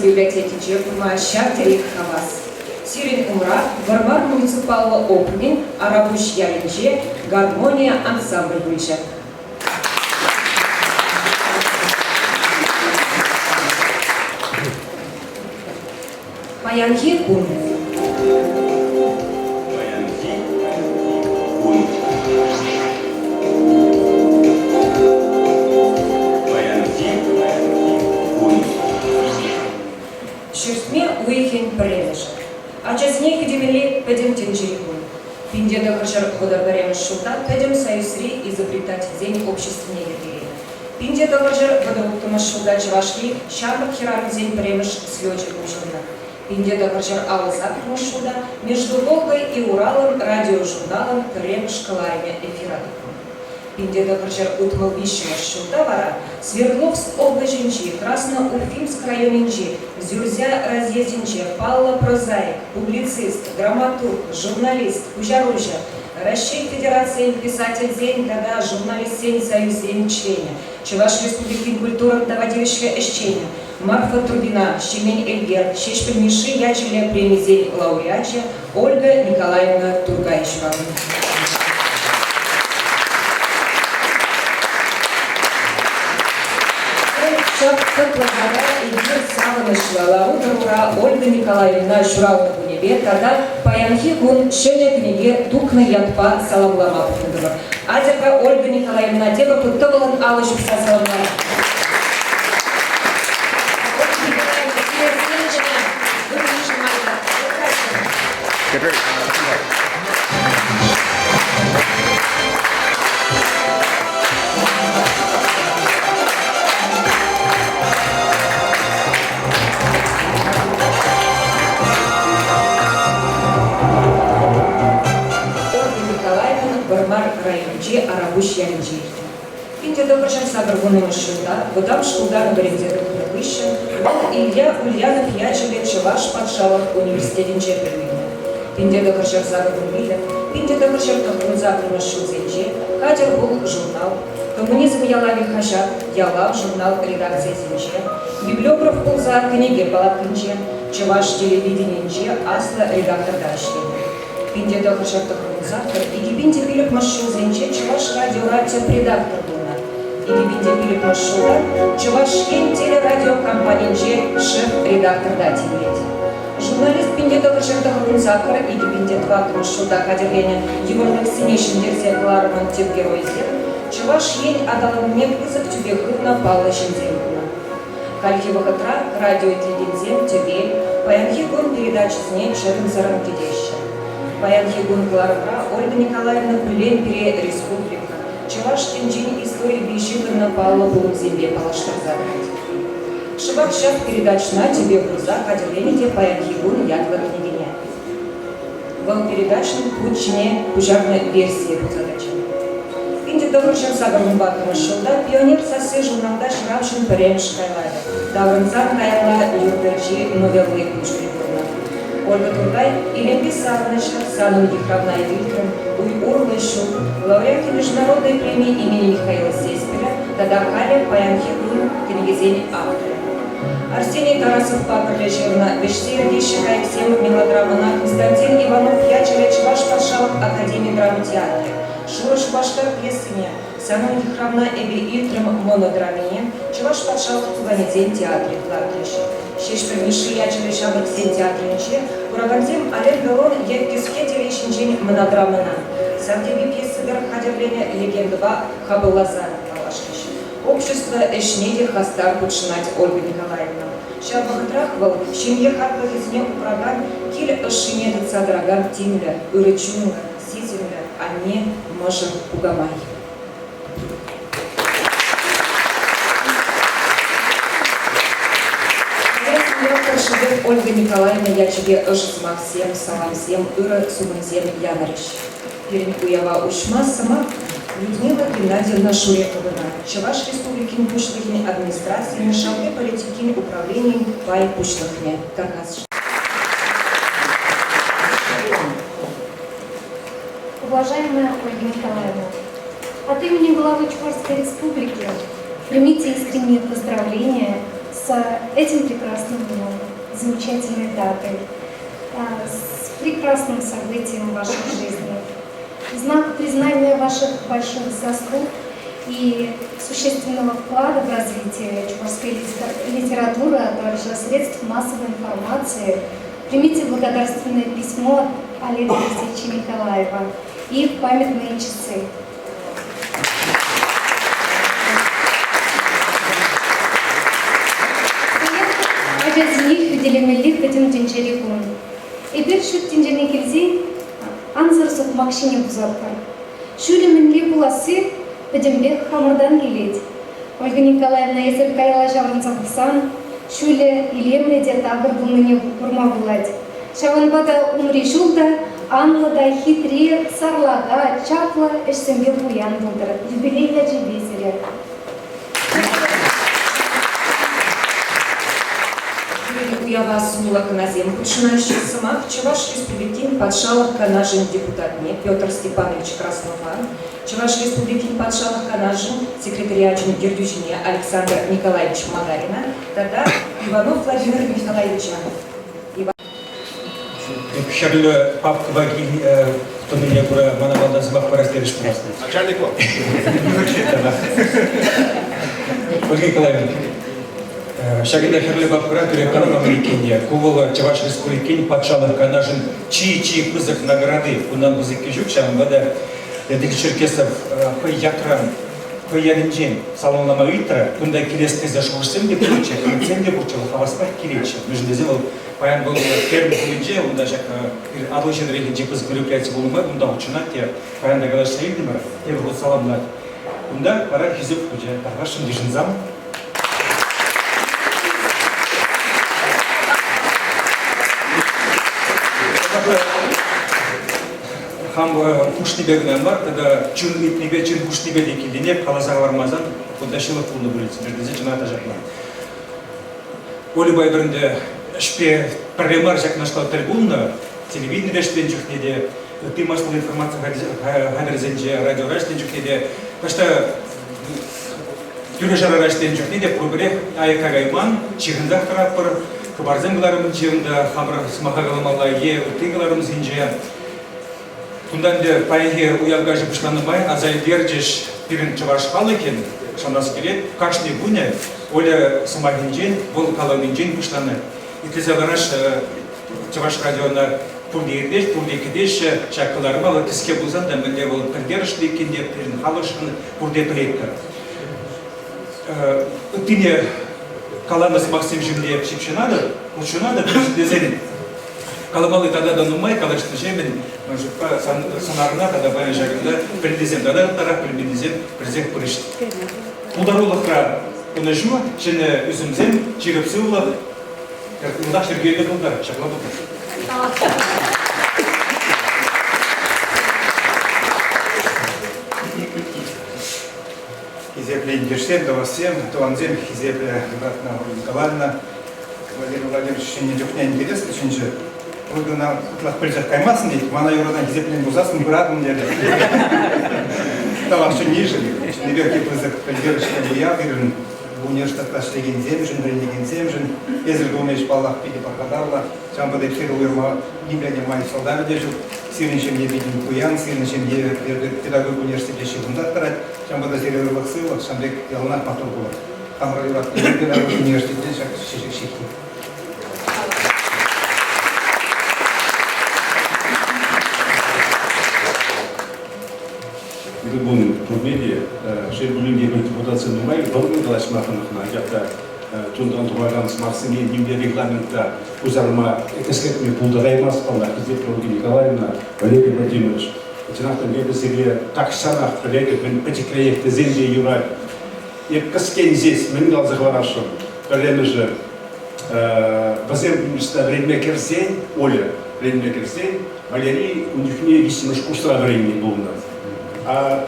библиотекинче пулма ҫав тери хавас. Сирӗн умра Вӑрмар муниципаллӑ округӗн Арапуҫ ялӗнче «Гармония» ансамбль пулчӗ. Паянхи кун. Паянхи кун. Паянхи кун. Ҫӗртме уйӑхӗн пӗрремӗшӗ. Ачасене хӳтӗмелли пӗтӗм тӗнчери кун. 1931 ҫулта Пӗтӗм Союзри изобретательсен обществине йӗркеленӗ. 1936 ҫулта Чӑвашри ҫамрӑк хӗрарӑмсен пӗрремӗш слечӗ уҫӑлнӑ. 1958 ҫулта Между Волгой и Уралом радиожурналӑн пӗрремӗш кӑларӑмӗ эфира тухнӑ. 1963 ҫулта вара Свердловск облаҫӗнчи Красноуфимск районӗнчи Зюрзя разъездӗнче паллӑ прозаик, публицист, драматург, журналист, куҫаруҫӑ, Раҫҫей Федерацийӗн писательсен тата журналистсен союзӗн членӗ, Чӑваш Республикин культурӑн тава тивӗҫлӗ ӗҫченӗ Марфа Трубина, Ҫемен Элкер, Ҫеҫпӗл Мишши ячӗллӗ премисен лауреачӗ Ольга Николаевна Туркай ҫуралнӑ. Ҫак хӑтлӑхара эпир савӑнӑҫлӑ лару-тӑрура Ольга Николаевна ҫуралнӑ кунӗпе тата паянхи кун ҫӗнӗ кӗнеке тухнӑ ятпа саламлама пухӑнтӑмӑр. Атьӑр-ха Ольга Николаевна тепӗр хут тӑвӑлӑн алӑ ҫупса саламлар. Ольга Николаевна, сире сцена вырӑн йышӑнма Ольга Николаевна Вӑрмар районӗнчи Арапуҫ ялӗнче иртнӗ. 1980 ҫулта вӑтам шкултан вӗренсе тухнӑ хыҫҫӑн вӑл Илья Ульянов ячӗллӗ Чӑваш патшалӑх университетӗнче пӗлӳ илнӗ. 1985, 1998 ҫулсенче «Хатӗр пул» журнал, «Коммунизм ялавӗ» хаҫат, «Ялав» журнал редакцийӗсенче, библиограф пулса кӗнеке палаткинче, чӑваш телевиденийӗнче аслӑ редакторта ӗҫленӗ. 1998 2005 ҫулсенче Чӑваш радиора тӗп редактор пулнӑ. 2005 ҫулта Чӑваш Ен телерадиокомпанинче шеф-редакторта тимлет. Журналист 1998 2004 ҫулта хатӗрленӗ йывӑрлӑхсене ҫӗнтерсе кӑларӑмӑн тӗп геройӗсем Чӑваш Ен аталанӑвне пысӑк тӳпе хывнӑ паллӑ ҫынсем пулнӑ. Хальхи вӑхӑтра радиоитлекенсем тӗпел, паянхи кун передачӑсене чӑтӑмсӑррӑн кӗтеҫҫӗ. Паянхи кун кӑларӑмра Ольга Николаевна куллен пире республика, чӑваш тӗнчин историйӗпе ҫыхӑннӑ паллӑ пулӑмсемпе паллаштарса тӑрать. Шӑпах ҫак передачӑна тӗпе хурса хатӗрленӗ те паянхи кун ятлӑ кӗнекене. Вӑл передачӑн хут ҫине куҫарнӑ версийӗ пулса тӑчӗ. 1984 ҫулта «Пионер сасси» журналта ҫыравҫӑн пӗрремӗш хайлавӗ «Таврӑнсан каялла юр пӗрчи» новелли кун ҫути курнӑ. Ольга Туркай «Илемпи савӑнӑҫлӑх санӑн йыхравна илтрӗм, уй урлӑ ҫул» лауреатки Международной премии имени Михаила Сеспеля тата халӗ паянхи кун кӗнекесен авторӗ. Арсений Тарасовпа пӗрле ҫырнӑ «Вӗҫсе иртеҫҫӗ кайӑксем» мелодрамӑна Константин Иванов ячӗллӗ Чӑваш патшалӑх академи драма театрӗ, «Шурӑ Шупашкар» пьесине, «Санӑн йыхравна эпӗ илтрӗм» монодрамине Чӑваш патшалӑх пуканесен театрӗ лартрӗҫ. Ҫеҫпӗл Мишши ячӗллӗ ҫамрӑксен театрӗнче куракансем Ален Делон е Кӗске телей ҫинчен монодрамӑна, Савтепи пьеси тӑрӑх хатӗрленӗ легендӑпа хапӑлласа паллашрӗҫ. Общество ӗҫне те хастар хутшӑнать Ольга Николаевна. Ҫав вӑхӑтрах вӑл ҫемье хаклӑхӗсене упракан, кил ӑшшине тытса тӑракан тимлӗ, ырӑ чунлӑ, сисӗмлӗ анне, мӑшӑр, кукамай. Тӑршшӗпех Ольга Николаевна ячӗпе ӑшӑ сӑмахсем, саламсем, ырӑ сунӑмсем янӑрӗҫ. Пирӗн уява уҫма сӑмах Людмила Геннадьевна Шурековӑна, Чӑваш Республикин Пуҫлӑхӗн администрацийӗн шалти политикин управленийӗн пай пуҫлӑхне тархасшӑн. Уважаемая Ольга Николаевна, от имени главы Чувашской Республики примите искренние поздравления с этим прекрасным днем. замечательной датой, с прекрасным событием в вашей жизни. В знак признания ваших больших заслуг и существенного вклада в развитие чувашской литературы, а также средств массовой информации, примите благодарственное письмо от Олега Алексеевича Николаева и памятные часы. Ачасене хӳтӗлемелли пӗтӗм тӗнчери кун. Эпир ҫут тӗнчене килсен ансӑр сукмак ҫине пусатпӑр. Ҫулӗ мӗнле пуласси пӗтӗмпех хамӑртан килет. Ольга Николаевна, эсир каялла ҫаврӑнса пӑхсан ҫулӗ илемлӗ те такӑр пулнине курма пулать. Ҫавӑнпа та умри ҫул та анлӑ та хитре, сарлака, чаплӑ ӗҫсемпе пуян пултӑр. Юбилей ячӗпе сире! Пирӗн уява сумлӑ хӑнасем хутшӑнаҫҫӗ. Сӑмах Чӑваш Республикин Патшалӑх Канашӗн депутатне Петр Степанович Краснова, Чӑваш Республикин Патшалӑх Канашӗн секретариачӗн ертӳҫине Александр Николаевич Магарина тата Иванов Владимир Николаевича. Хӗрлӗ папкӑпа тӑнине кура мана малтан сӑмах парас терӗҫ пулас. Начальник вӑл. Ольга Николаевна, ҫакӑнта хӗрлӗ папкӑра тӳрех калама иккен Ку вӑл Чӑваш Республикин Патшалӑх Канашӗн чи-чи пысӑк награди. Унтан пысӑкки ҫук, ҫавӑнпа та Леонид Черкесов хӑй ятран, хӑй ятӗнчен саламлама ыйтрӗ. Кунта килес тесе шухӑшсем те пурччӗ, ӗмӗтсем те пурччӗ, вӑл хаваспах килетчӗ. Мӗншӗн тесен вӑл Паян вӑл Пермь хулинче, унта ҫак Атӑлҫи тӑрӑхӗнчи пысӑк мероприяти пулнӑ май унта хутшӑнать те паян та калаҫса илтӗмӗр, тепӗр хут саламлать. Кунта вара хисеп хучӗ. Тархасшӑн йышӑнсам. Хам хушнипе кӑна мар, тата чун ыйтнипе, чун хушнипе те килнине каласа хӑвармасан кунта ҫылӑх пулнӑ пулӗ тесе чӑнах та ҫапла. Оля пӗринде ӗҫпе пӗрре мар ҫакнашкал тӗл пулнӑ. Телевиденире ӗҫленӗ чухне те, ытти массӑллӑ информаци хатӗрӗсенче, радиора ӗҫленӗ чухне те, таҫта тӳре-шарара ӗҫленӗ чухне те пурпӗрех аякка кайман, ҫыхӑнсах тӑратпӑр. Хыпарсем кӑларӑмӗнче унта хамӑр сӑмаха каламалла е ытти кӑларӑмсенче. Кунта ӗнтӗ паянхи уяв каҫӗ пуҫланнӑ май аса илтерчӗҫ пирӗн чӑваш халӑхӗн, шанас килет, кашни кунӗ Оля сӑмахӗнчен, вӑл каланинчен пуҫланать. Итлесе лараҫҫӗ чӑваш радиона пурте итлеҫ, пурте кӗтеҫҫӗ. Ҫак кӑларӑма вӑл кӗске пулсан та мӗнле вӑл пӗлтерӗшлӗ иккен те пирӗн халӑхшӑн пурте пӗлетпӗр. Ыттине каланӑ сӑмахсем ҫумне ҫыпҫӑнатӑп, хутшӑнатӑп, тесен Каламалли тата та нумай калаҫнӑҫемӗн ман шутпа сӑнарна тата паян ҫакӑнта пӗлнисем тата ытларах пӗлменнисем пӗлсех пырӗҫ. Пултарулӑхра ӑнӑҫу, ҫӗнӗ ӳсӗмсем, ҫирӗп сывлӑх, йӑлтах йӗркеллӗ пултӑр, ҫапла пултӑр. Хисеплӗ ентешсем, тӑвассем, тӑвансем, хисеплӗ юратнӑ Ольга Николаевна, Владимир Владимирович ҫӗнӗ чухне интереслӗ ҫынччӗ. Ольгӑна ытлах пӗлсех каймастӑн тет, мана юратан хисеплен пулсассӑн пыратӑн терӗ. Тавах чӗннишӗн, чӑннипех те пысӑк пӗлтерӗшлӗ уяв пирӗн университетра ӗҫлекенсемшӗн, вӗренекенсемшӗн. Эсир тунӑ ӗҫ, паллах, питӗ пархатарлӑ. Ҫавӑнпа та эпир уйӑрма нимле те май сӑлтавӗ те ҫук. Сирӗн ҫемье питӗ пуян, сирӗн ҫемье педагог университечӗ ҫыхӑнсах тӑрать. Ҫавӑнпа та сире ырлӑх-сывлӑх, ҫавӑн пек яланах маттур пулӑр. Хамӑра юратнӑ педагог университетӗнчен ҫак чечек ҫыххи. Ырӑ кун пурне те. Шел пулин те, эпир депутатсем нумай вӑрттӑн калаҫма хӑнӑхнӑ, анчах та чунтан тухакан сӑмахсене нимле регламента пуҫарма, кӗскетме пултараймасть паллах, хисеплӗ Ольга Николаевна, Валерий Владимирович. Чӑнах та, эпӗ сире тахҫанах пӗлетӗп, мӗн пӗчӗкрех тесен те юрать. Эп кӗскен ҫеҫ мӗн каласа хӑварасшӑн. Пӗрремӗшӗ, вӗсем вӗренме кӗрсен, Оля вӗренме кӗрсен, Валерий ун чухне виҫҫӗмӗш курсра вӗреннӗ пулнӑ.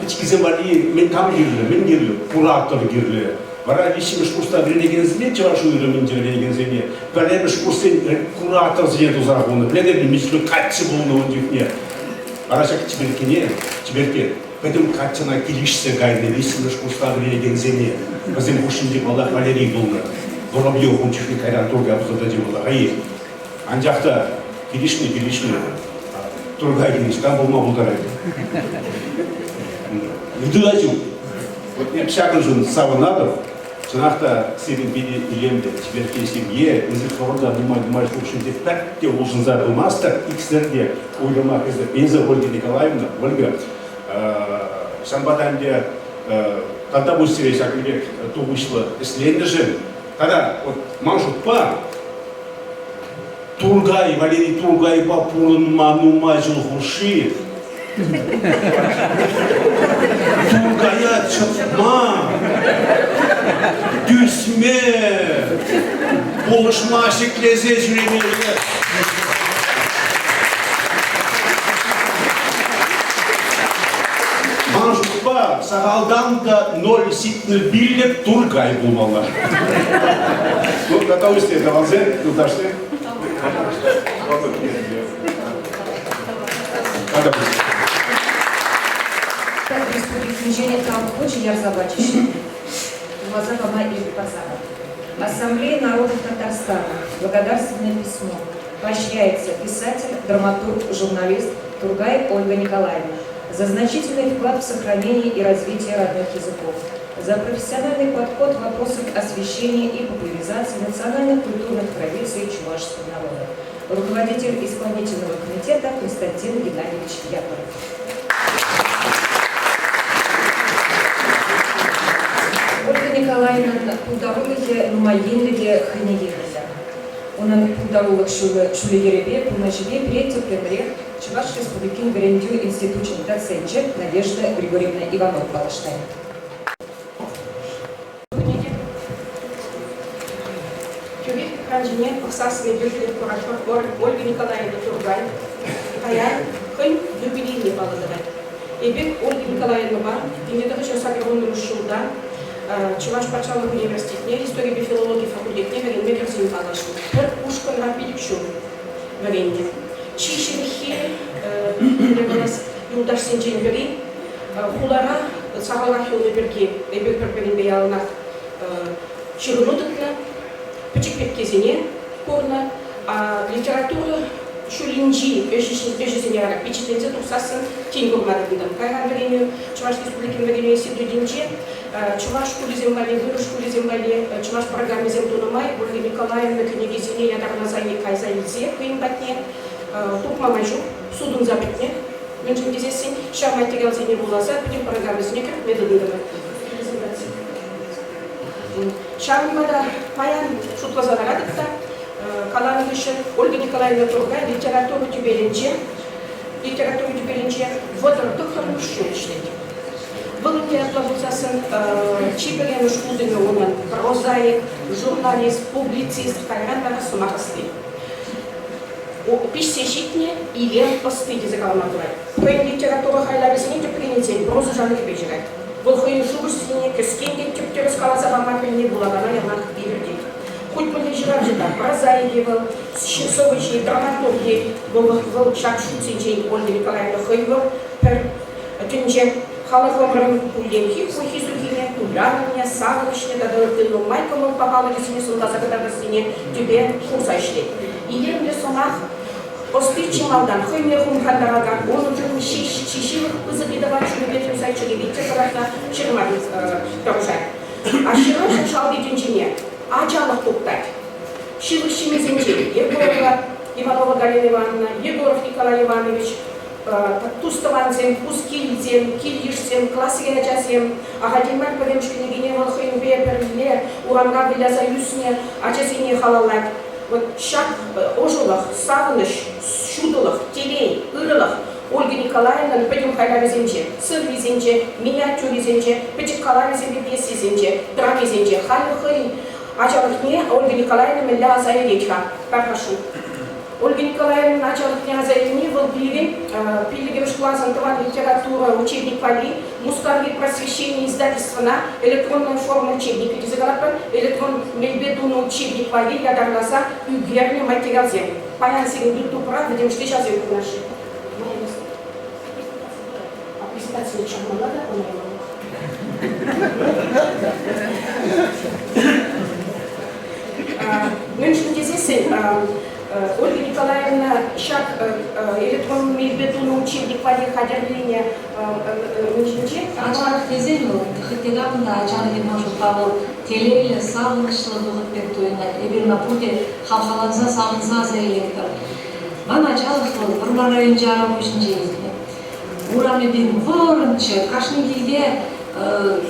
Пӗчӗккисем валли мӗн кам кирлӗ, мӗн кирлӗ? Куратор кирлӗ. Вара виҫҫӗмӗш курсра вӗренекенсене, чӑваш уйрӑмӗнче вӗренекенсене, пӗрремӗш курссен кураторсене туса хунӑ. Пӗлетӗр-и, миҫе каччӑ пулнӑ ун чухне. Вара ҫак чиперккене, чиперкке пӗтӗм каччӑна килӗшсе кайнӑ виҫҫӗмӗш курсра вӗренекенсене. Вӗсем хушшинче, паллах, Валерий пулнӑ. Воробьев ун чухне кайран Тургай пулса тӑчӗ вӑл-и. Анчах та килӗшнӗ, килӗшнӗ. Тургай килӗш, кам пулма пултарать? Ыйту та ҫук. Вот эп ҫакӑншӑн савӑнатӑп. Чӑнах та сирӗн питӗ илемлӗ чиперкке ҫемье, эсир хӑвӑр та нумай-нумай ҫул хушшинче пӗртте улшӑнса пымастӑр, иксӗр те уйрӑмах эсӗ, эсӗ Ольга Николаевна, Ольга, ҫавӑнпа та ӗнтӗ тата пуҫ сире ҫакӑн пек тухӑҫлӑ ӗҫленӗшӗн. Тата вот ман шутпа Тургай, Валерий Тургайпа пурӑнма нумай ҫул хушши Тургая чӑтма, тӳсме, пулӑшма ҫӗклесе ҫӳремелле. Ман шутпа, сахалтан та 0,75 Тургай пулмалла. Ну, тата усте, тӑвансем, юлташсем. Республикинчен тав хучӗ ярса пачӗҫ. Вуласа пама ирӗк парса. Ассамблея народов Татарстана. Благодарственное письмо. Поощряется писатель, драматург, журналист Тургай Ольга Николаевна за значительный вклад в сохранение и развитие родных языков, за профессиональный подход в вопросах освещения и популяризации национальных культурных традиций чувашского народа. Руководитель исполнительного комитета Константин Геннадьевич Яковлев. Ольга Николаевнӑн пултарулӑхӗ нумай енлӗ те хӑйне евӗрлӗ. Унӑн пултарулӑх ҫулӗ-йӗрӗпе, пурнӑҫӗпе пире тӗплӗнрех Чӑваш Республикин вӗрентӳ институчӗн доценчӗ Надежда Григорьевна Иванова паллаштарӗ. Тӳрех экран ҫине пӑхсассӑн эпир куратпӑр Ольга Николаевна Тургай паян хӑй юбилейне паллӑ тӑвать. Эпир Ольга Николаевнӑпа 1980 ҫулта Чӑваш патшалӑх университетне историпе филологи факультетне вӗренме кӗрсен паллашнӑ. Пӗр ушкӑнра пилӗк ҫул вӗреннӗ. Чи ҫывӑххи, мӗнле калас, юлташсенчен пӗри хулара сахалрах юлнӑ пирки эпир пӗр-пӗринпе яланах ҫыхӑну тытнӑ, пӗчӗк пепкесене курнӑ. Литература ҫулӗнчи ӗҫӗсене вара пичетленсе тухсассӑн тин курма тытӑнтӑм. Кайран вӗренӳ Чӑваш Республикин вӗренӳ институтӗнче чӑваш шкулӗсем валли, вырӑс шкулӗсем валли чӑваш программисем тунӑ май Ольга Николаевна кӗнекисене ятарласа кайса илсе хӑйӗн патне тупма май ҫук, сутӑнса пӗтнӗ. Мӗншӗн тесессӗн ҫав материалсене вуласа пӗтӗм программӑсене кӗртме тытӑнтӑмӑр. Ҫавӑнпа та паян шутласа ларатӑп та, каланӑ хыҫҫӑн Ольга Николаевна Тургай литература тӗпелӗнче литература тӗпелӗнче 39-мӗш ҫул ӗҫлет. Вӑл ӗнтӗ апла пулсассӑн чи пӗрремӗш утӑмӗ унӑн прозаик, журналист, публицист, кайран вара сӑмах ӑсти. Пиҫсе ҫитнӗ илем ӑсти тесе калама пулать. Хӑйӗн литература хайлавӗсене тӗпрен илсен проза жанрӗпе ҫырать. Вӑл хӑйӗн шухӑшӗсене кӗскен те тӗп-тӗрӗс каласа пама пӗлни вулакана яланах илӗртет. Хуть мӗнле ҫыравҫӑ та, прозаик-и вӑл, сӑвӑҫ-и, драматург-и, вӑл, вӑл ҫак шутсенчен Ольга Николаевна хӑй вӑл пӗр тӗнче халӑхӑмӑрӑн кулленхи хуйхи-суйхине, кулянӑвне, савӑнӑҫне тата ытти нумай кӑмӑл пахалӑхӗсене сӑнласа кӑтартассине тӗпе хурса ӗҫлет. Илемлӗ сӑмах ӑсти чи малтан хӑйне хумхантаракан, унӑн чи ҫывӑх пысӑк ыйтӑва чунӗпе туйса чӗрепе те кӑларса ҫырма тӑрӑшать. А ҫыравҫӑн шалти тӗнчине ачалӑх туптать. Ҫывӑх ҫыннисенчен Егорова Иванова Галина Ивановна, Егоров Николай Иванович, тус-тӑвансем, пускилсем, кил-йышсем, классри ачасем. Ахальтен мар пӗрремӗш кӗнекене вӑл хӑйӗнпе пӗрле урамра выляса ӳснӗ ачасене халаллать. Вот ҫак ӑшӑлӑх, савӑнӑҫ, ҫутӑлӑх, телей, ырӑлӑх Ольга Николаевнӑн пӗтӗм хайлавӗсенче, сӑввисенче, миниатюрисенче, пӗчӗк калавӗсемпе пьесисенче, драмисенче халӗ хӑйӗн ачалӑхне Ольга Николаевна мӗнле аса илет-ха? Тархасшӑн. Ольга Николаевнӑн ачалӑхне аса илни вӑл пирӗн пиллӗкмӗш класӑн тӑван литература учебник валли Мускаври просвещение издательствӑна электронная форма учебникӗ тесе калатпӑр. Электрон мелпе тунӑ учебник валли ятарласа ӳкернӗ материалсем. Паян сирӗн ютубра пӗтӗмӗшле ҫавсем курнаҫҫӗ. А презентацие чармалла та ӑна ямалла. Мӗншӗн тесессӗн Ольга Николаевна ҫак электрон мелпе тунӑ учебник валли хатӗрленӗ мӗншӗнче? Ачалӑх тесен вӑл хӑть те камӑн та ачалӑхӗ мӑшӑрпа вӑл телейлӗ, савӑнӑҫлӑ вӑхӑт пек туйӑнать. Эпир ӑна пурте хавхаланса, савӑнса аса илетпӗр. Ман ачалӑх вӑл Вӑрмар районӗнчи Арапуҫӗнче иртнӗ. Урамӗпе вӑрӑмччӗ, кашни килте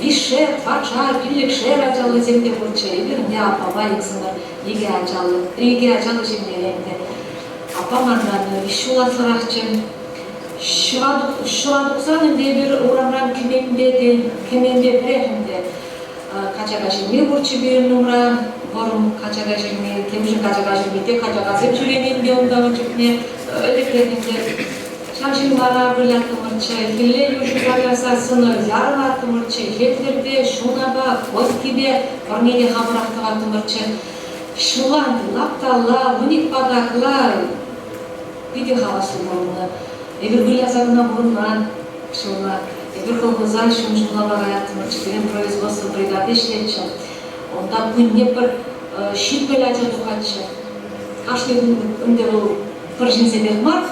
виҫшер, тӑватшар, пиллӗкшер ачаллисем те пурччӗ. Эпир ӗнтӗ аппапа иксӗмӗр икӗ ачаллӑ, икӗ ачаллӑ ҫемьере ӗнтӗ. Аппа манран виҫ ҫул аслӑрахчӗ. Ҫӑва, ҫӑва тухсан ӗнтӗ эпир урамран кӗменпе те, кӗменпе пӗрех ӗнтӗ. Качака ҫырми пурччӗ пирӗн умра, вӑрӑм качака ҫырми, темшӗн качака ҫырми те качакасем ҫӳренӗ ӗнтӗ унта ун чухне, ӗлӗкрех ӗнтӗ. Ҫав ҫырмара выляттӑмӑрччӗ, хӗлле юр ҫуса кайса сӑнӑ ярӑнаттӑмӑрччӗ, йӗлтӗрпе, ҫунапа, конькипе пӗрне те хамӑрах тӑваттӑмӑрччӗ. Ҫулла лапталла, вуник патакла питӗ хаваслӑ пурӑннӑ. Эпир выляса кӑна пурӑнман ҫулла. Эпир колхоза ҫум ҫумлама каяттӑмӑрччӗ, пирӗн производство бригади ӗҫлетчӗ. Унта кунне пӗр 70 ача тухатчӗ. Кашни кун ӗнтӗ вӑл пӗр ҫынсемех мар,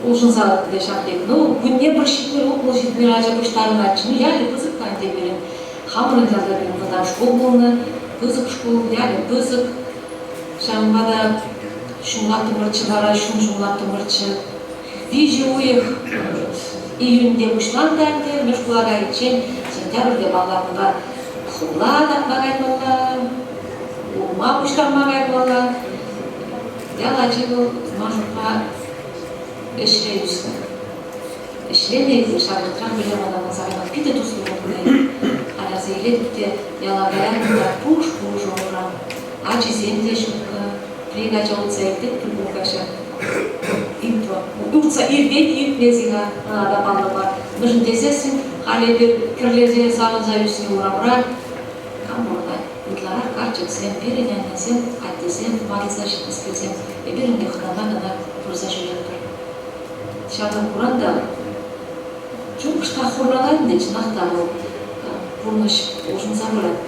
улшӑнса ҫав пек. Ну, кунне пӗр 70 70 ача пуҫтарӑнатчӗ. Ну, ялӗ пысӑк та ӗнтӗ пирӗн. Хамӑрӑн ялта пирӗн вӑтам шкул пулнӑ, пысӑк шкул, ялӗ пысӑк. Ҫавӑнпа та ҫумлаттӑмӑрччӗ вара, ҫум ҫумлаттӑмӑрччӗ. Виҫӗ уйӑх июньте пуҫланнӑ ӗнтӗ, мӗш шкула кайиччен сентябрьте паллах унта хӑмла татма каймалла, улма пуҫтарма каймалла. Ял ачи вӑл ман шутпа ӗҫре ӳснӗ. Ӗҫленӗ те ҫамрӑкран выляма та кайман. Питӗ туслӑ пулнӑ. Ачаса илетӗп те яла каятӑп та пуш-пушӑ урам. Ачисем те ҫуккӑ. Пӗр ача утса иртет те пур каҫа. Утса иртет иртмест-и-ха, ӑна та паллӑ мар. Мӗншӗн тесессӗн халь эпир кӗрлесе савӑнса ӳснӗ урамра кам пурӑнать? Ытларах карчӑксем, пирӗн аннесем, аттесем, ватӑлса ҫитнӗскерсем, эпир ӗнтӗ хӑнана кӑна пырса ҫӳретпӗр. Ҫавна куран та чун кӑштах хурланать ӗнтӗ, чӑнах та вӑл пурнӑҫ улшӑнса пырать.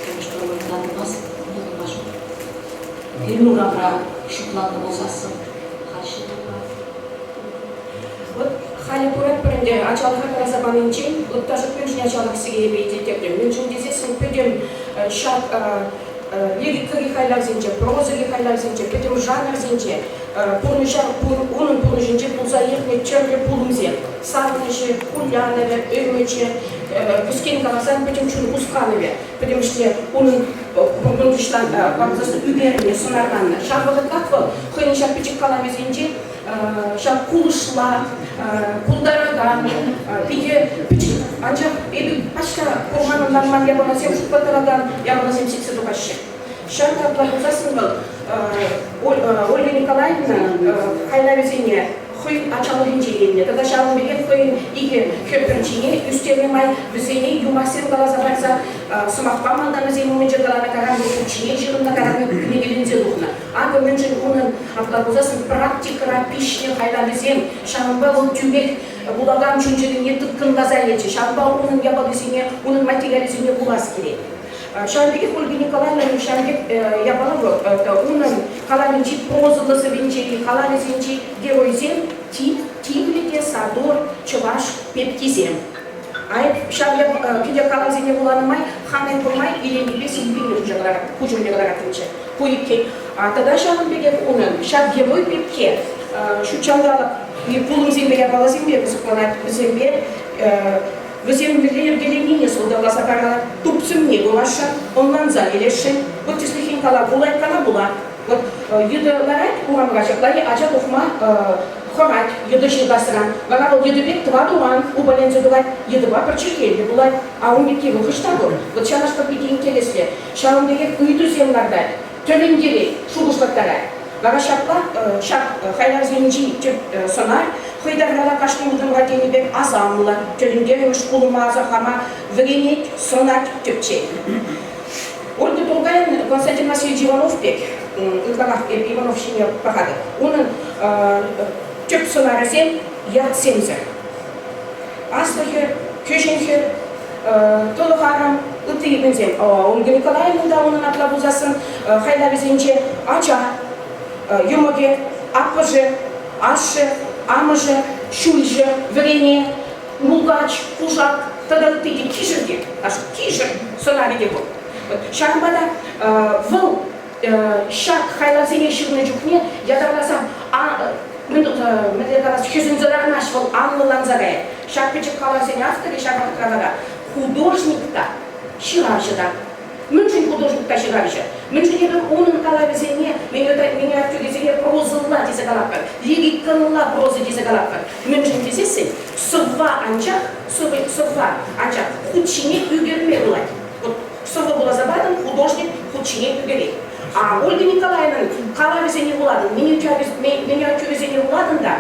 Пурнӑҫ пӗр вырӑнта тӑмасть, тӑма ҫук. Пирӗн урамра шутланнӑ пулсассӑн халь ҫывӑхра. Вот халӗ куратпӑр ӗнтӗ ачалӑха каласа панинчен ытлашши мӗншӗн ачалӑх сире тетӗп. Мӗншӗн тесессӗн пӗтӗм ҫак лирикӑри хайлавсенче, прозӑри хайлавсенче, пӗтӗм жанрсенче пурнӑҫа унӑн пурнӑҫӗнче пулса иртнӗ тӗрлӗ пулӑмсем, савӑнӑҫӗ, кулянӑвӗ, ӗмӗчӗ, кӗскен каласан, пӗтӗм чун хусканӑвӗ, пӗтӗмӗшле унӑн пурнӑҫлан ӳкернӗ, сӑнарланнӑ. Ҫав вӑхӑтрах вӑл хӑйӗн ҫак пӗчӗк калавӗсенче ҫав кулӑшла, култаракан, питӗ пӗчӗк, анчах эпӗ пач та курман ӑнланман япаласем шутлаттаракан япаласем сиксе тухаҫҫӗ. Ҫак апла пулсассӑн вӑл Ольга Николаевна хайлавӗсене хӑй ачалӑхӗнче илнӗ тата ҫавӑн пекех хӑйӗн икӗ хӗр пӗрчине ӳстернӗ май вӗсене юмахсем каласа парса сӑмахпа малтан вӗсен умӗнче каланӑ каран хут ҫине ҫырӑннӑ каран кӗнекеленсе тухнӑ. Акӑ мӗншӗн унӑн апла пулсассӑн практикӑра пиҫнӗ хайлавӗсем, ҫавӑнпа вӑл тӳрех вулакан чун-чӗрине тыткӑнласа илчӗ, ҫавӑнпа унӑн япалисене, унӑн материалӗсене вулас килет. Ҫавӑн пекех Ольга Николаевна ҫавӑн пек япала вӑл унӑн калавӗнчи прозӑллӑ сӑввинчи, калавӗсенчи геройсем тимлӗ те сатур чӑваш пепкисем. Айӑп ҫав кӗтӗр калавсене вуланӑ май хам пурмай иленнипе сиввине куҫ умне кӑлараттӑмччӗ. Ку иккен. Тата ҫавӑн пекех унӑн ҫав герой пепке ҫут ҫанталӑк пулӑмсемпе япаласемпе кӑсӑкланать, вӗсемпе вӗсем мӗнле йӗркеленнине сӑлтавласа парать, тупсӑмне курасшӑн, ӑнланса илесшӗн. Вот тӗслӗхрен кала, пулать кана пула. Вот йытӑ ларать урамра ҫапла ача тухма хӑрать йытӑ ҫыртасран. Вара вӑл йытӑ пек тӑват уран упаленсе тухать, йытӑпа пӗр чӗлхеллӗ пулать. А ун пекки вӑл хӑҫта пур? Вот ҫавнашкал питӗ интереслӗ. Ҫавӑн пекех ыйтусем лартать, тӗлӗнтерет, шухӑшлаттарать. Вара ҫапла ҫак хайлавсенчи тӗп сӑнар хӑй таврара кашни утӑмра тенӗ пек асамлӑ, тӗлӗнтермӗш пулӑма асӑрхама вӗренет, сӑнать, тӗпчет. Ольга Тургайӑн Константин Васильевич Иванов пек, ытларах эп Иванов ҫине пӑхатӑп, унӑн тӗп сӑнарӗсем ятсемсӗр. Аслӑ хӗр, кӗҫӗн хӗр, тӑлӑх арӑм. Ытти мӗнсем, Ольга Николаевна та унӑн апла пулсассӑн хайлавӗсенче ача, йӑмӑкӗ, аппӑшӗ, ашшӗ, амӑшӗ, ҫулҫӑ, вӗрене, мулкач, кушак тата ытти те кишӗр те, кишӗр сӑнарӗ те пур. Ҫавӑнпа та вӑл ҫак хайлавсене ҫырнӑ чухне ятарласа мӗнле калас, хӗсӗнсе лармасть, вӑл анлӑланса каять. Ҫак пӗчӗк калавсен авторӗ ҫав вӑхӑтра вара художник та, ҫыравҫӑ та. Мӗншӗн художник та ҫыравҫӑ? Мӗншӗн эпир унӑн калавӗсене, миниатюрисене прозӑлла тесе калатпӑр, лирикӑлла проза тесе калатпӑр? Мӗншӗн тесессӗн сӑвва анчах, сӑвва анчах хут ҫине ӳкерме пулать. Вот сӑвӑ вуласа патӑн, художник хут ҫине ӳкерет. А Ольга Николаевнӑн калавӗсене вулатӑн, миниатюрисене вулатӑн та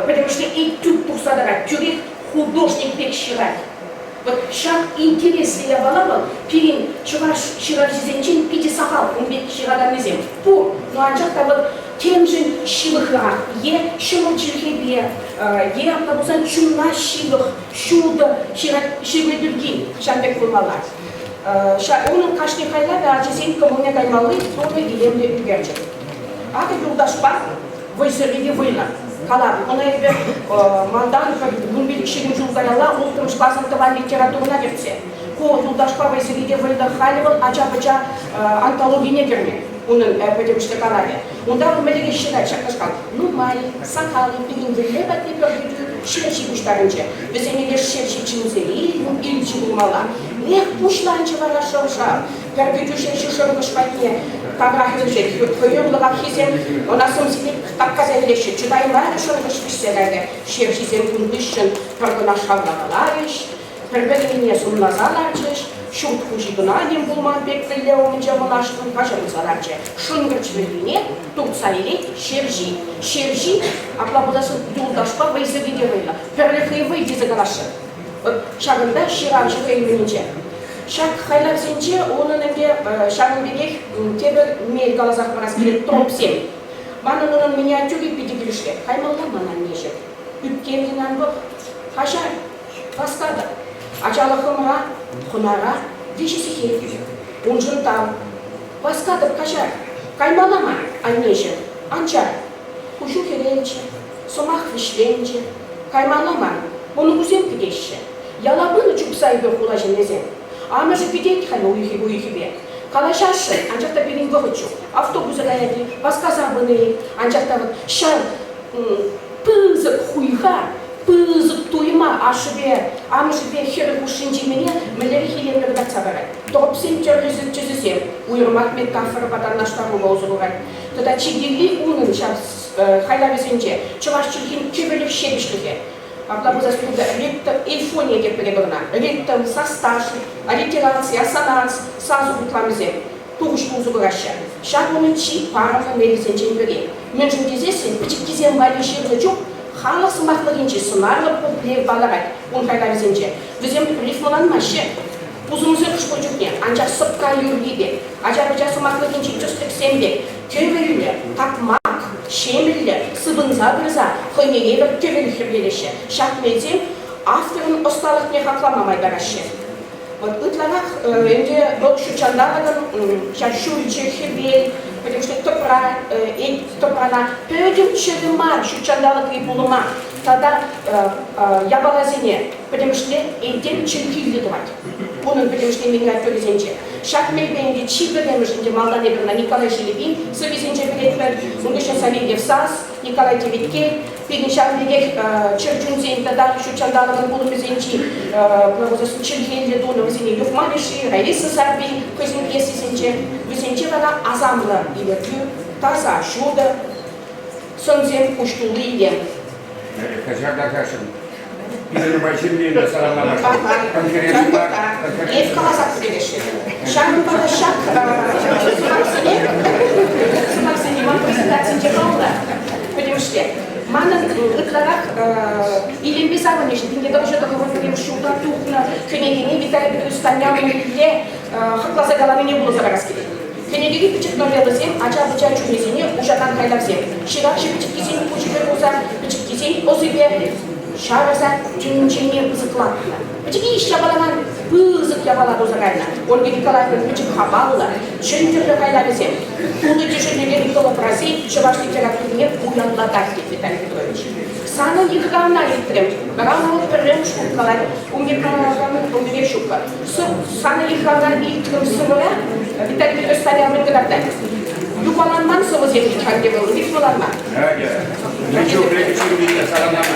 пӗтӗмӗшле этюд тухса тӑрать, тӳрех художник пек ҫырать. Вот ҫак интереслӗ япала вӑл пирӗн чӑваш ҫыравҫисенчен питӗ сахал ун пек ҫыраканнисем пур, но анчах та вӑл темшӗн ҫывӑхрах е ҫӑмӑл чӗлхепе, е апла пулсан чунна ҫывӑх, ҫутӑ ҫырнӑ пирки ҫав пек пулмалла. Унӑн кашни хайлавӗ ачасен кӑмӑлне каймалли тунӑ илемлӗ ӳкерчӗк. Акӑ юлташпа вӑйсӑрри те вӑйлӑ. Калам, ӑна эпӗ малтан 15-20 ҫул каялла улттӑмӗш класӑн тӑван литературӑна кӗртсе. Ку юлташпа вӑйсӑрри те вӑйлӑ. Халӗ вӑл ача-пӑча антологине кӗрнӗ унӑн пӗтӗмӗшле калавӗ. Унта вӑл мӗнле ҫырать ҫакнашкал. Нумай, сахал-и пирӗн вӗлле патне пӗр кӗтӳ ҫерҫи пуҫтарӑнчӗ. Вӗсене леш ҫерҫи чӗнсе илчӗ пулмалла. Эх, пуҫланчӗ вара шӑв-шав. Пӗр кӗтӳ ҫерҫи шӑркӑш патне тавра хӗрӗнчен хӑюллӑраххисем ӑна сӑмсине таккаса илеҫҫӗ. Чӑтаймарӗ шӑркӑш вӗҫсе кайрӗ. Ҫерҫисем кун хыҫҫӑн пӗр кӑна шавлакаларӗҫ, пӗр-пӗрне сӑнласа ларчӗҫ, ҫурт хуҫи кӑна ним пулман пек вӗлле умӗнче мӑнаҫлӑн каҫӑрӑлса ларчӗ. Шӑнкӑрч вӗллине туртса илет ҫерҫи. Ҫерҫи, апла пулсассӑн, юлташпа вӑйсӑрри те вӑйлӑ, пӗрлӗхри вӑй тесе каласшӑн. Вӑт ҫакӑнта ҫыравҫӑ хӑйӗн мӗнӗнче. Ҫак хайлавсенче унӑн ӗнтӗ ҫавӑн пекех тепӗр мел каласа хӑварас килет, тропсем. Манӑн унӑн миниатюри питӗ килӗшрӗ. Каймалла ман аннеҫӗм. Ӳпкевлӗн ан пӑх. Каҫар, васкатӑп. Ачалӑхӑмра, хӑнара виҫӗ сехет. Уншӑн тав. Васкатӑп, каҫар. Каймалла ман, аннеҫӗм. Ан чар. Куҫу хӗрелчӗ, сӑмах вӗҫленчӗ. Каймалла ман, мӑнукусем кӗтеҫҫӗ. Яла пынӑ чупса эпир хула ҫыннисем. Амӑшӗ кӗтет халӗ уйӑхӗ-уйӑхӗпе. Калаҫасшӑн, анчах та пирӗн вӑхӑт ҫук. Автобуса каять-и, васкаса пынӑ-и, анчах та вӑт ҫав пысӑк хуйха, пысӑк туйӑма ашшӗпе, амӑшӗпе хӗрӗ хушшинчи мӗне мӗнлерех илемлӗ кӑтартса парать. Тропсен тӗрлӗ тӗсӗсем, уйрӑмах метафорӑпа танлаштарупа усӑ курать. Тата чи кирли унӑн ҫав хайлавӗсенче чӑваш чӗлхин кӗвӗлӗх ҫепӗҫлӗхӗ. Апла пулсан кунта ритм, эйфония тетпӗр эпир ӑна. Ритм, састаш, аллитераци, ассонанс, сасӑ хутламӗсем тухӑҫлӑ усӑ кураҫҫӗ. Ҫак унӑн чи парӑмлӑ мелӗсенчен пӗри. Мӗншӗн тесессӗн пӗчӗккисем валли ҫырнӑ чух халӑх сӑмахлӑхӗнчи сӑнарлӑ пуплев палӑрать ун хайлавӗсенче. Вӗсем рифмӑланмаҫҫӗ. Пусӑмсӑр хӑш-пӗр чухне, анчах сӑпка юрри пек, ача-пӑча сӑмахлӑхӗнчи тӗслӗхсем пек кӗвӗллӗ, такмак, ҫемӗллӗ, сыпӑнса пырса хӑйне евӗр тӗвӗн хӗрлелеҫҫӗ. Ҫак мелсем авторӑн ӑсталӑхне хаклама май параҫҫӗ. Вот ытларах ӗнтӗ вӑл ҫутҫанталӑкӑн ҫав ҫурчӗ, хӗвел, пӗтӗмӗшле тӑпра, тӑпрана пӗтӗм чӗрӗ мар ҫутҫанталӑкри пулӑма тата япаласене пӗтӗмӗшле этем чӗлхиллӗ тӑвать. Унӑн пӗтӗмӗшле миниатюрисенче. Ҫак мелпе ӗнтӗ чи пӗрремӗш ӗнтӗ малтан эпир ӑна Николай Шелепин сӑввисенче пӗлетпӗр. Ун хыҫҫӑн Савельев Сас, Николай Теветкел, пирӗн ҫавӑн пекех чӗр чунсен тата ҫут ҫанталӑкӑн пулӑмӗсенчи чӗлхеллӗ тунӑ вӗсене Юхма Мишши, Раиса Сарпи хӑйсен пьесисенче. Вӗсенче вара асамлӑ илӗртӳ, таса ҫутӑ, сӑнсем куҫ тулли илем. Каҫар-каҫаршӑн. Питӗ нумай ҫемьене саламламашкӑн. Конференци Эп каласах пӗтересшӗн. Ҫавӑнпа та ҫак сӑмахсене, сӑмахсене ман презентацинче паллӑ пӗтӗмӗшле. Манӑн ытларах илемпе савӑнӑҫ 1991 ҫулта тухнӑ кӗнекене Виталий Петрович Станьялӑн хакласа каланине вуласа парас килет. Кӗнекери пӗчӗк новеллӑсем ача-пӑча чунӗсене уҫакан хайлавсем. Ҫыравҫӑ пӗчӗккисен пуҫӗпе пулса пӗчӗккисен ӑсӗпе. Ҫавӑрса тӗнчене пысӑклатнӑ. Пӗчӗк япаларан пысӑк япала туса кайнӑ. Ольга Николаевна пӗчӗк хаваллӑ, чӗнтӗрлӗ хайлавӗсем. Тунӑ тӗшӗннӗ лирикӑллӑ фрази чӑваш литературине пуянлатать, тет Виталий Петрович. Санӑн йыхравна илтрӗм. Вара вӑл пӗрремӗш хут калать, ун пек калакан ун пекех ҫуккӑ. Санӑн йыхравна илтрӗм сӑвӑра Виталий Петрович Станьял мӗн кӑтартать? Юпаланман сӑвӑсем ҫитхан те вӑл, рифмӑланман. Надя, мӗн чухлӗ ҫырнине саламлама.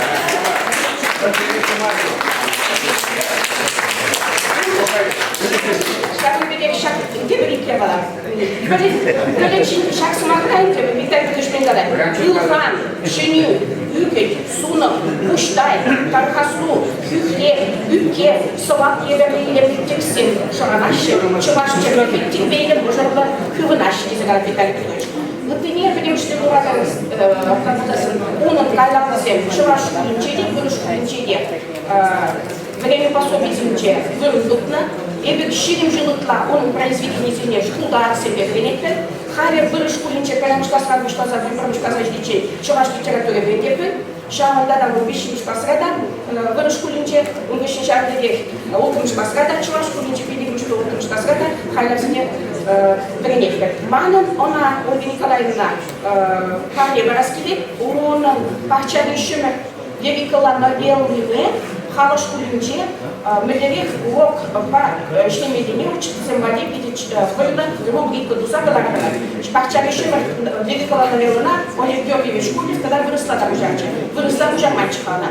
Ҫакӑн пекех ҫак тепӗр ик япала. Пӗлӗт ҫак сӑмахра ӗнтӗ Виталий Петрович мӗн калать? Ылхан, чӗнӳ, ӳкӗт, сунӑм, пуҫтай, тархаслу, хӳхлев, ӳпке, сӑвап евӗрлӗ илемлӗ текстсем шӑранаҫҫӗ, чӑваш чӗлхипе тирпейлӗ мӑшӑрлӑ хывӑнаҫҫӗ тесе калать Виталий Петрович. Ыттине пӗтӗмӗшле куракан унӑн кайлавӗсем чӑваш шкулӗнче те, вырӑс шкулӗнче те вӗренӳ пособийӗсенче вырӑн тупнӑ. Эпир 20 ҫул ытла унӑн произведенийӗсене шкулта арсемпе вӗренетпӗр. Халӗ вырӑс шкулӗнче пӗрремӗш класран пуҫласа вунпӗрмӗш класа ҫитиччен чӑваш литератури вӗрентетпӗр. Ҫавӑнта та виҫҫӗмӗш класра та вырӑс шкулӗнче, ун хыҫҫӑн ҫавӑн пекех улттӑмӗш класра та чӑваш шкулӗнче пиллӗкмӗш улттӑмӗш класра та хайлавсене вӗренетпӗр. Манӑн ӑна, Ольга Николаевна, парне парас килет. Унӑн пахчари ҫӗмӗрт лирикӑлла новеллине халӑх шкулӗнче мӗнлерех урокпа ӗҫлемеллине учительсем валли питӗ вӑйлӑ рубрика туса кӑларнӑ. Пахчари ҫӗмӗрт лирикӑлла новеллӑна Олег Георгиевич Кульев тата вырӑсла та куҫарчӗ. Вырӑсла куҫарманччӗ-ха ӑна.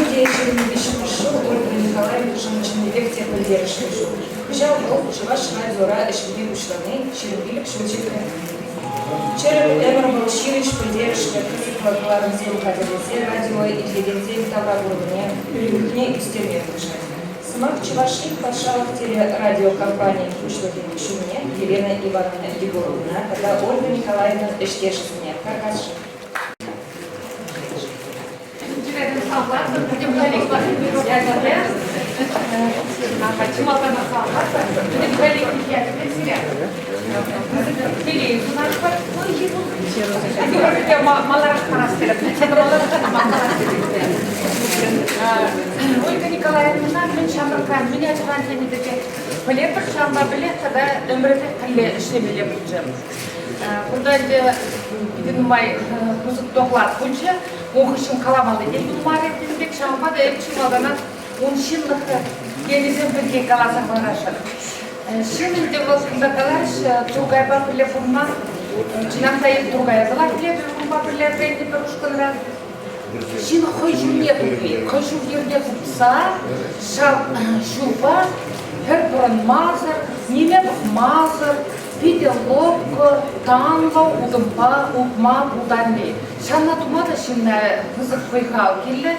Те 23-мӗш ҫул Ольга Николаевнӑшӑн чӑннипех те пӗлтерӗшлӗ ҫул. Кӑҫал вӑл Чӑваш радиора ӗҫлеме пуҫлани 25 ҫул ҫитрӗ. Чӗрӗк ӗмӗр вӑл ҫивӗч пӗлтерӗшлӗ кӑсӑклӑ кӑларӑмсем хатӗрлесе радио итлекенсен тавракурӑмне, пӗлӳлӗхне ӳстерме тӑрӑшать. Сӑмах Чӑваш Ен патшалӑх телерадиокомпанийӗн пуҫлӑхӗн ҫумне Елена Ивановна Егоровӑна тата Ольга Николаевнӑн ӗҫтешӗсене тархасшӑн. Ольга Николаевна мӗн ҫамрӑкран, мӗн ачаран тенӗ пекех пӗлетпӗр, ҫавӑнпа пӗрлех тата ӗмӗрӗпех пӗрле ӗҫлемелле пулчӗ. Кунта ӗнтӗ питӗ нумай пысӑк доклад пулчӗ. Ун хыҫҫӑн каламалли те юлмарӗ тенӗ пек. Ҫавӑнпа та эп чи малтанах ун ҫынлӑх енӗсем пирки каласа хӑварасшӑн. Ҫын ӗнтӗ вӑл кунта каларӗҫ, Туркайпа пӗрле пурӑнма. Чӑнах та эп Туркая калап пӗлетӗп, унпа пӗрле вӗреннӗ пӗр ушкӑнра. Ҫын хӑй ҫулне тупни, хӑй ҫул-йӗрне тупса ҫав ҫулпа пӗр пӑрӑнмасӑр, ниме пӑхмасӑр, питӗ лӑпкӑ, танлӑ утӑмпа утма пултарни. Ҫавна тума та ҫынна пысӑк вӑй-хал кирлӗ,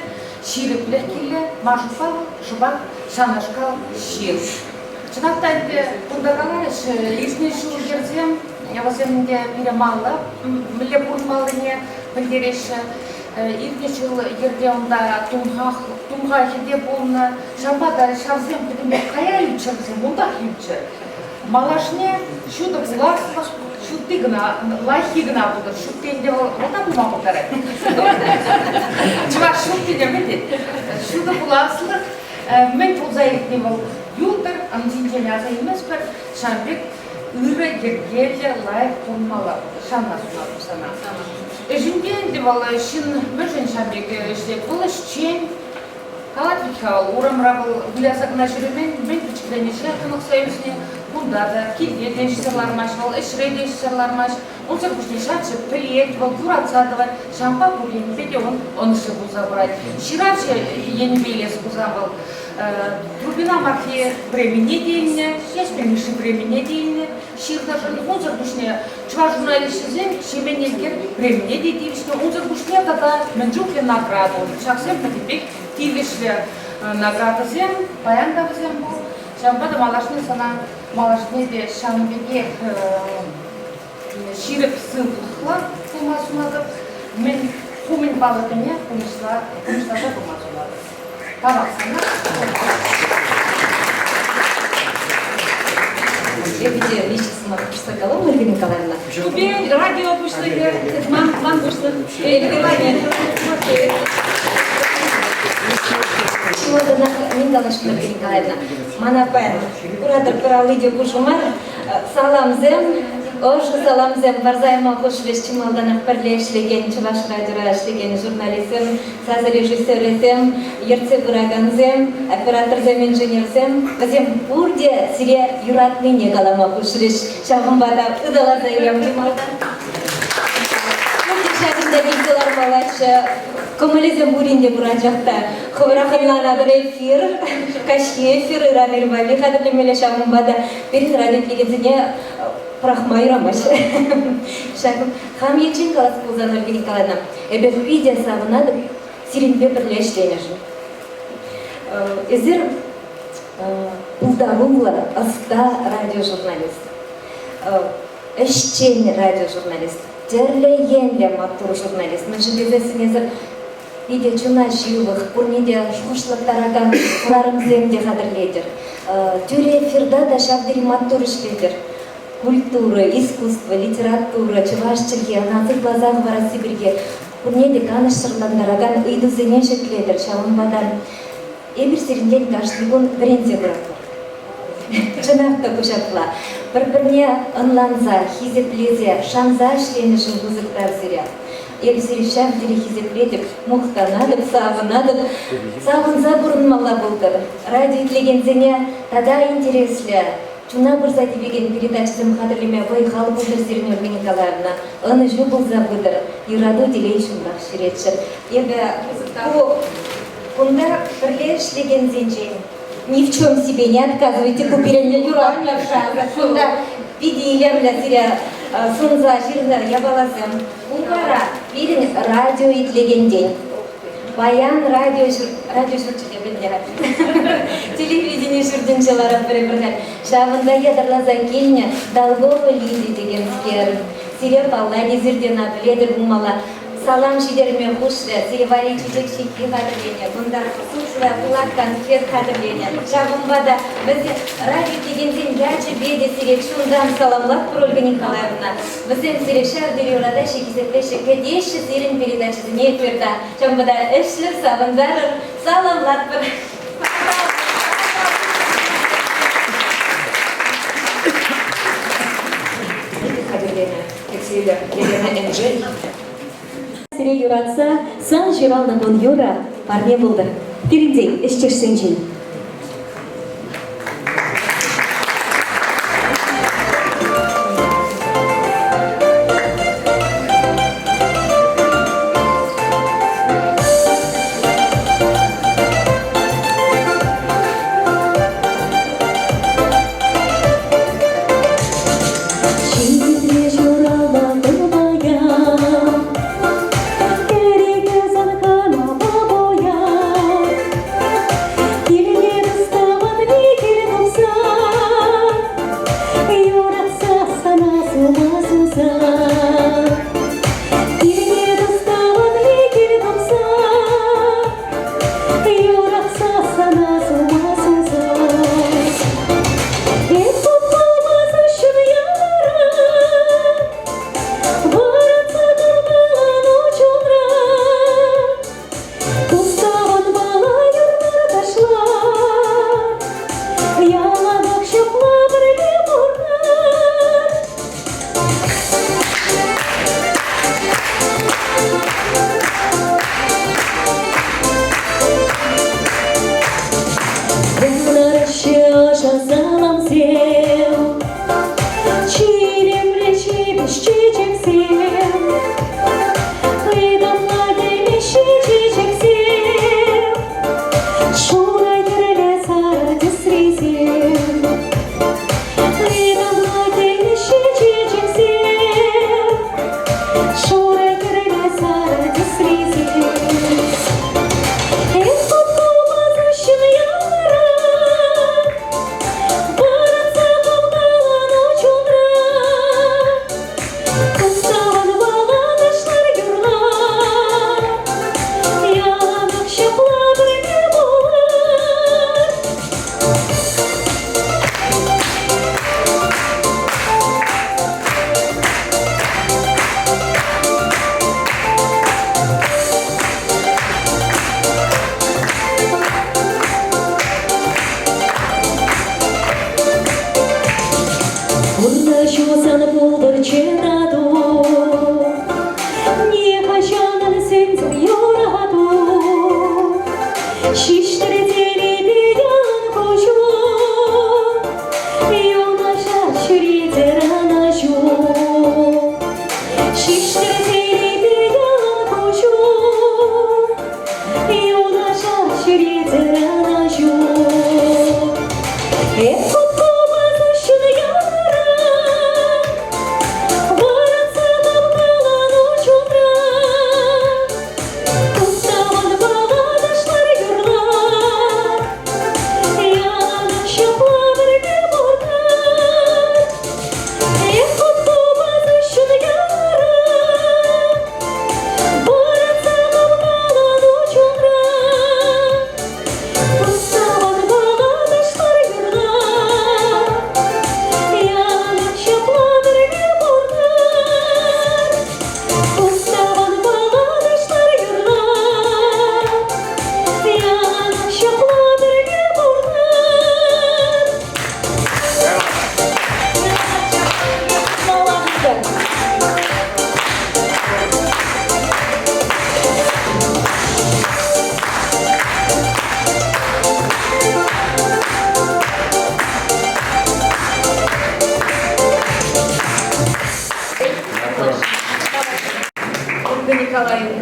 ҫирӗплӗх кирлӗ. Ман шутпа вӑл шӑпах ҫавнашкал ҫын. Чӑнах та ӗнтӗ кунта каларӗҫ, иртнӗ ҫул-йӗрсем вӗсем ӗнтӗ пире малла мӗнле пурӑнмаллине пӗлтереҫҫӗ. Иртнӗ ҫул йӗрке унта тумхахӗ те пулнӑ. Ҫавӑнпа та ҫавсем пӗтӗмпех кая юлччӑр вӗсем, унтах юлччӑр. Малашне ҫутӑ пуласлӑх ҫутти кӑна, лайӑххи кӑна пултӑр. Ҫутти ӗнтӗ вӑл вӑл та пулма пултарать. Чӑваш ҫуттине мӗн тет? Ҫутӑ пуласлӑх мӗн пулса иртни вӑл юлтӑр, ун ҫинчен аса илместпӗр. Ҫавӑн пек ырӑ, йӗркеллӗ, лайӑх пурӑнмалла. Шанма сунатӑп сана. Ӗҫӗнте ӗнтӗ вӑл ҫын мӗншӗн ҫавӑн пек ӗҫлет? Вӑл ӗҫчен. Калать вӗт-ха вӑл, урамра вӑл выляса кӑна ҫӳремен, мӗн пӗчӗкрен ӗҫе хӑнӑхса ӳснӗ. Кунта та, килте те ӗҫсӗр лармасть вӑл, ӗҫре те ӗҫсӗр лармасть. Унсӑр пуҫне ҫавчӗ пӗлет, вӑл юратса тӑвать. Ҫавӑнпа пур енӗпе те ун ӑнӑҫлӑ пулса пырать. Ҫыравҫӑ енӗпе илес пулсан вӑл Трубина Марфи премине те илнӗ, Ҫеҫпӗл Мишши премине те илнӗ. Ҫырнӑшӑн унсӑр пуҫне чӑваш журналисчӗсем Ҫемен Элкер премине те тивӗҫнӗ. Унсӑр пуҫне тата мӗн чухлӗ награда ун. Ҫаксем пӗтӗмпех тивӗҫлӗ наградӑсем. Паян та вӗсем пур. Ҫавӑнпа та малашне сана малашне те ҫавӑн пекех ҫирӗп сывлӑхлӑ пулма сунатӑп. Мӗн ху мӗн палӑртнине пурнӑҫласа пыма сунатӑп. Тавах сана. Эпӗ те виҫӗ сӑмах хушса калам, Ольга Николаевна. Пирӗн радио пуҫлӑхӗ, ман пуҫлӑх. Чи малтанах мӗн каласшӑн, Ольга Николаевна? Мана паян куратӑр пӗр алли те пушӑ мар. Саламсем, ӑшӑ саламсем парса яма хушрӗҫ чи малтанах пӗрле ӗҫлекен Чӑваш радиора ӗҫлекен журналистсем, сасӑ режиссерӗсем, ертсе пыракансем, операторсем, инженерсем. Вӗсем пурте сире юратнине калама хушрӗҫ. Ҫавӑнпа та ыталаса илем чи малтан. Пурте ҫакӑнта килсе лармаллаччӗ. Кӑмӑлӗсем пурин те пур, анчах та хӑвӑрах ӑнланатӑр эфир, каҫхи эфир ыран ир валли хатӗрлемелле, ҫавӑнпа та пирӗн радиоитлекенсене пӑрахма юрамасть. Ҫак хам енчен калас пулсан, Ольга Николаевна, эпӗ питӗ савӑнатӑп сирӗнпе пӗрле ӗҫленӗшӗн. Эсир пултаруллӑ, ӑста радиожурналист, ӗҫчен радиожурналист, тӗрлӗ енлӗ маттур журналист. Мӗншӗн тесессӗн эсир питӗ чуна ҫывӑх, пурне те шухӑшлаттаракан хӗрарӑмсем те хатӗрлетӗр. Тӳрӗ эфирта та ҫав тери маттур ӗҫлетӗр. Культура, искусство, литература, чӑваш чӗлхи ӑна сыхласа хӑварасси пирки пурне те канӑҫсӑрлантаракан ыйтусене ҫӗклетӗр. Ҫавӑнпа та эпир сирӗнтен кашни кун вӗренсе пыратпӑр. Чӑнах та ку ҫапла. Пӗр-пӗрне ӑнланса, хисеплесе, шанса ӗҫленӗшӗн пысӑк тав сире. Эпӗ сире ҫав тери хисеплетӗп, мухтанатӑп, савӑнатӑп. Савӑнса пурӑнмалла пултӑр. Радио итлекенсене тата интереслӗ, чуна пырса тивекен передачӑсем хатӗрлеме вӑй-хал пултӑр сирӗн, Ольга Николаевна. Ӑнӑҫу пулса пытӑр, юрату телей ҫумрах ҫӳреччӗр. Эпӗ ку кунта пӗрле ӗҫлекенсенчен ни в чем себе не отказывайте, ку пирӗн юратнӑ кунта питӗ илемлӗ сире сунса ҫырнӑ япаласем. Ку вара пирӗн радио итлекентен. Паян радио радио ҫурчӗ те мӗнле телевидени ҫуртӗнче ларатпӑр эпир Ҫавӑнта ятарласа килнӗ Долгова Лидия текенскер. Сире паллать, эсир те ӑна пӗлетӗр пулмалла. Салам ҫитерме хушрӗ, сире валли чечек ҫыххи хатӗрленӗ, кунта тутлӑ пылак конфет хатӗрленӗ. Ҫавӑнпа та вӗсем радио текенсен ячӗпе те сире чунтан саламлатпӑр, Ольга Николаевна. Вӗсем сире ҫав тери юратаҫҫӗ, хисеплеҫҫӗ, кӗтеҫҫӗ сирӗн передачӑсене эфирта. Ҫавӑнпа та ӗҫлӗр, савӑнтарӑр, саламлатпӑр. Хатӗрленӗ Кӗтсе Елена Энжель. Сире юратса сан ҫуралнӑ кун юрӑ парне пултӑр. Пирӗнтен, ӗҫтешсенчен. Ҫитре ҫуралнӑ паян, кӗрекесӗр кӑна пуян.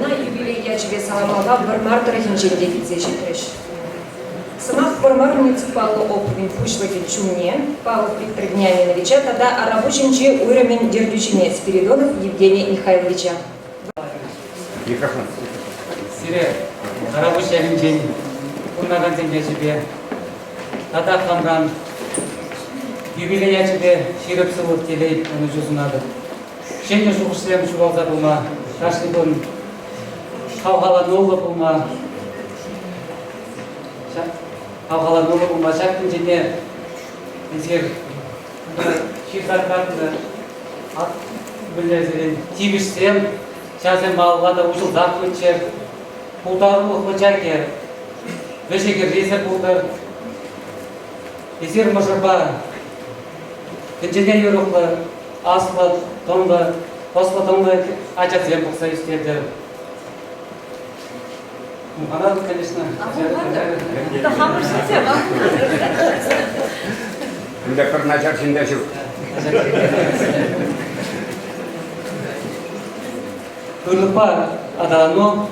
Николаевнӑна юбилей ячӗпе саламлама Вӑрмар тӑрӑхӗнчен те килсе ҫитрӗҫ. Сӑмах Вӑрмар муниципаллӑ округӗн пуҫлӑхӗн ҫумне Павлов Виктор Вениаминовича тата Арапуҫӗнчи уйрӑмӗн ертӳҫине Спиридонов Евгений Михайловича. Микрофон. Сире Арапуҫ ялӗнчен пурӑнакансен ячӗпе тата хамран юбилей ячӗпе ҫирӗп сывлӑх, телей, ӑнӑҫу сунатӑп. Ҫӗнӗ шухӑшсем ҫуралса пыма, кашни кун хавхалануллӑ пулма, хавхалануллӑ пулма ҫак тӗнчене эсир ҫырса кӑтартнӑ мӗнле тивӗҫсем ҫавсем малалла та уҫӑлсах пыччӑр. Пултарулӑх вӑчакӗ вӗҫӗ-хӗррисӗр пултӑр. Эсир мӑшӑрпа тӗнчене юрӑхлӑ, аслӑ тӑнлӑ, ӑслӑ-тӑнлӑ ачасем пӑхса ӳстертӗр. Мана, конечно, Хамӑр ҫынсем. Унта пӗр начар ҫын та ҫук. Ырлӑхпа аталану,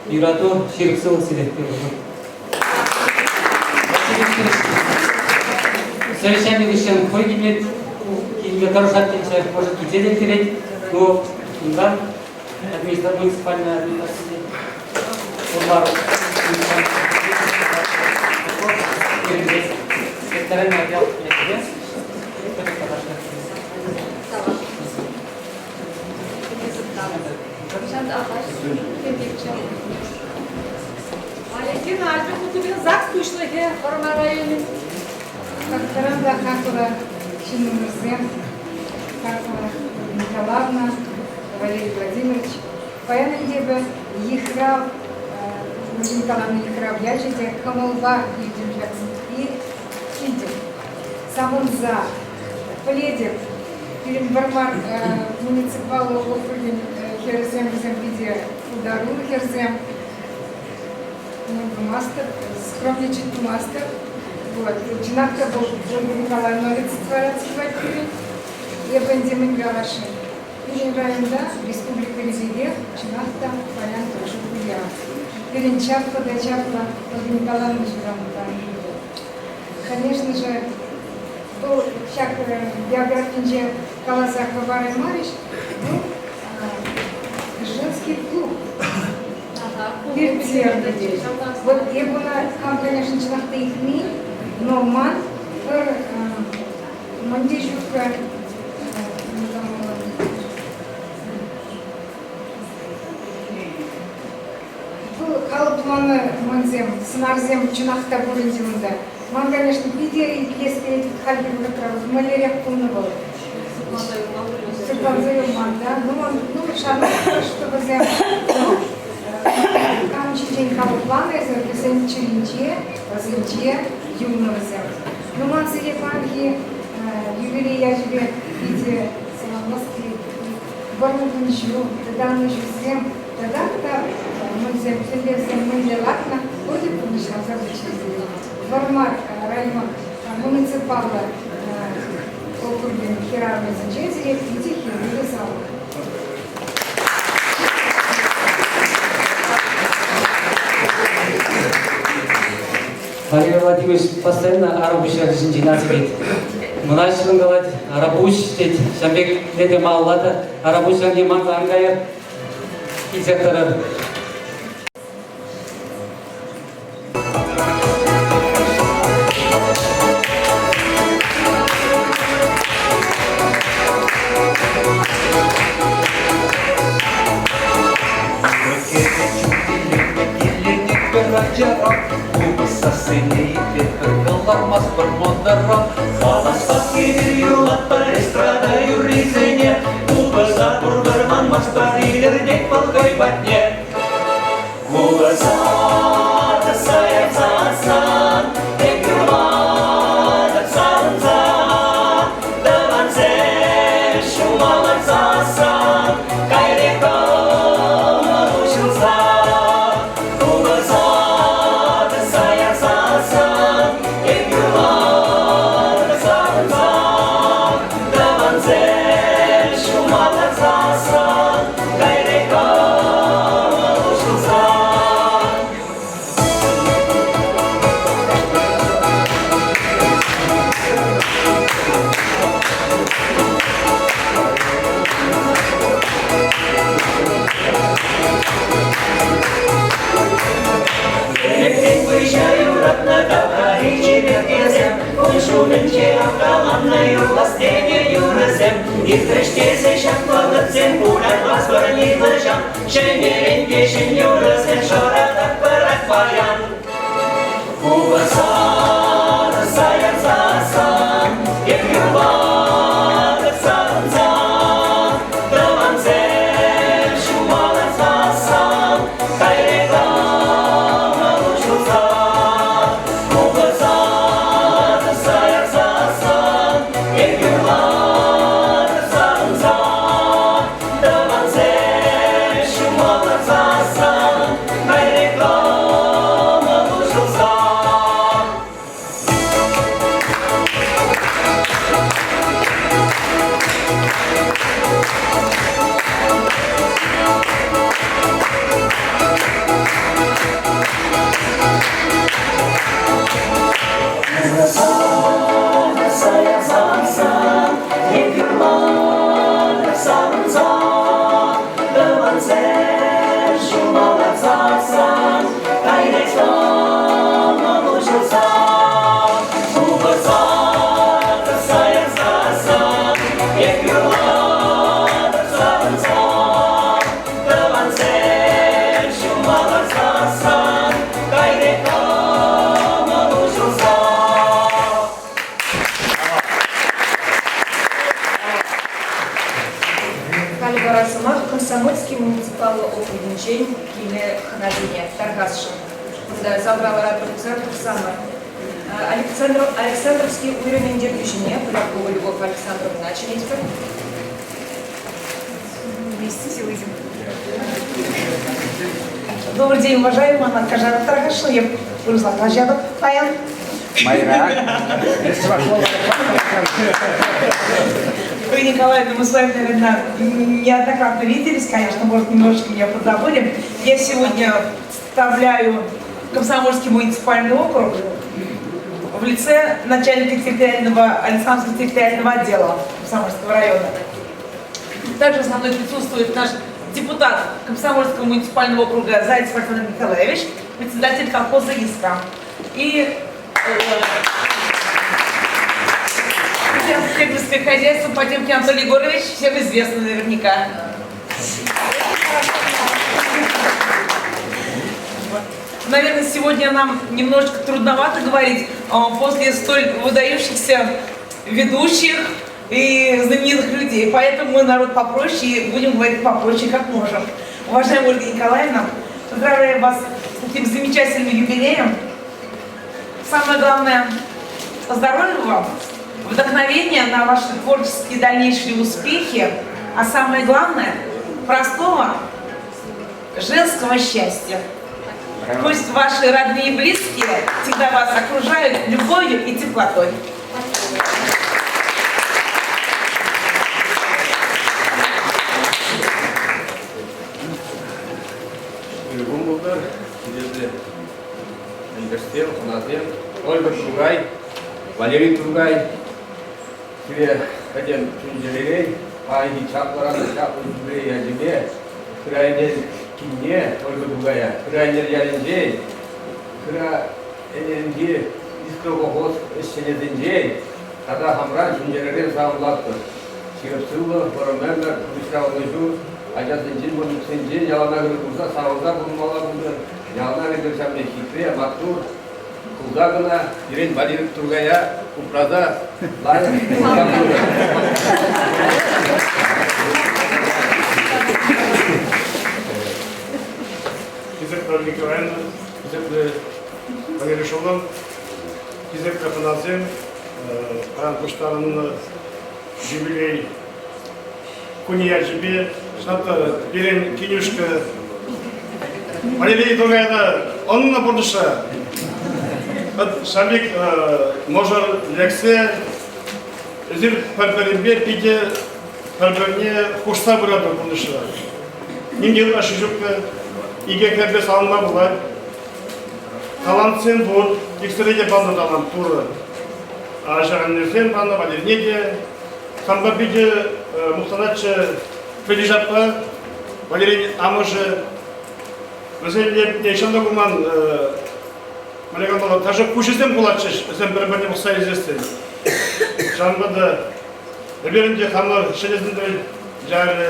юрату, ҫирӗп сывлӑх сире. Совещание хыҫҫӑн хӑй килет, килме тӑрӑшать тенче, может, килсе те кӗрет. Ну, унтан муниципальная администрация Урмар территориальный отдел Валентина Альбертовна ЗАГС пуҫлӑхӗ Вӑрмар районӗн. Хаклӑран та хаклӑ ҫыннӑмӑрсем, хаклӑ Николаевна, Валерий Владимирович. Паян ӗнтӗ эпӗ йыхрав, Ольга Николаевна йыхрав ячӗ те кӑмӑлпа илтӗм ҫак килтӗм. Савӑнса пӗлетӗп, пирӗн Вӑрмар муниципаллӑ округӗн хӗрӗсем вӗсем питӗ пултаруллӑ хӗрсем. Тумастӑп, скромничать тумастӑп. Вот. Чӑнах та вӑл Ольга Николаевна олицетворять пирӗн. Эпӗ ӗнтӗ мӗн каласшӑн. Пирӗн районта республикӑри пекех чӑнах та паян тӑрӑшуллӑ пуян. Пирӗн чаплӑ та чаплӑ Ольга Николаевна ҫуралнӑ паянхи Конечно же, вӑл ҫак биографинче каласа хӑвараймарӗҫ, вӑл женский клуб ирттернӗ тет. Вот эп ӑна хам, конечно, чӑнах та илтмен, но ман пӗр мӗнте ҫук Вӑл калӑпланӑ мӑнсем, сӑнарсем чӑнах та пур ӗнтӗ унта. Ман, конечно, питӗ итлес килет хальхи вӑхӑтра. Вот мӗнлерех пулнӑ вӑл? Сыхланса юлман, да? Ну, ну, шанатпӑр, что вӗсем кам ҫинчен калӑпланӑ эсӗ, вӗсен чӗринче, ӑсӗнче юлнӑ вӗсем. Ну, ман сире паянхи юбилей ячӗпе питӗ саламлас килет. Вӑрӑм кун-ҫул, тытанӑҫусем татах та мӑнсем, тӗллевсем мӗнле лартнӑ, пурте пурнӑҫланса пычӗҫ. Вӑрмар район муниципаллӑ округӗн хӗрарӑмӗсенчен сире питӗ хӗрӳллӗ салам. Валерий Владимирович постоянно Арапуҫ ҫинчен аса илет. Мӑнаҫлӑн калать, Арапуҫ тет, ҫав пек лете малалла та Арапуҫ ҫавне манса ан кайӑр, килсех тӑрӑр. Купӑс сассине итлетпӗр, кӑлармастпӑр мӑнтӑррӑн. Хаваспах эпир юрлатпӑр эстрада юррисене. Купӑса пурпӗр манмастпӑр, илӗртет вӑл хӑй патне. Купӑса тӑсса ярсассӑн, эп юрлатӑп савӑнса. Тӑвансем ҫума ларсассӑн, кайрӗ кӑмӑл уҫӑлса. Купӑса тӑсса ярсассӑн, эп юрлатӑп савӑнса. Тӑвансем ҫума ларсассӑн, кайрӗ кӑмӑл. Иртрӗҫ тесе ҫак вӑхӑтсем пулаймастпӑр нихӑҫан. Ҫӗнӗрен те ҫӗн юрӑсем шӑрататпӑр ак паян. Купӑса тӑсса ярсассӑн, эп юрлатӑп савӑнса. Тӑвансем ҫума ларсассӑн, кайрӗ кӑмӑл уҫӑлса. Купӑса тӑсса ярсассӑн, эп юрлатӑп савӑнса. Тӑвансем ҫума ларсассӑн, кайрӗ кӑмӑл уҫӑлса. Тӑвансем ҫума ларсассӑн, кайрӗ кӑмӑл уҫӑлса. Халӗ вара сӑмах Комсомольски муниципаллӑ округӗнчен килнӗ хӑнасене тархасшӑн. Кунта залра ларатпӑр пулсан тухсамӑр. Александр Александровский уйрӑмӗн ертӳҫине Полякова Любовь Александровна чӗнетпӗр. Вместе все выйдем. Добрый день, уважаемый Анна Кажанов Тархашин. Я выросла Кажанов паян. Майра. Ольга Николаевна, мы с вами, наверное, неоднократно виделись, конечно, может, немножечко меня подзабыли. Я сегодня представляю Комсомольский муниципальный округ в лице начальника территориального, Александровского территориального отдела Комсомольского района. Также со мной присутствует наш депутат Комсомольского муниципального округа Зайцев Александр Николаевич, председатель колхоза «Искра». И фермерское хозяйство Потемкин Анатолий Егорович, всем известно наверняка. Наверное, сегодня нам немножечко трудновато говорить после столь выдающихся ведущих и знаменитых людей. Поэтому мы народ попроще и будем говорить попроще, как можем. Уважаемая Ольга Николаевна, поздравляю вас с таким замечательным юбилеем. Самое главное, здоровья вам, вдохновения на ваши творческие дальнейшие успехи, а самое главное, простого женского счастья. Пусть ваши родные и близкие всегда вас окружают любовью и теплотой. Ыркун пултӑр, хисеплӗ ентешсем, хӑнасем, Ольга Тургай, Валерий Тургай, сире пӗтӗм чун-чӗререн паянхи чаплӑран та чаплӑ юбилей ячӗпе Хырайӗнел кинне Ольга Тургая, Хырайӗнел ялӗнчен, Хыра-Ӗнелӗнчи Искра колхоз ӗҫченӗсенчен тата хамран чун-чӗререн саламлатпӑр. Ҫирӗп сывлӑх, вӑрӑм ӗмӗр, пурнӑҫра ӑнӑҫу, ачасенчен, мӑнуксенчен яланах ырӑ курса савӑнса пурӑнмалла пултӑр. Яланах эпир ҫав пек хитре, маттур, кулса кӑна пирӗн Валерий Тургая упраса лайӑх пурӑнса пытӑр. Хисеплӗ Ольга Николаевна, хисеплӗ Валерий Шолом, хисеплӗ хӑнасем, паян пуҫтарӑннӑ юбилей кунӗ ячӗпе чӑнах та пирӗн кинюшка Валерий Тургайна ӑннӑ пурнӑҫра. Ҫав пек мӑшӑр лексе эсир пӗр-пӗринпе питӗ пӗр-пӗрне хушса пыратӑр пурнӑҫра. Ним те ытлашши ҫуккӑ, икӗ хӗрпе саланма пулать. Талантсем пур, иксӗре те панӑ талант Турӑ. Аҫа-аннесем панӑ, Валерне те. Санпа питӗ мухтанатчӗ Фелишаппа, Валерин амӑшӗ. Вӗсен нихҫан та курман мӗне калама, даже куҫӗсем пулатчӗҫ, вӗсем пӗр-пӗрне пӑхса илсессӗн. Ҫавӑнпа та. Эпир ӗнтӗ хамӑр Ҫӗнӗ Сӗнтӗр ялӗ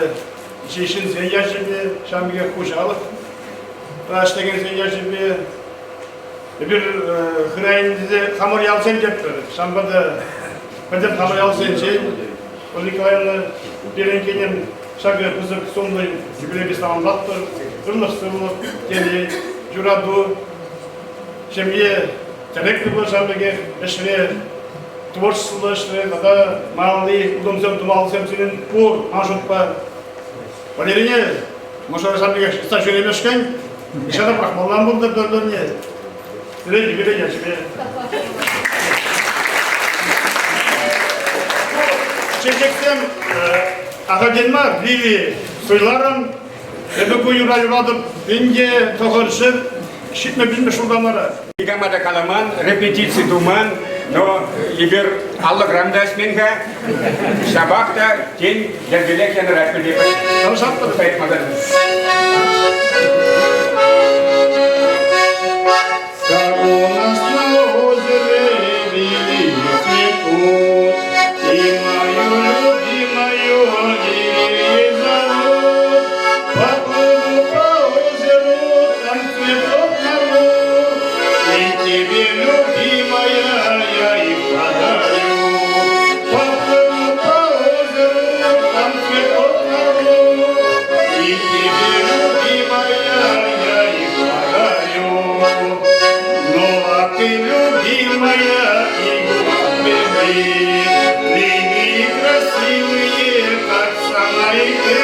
ҫынсен ячӗпе, ҫавӑн пекех хуҫалӑх ӗҫлекенсен ячӗпе эпир Хырайӗнче хамӑр ялсем тетпӗр. Ҫавӑнпа та пӗтӗм хамӑр ялсенчен Ольга Николаевна пирӗн кинӗм ҫакӑ пысӑк сумлӑ юбилейпе саламлатпӑр. Ырлӑх-сывлӑх, телей, юрату, ҫемье тӗреклӗ пулӑр ҫавӑн пекех ӗҫре, творчествӑллӑ ӗҫре тата малалли утӑмсем тумаллисем сирӗн пур, ман шутпа. Валерине мӑшӑрӗ ҫавӑн пекех ӑста ҫӳремешкӗн ҫара пӑрахмалла пултӑр пӗр-пӗрне. Сире юбилей ячӗпе. Чечексем ахальтен мар, лили суйларӑм. Эпӗ ку юра юратӑп ӗнтӗ 975 ҫулта мара. Никама та каламан, репетици туман, но эпир 50 грамм та ӗҫмен-ха. Ҫапах та, тен, йӗркелех янӑрать пӗлетпӗр. Тӑрӑшатпӑр. Как у нас на озере лилии цветут, И мою любимую лилией зовут. Поплыву по озеру, там цветок нарву, И тебе, любимая, я их подарю. Поплыву по озеру, там цветок нарву, И тебе, любимая, я их подарю. Ну, а ты, любимая, и губы линии красивые, как сама и ты.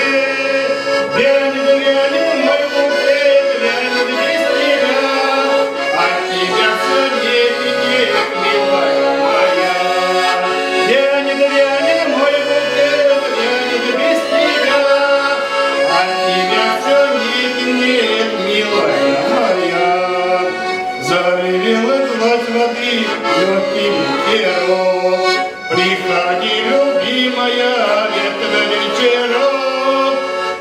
Глянь, глянь, мой букет, глянь без тебя, от тебя все нет и нет, милая моя. Глянь, глянь, мой букет, глянь без тебя, от тебя все нет и нет, милая моя. Заревела гладь воды легким ветерок. Приходи, любимая, ветром вечерок.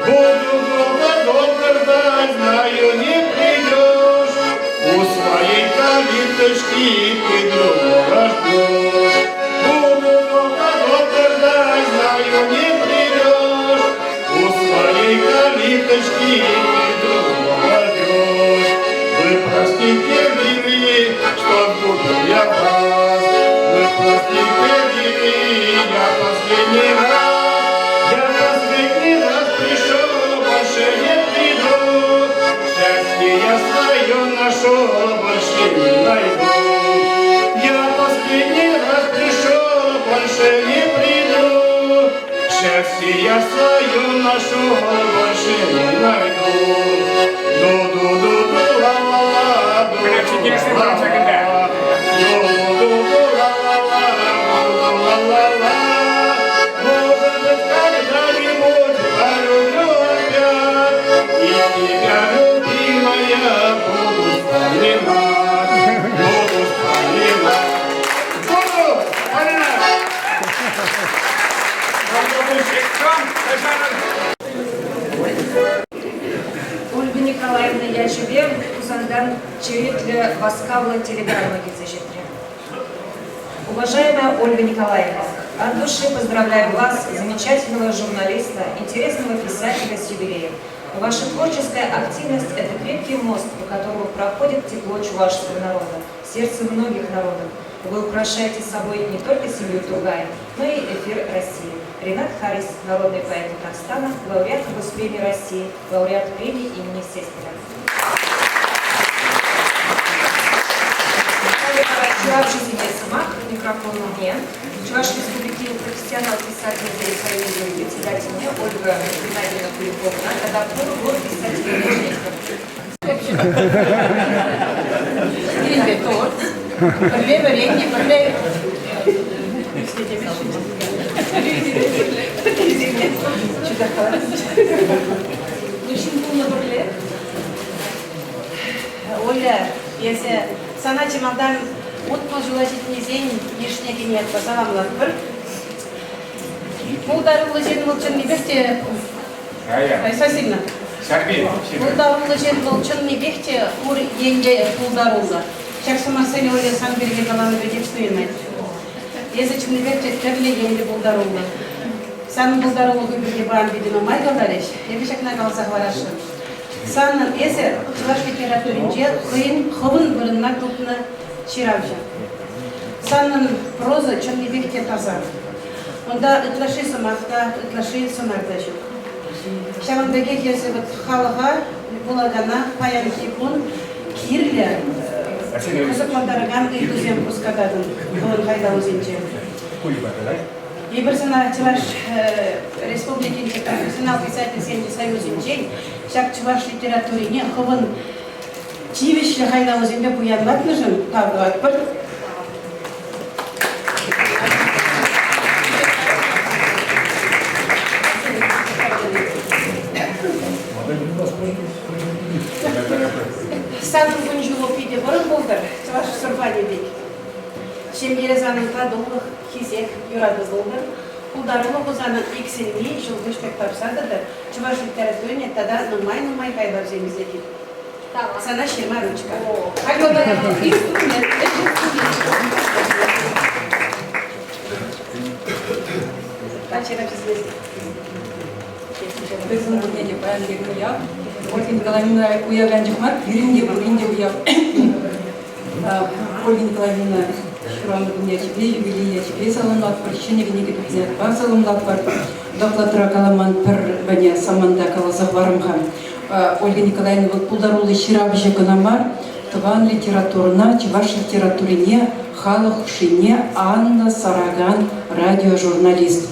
Буду долго-долго ждать, знаю, не придешь. У своей калиточки ты другого ждешь. Буду долго-долго ждать, знаю, не придешь. У своей калиточки ты другого ждешь. Вы простите, лилии, что сгубил я вас. Вы простите, лилии, я последний раз. Я последний раз пришел, больше не приду. Счастье я свое нашел, больше не найду. Я последний раз пришел, больше не приду. Счастье я свое нашел, больше не найду. Ду-ду-ду-ду, ла-ла-ла, ду-ду-ла-ла. Ду-ду-ду, ла-ла-ла, ду-ду-ла-ла-ла. Может быть, когда-нибудь полюблю опять, И тебя, любимая, буду вспоминать, буду вспоминать. Буду вспоминать! Ольга Николаевна ячӗпе Хусантан черетлӗ васкавлӑ телеграмма килсе ҫитрӗ. Уважаемая Ольга Николаевна, от души поздравляю вас, замечательного журналиста, интересного писателя с юбилеем. Ваша творческая активность – это крепкий мост, по которому проходит тепло чувашского народа, сердце многих народов. Вы украшаете собой не только семью Тургая, но и эфир России. Ренат Харис, народный поэт Татарстана, лауреат Госпремии России, лауреат премии имени Сеспеля. Ҫыравҫӑсене сӑмах микрофон умне Чӑваш Республикин профессионал писательсен союзӗн председательне Ольга Геннадьевна Куликовӑна тата пур писательсене чӗнетпӗр. Пирӗнпе торт, пӗрле вӗреннӗ, пӗрле Ҫын пулнӑ пӗрле. Оля, эсӗ сана чи малтан 60 ҫула ҫитнисен йышне кӗнӗ ятпа саламлатпӑр. Пултаруллӑ ҫын вӑл чӑннипех те Спасибо. Пултаруллӑ ҫын вӑл чӑннипех те пур енле пултаруллӑ. Ҫак сӑмахсене Оля сан пирки каланӑ пекех туйӑнать. Эсӗ чӑннипех те тӗрлӗ енлӗ пултаруллӑ. Санӑн пултарулӑху пирки паян питӗ нумай каларӗҫ. Эпӗ ҫакна каласа хӑварасшӑн. Санӑн эсӗ чӑваш литературинче хӑйӗн хӑвӑн вырӑнна тупнӑ ҫыравҫӑ. Санӑн проза чӑннипех те таса. Унта ытлашши сӑмах та, ытлашши сӑнар та ҫук. Ҫавӑн пекех эсӗ вот халӑха, вулакана паянхи кун кирлӗ, кӑсӑклантаракан ыйтусем хускататӑн хӑвӑн хайлавусенче. Эпир сана Чӑваш Республикинчи профессионал писательсен союзӗнчен ҫак чӑваш литературине хӑвӑн тивӗҫлӗ хайлавусемпе пуянлатнӑшӑн тав тӑватпӑр. Санӑн кун-ҫулу питӗ вӑрӑм пултӑр, чӑваш сурпанӗ пек. Ҫемьере санӑн татулӑх, хисеп, юрату пултӑр. Пултарулӑху санӑн иксӗлми ҫӑлкуҫ пек тапса тӑтӑр, чӑваш литературине тата нумай-нумай хайлавсем илсе кил. Сана ҫырма ручка. Инструмент, ӗҫ Пӗрсен пурне те паянхи уяв. Ольга Николаевна уявӗ анчах мар, пирӗн те пурин те уяв. Ольга Николаевна ҫуралнӑ кун ячӗпе, юбилей ячӗпе саламлатпӑр, ҫӗнӗ кӗнеке тухнӑ ятпа саламлатпӑр. Докладра каламан пӗр вӗне саманта каласа хӑварам-ха. Ольга Николаевна вӑл пултаруллӑ ҫыравҫӑ кӑна мар, тӑван литературӑна, чӑваш литературине халӑх хушшине анлӑ саракан радиожурналист.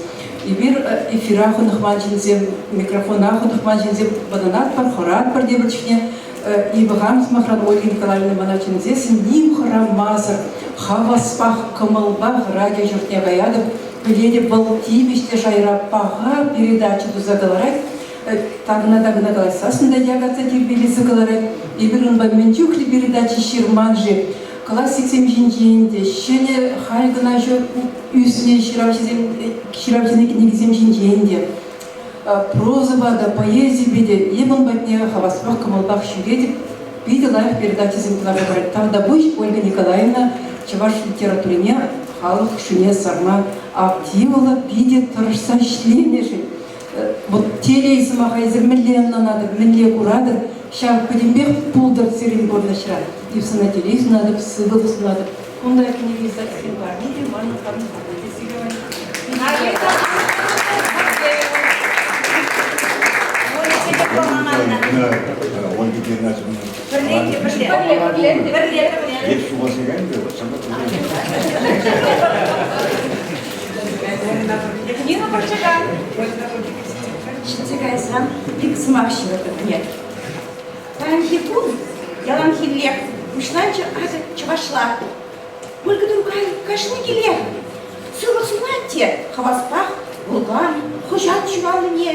Эпир эфира хӑнӑхман ҫынсем, микрофона хӑнӑхман ҫынсем вӑтанатпӑр, хӑратпӑр тепӗр чухне. Эпӗ хам, сӑмахран, Ольга Николаевна мана чӗнсессӗн ним хӑрамасӑр, хаваспах, кӑмӑлпах радио ҫуртне каятӑп. Пӗлетӗп, вӑл тивӗҫлӗ шайра паха передача туса кӑларать. Такӑна-такӑна калаҫсассӑн та якатса тирпейлесе кӑларать. Эпир унпа мӗн чухлӗ передача ҫырман-ши? Классиксем ҫинчен те, ҫӗнӗ халь кӑна ӳснӗ ҫыравҫӑсем, ҫыравҫӑсен кӗнекисем ҫинчен те. Прозӑпа та, поэзипе те эп ун патне хаваспах, кӑмӑлпах ҫӳретӗп. Питӗ лайӑх передачӑсем кӑларса парать. Тавтапуҫ, Ольга Николаевна, чӑваш литературине халӑх хушшине сарма активлӑ, питӗ тӑрӑшса ӗҫленӗшӗн. Вот телей сӑмаха эсир мӗнле ӑнланатӑр, мӗнле куратӑр, ҫав пӗтӗмпех пултӑр сирӗн пурнӑҫра. Эп сана телей сунатӑп, сывлӑх сунатӑп. Кунта кӗнеке издательствин парни те манӑн хамӑн парне те сире валли. Ольга Геннадьевна. Эп ҫула сирен те, Нина Борчака. Ҫитсе кайсан ик сӑмах ҫырӑтӑп. Паянхи кун яланхиллех пуҫланчӗ акӑ чӑвашла. Ольга Туркай кашни килех сывлӑх сунать те хаваспах вулкан хӑҫан ҫуралнине